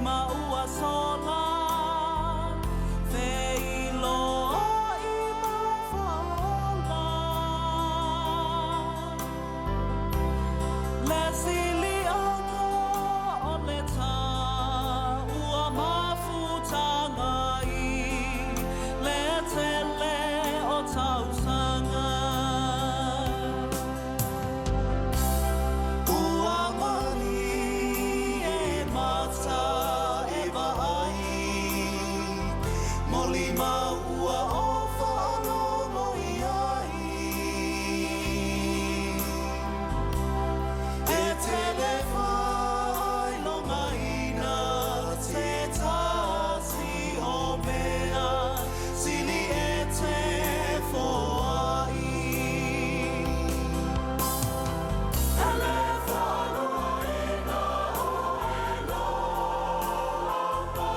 lima ua sola, feiloai ma le Faaola. Le siliaga o le tā ua mafutaga i le tele o tausaga. Ua malie mata e vaai, molimau ua o faalogo i ai. E tele faailogaina se tasi o mea, sili e te foai. E le faaluaina oe Lalapa,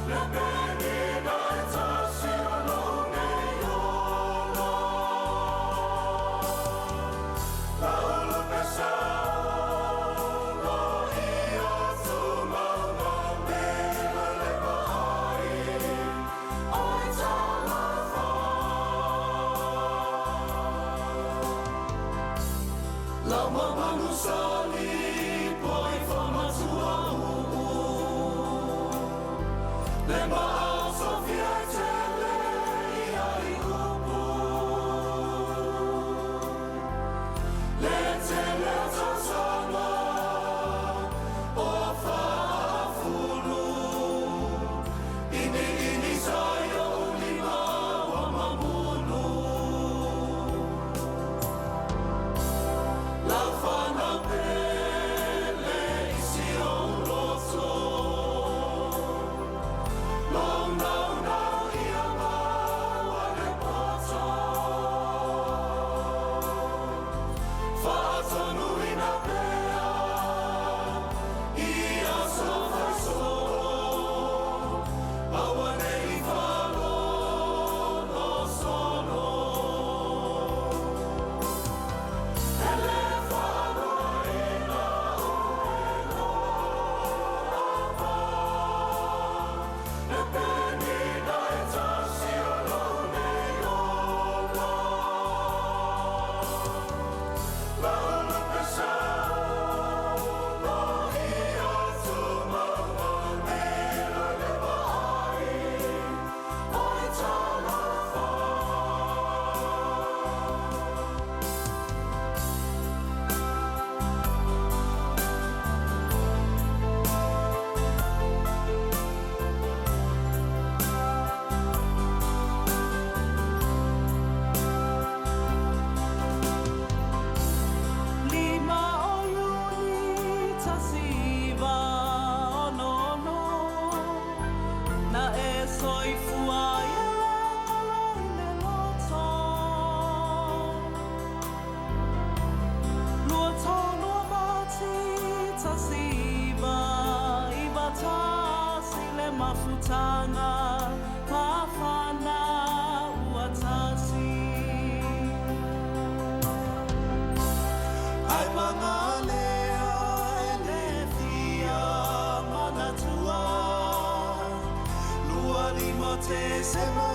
le penina e tasi o lou nei ola. Lau pesa olo ia tumauga me le vaai oi talofa. Lau mamalu sali poi whamatua uu, le maao sofia e tele ia i upu. Le tele o tausaga o faafulu, ini ini sai o ulima wa mamulu. Lau whanau pele i si ou loto, Long nau nau ia maua le poto. Whaatonuina pea i aso faisolo, aua nei whalono solo. E le faaluaina oe Lalapa, le penina e tasi o lou nei ola. Lau pesa olo ia tumauga me le vaai oi talofa. Lima o Iuni 1966, na e soifua ai e le galo i le loto. 23 Mati 1991 le mafutaga mafana ua tasi. Ai pagalea e le fia manatua, 25 Tesema.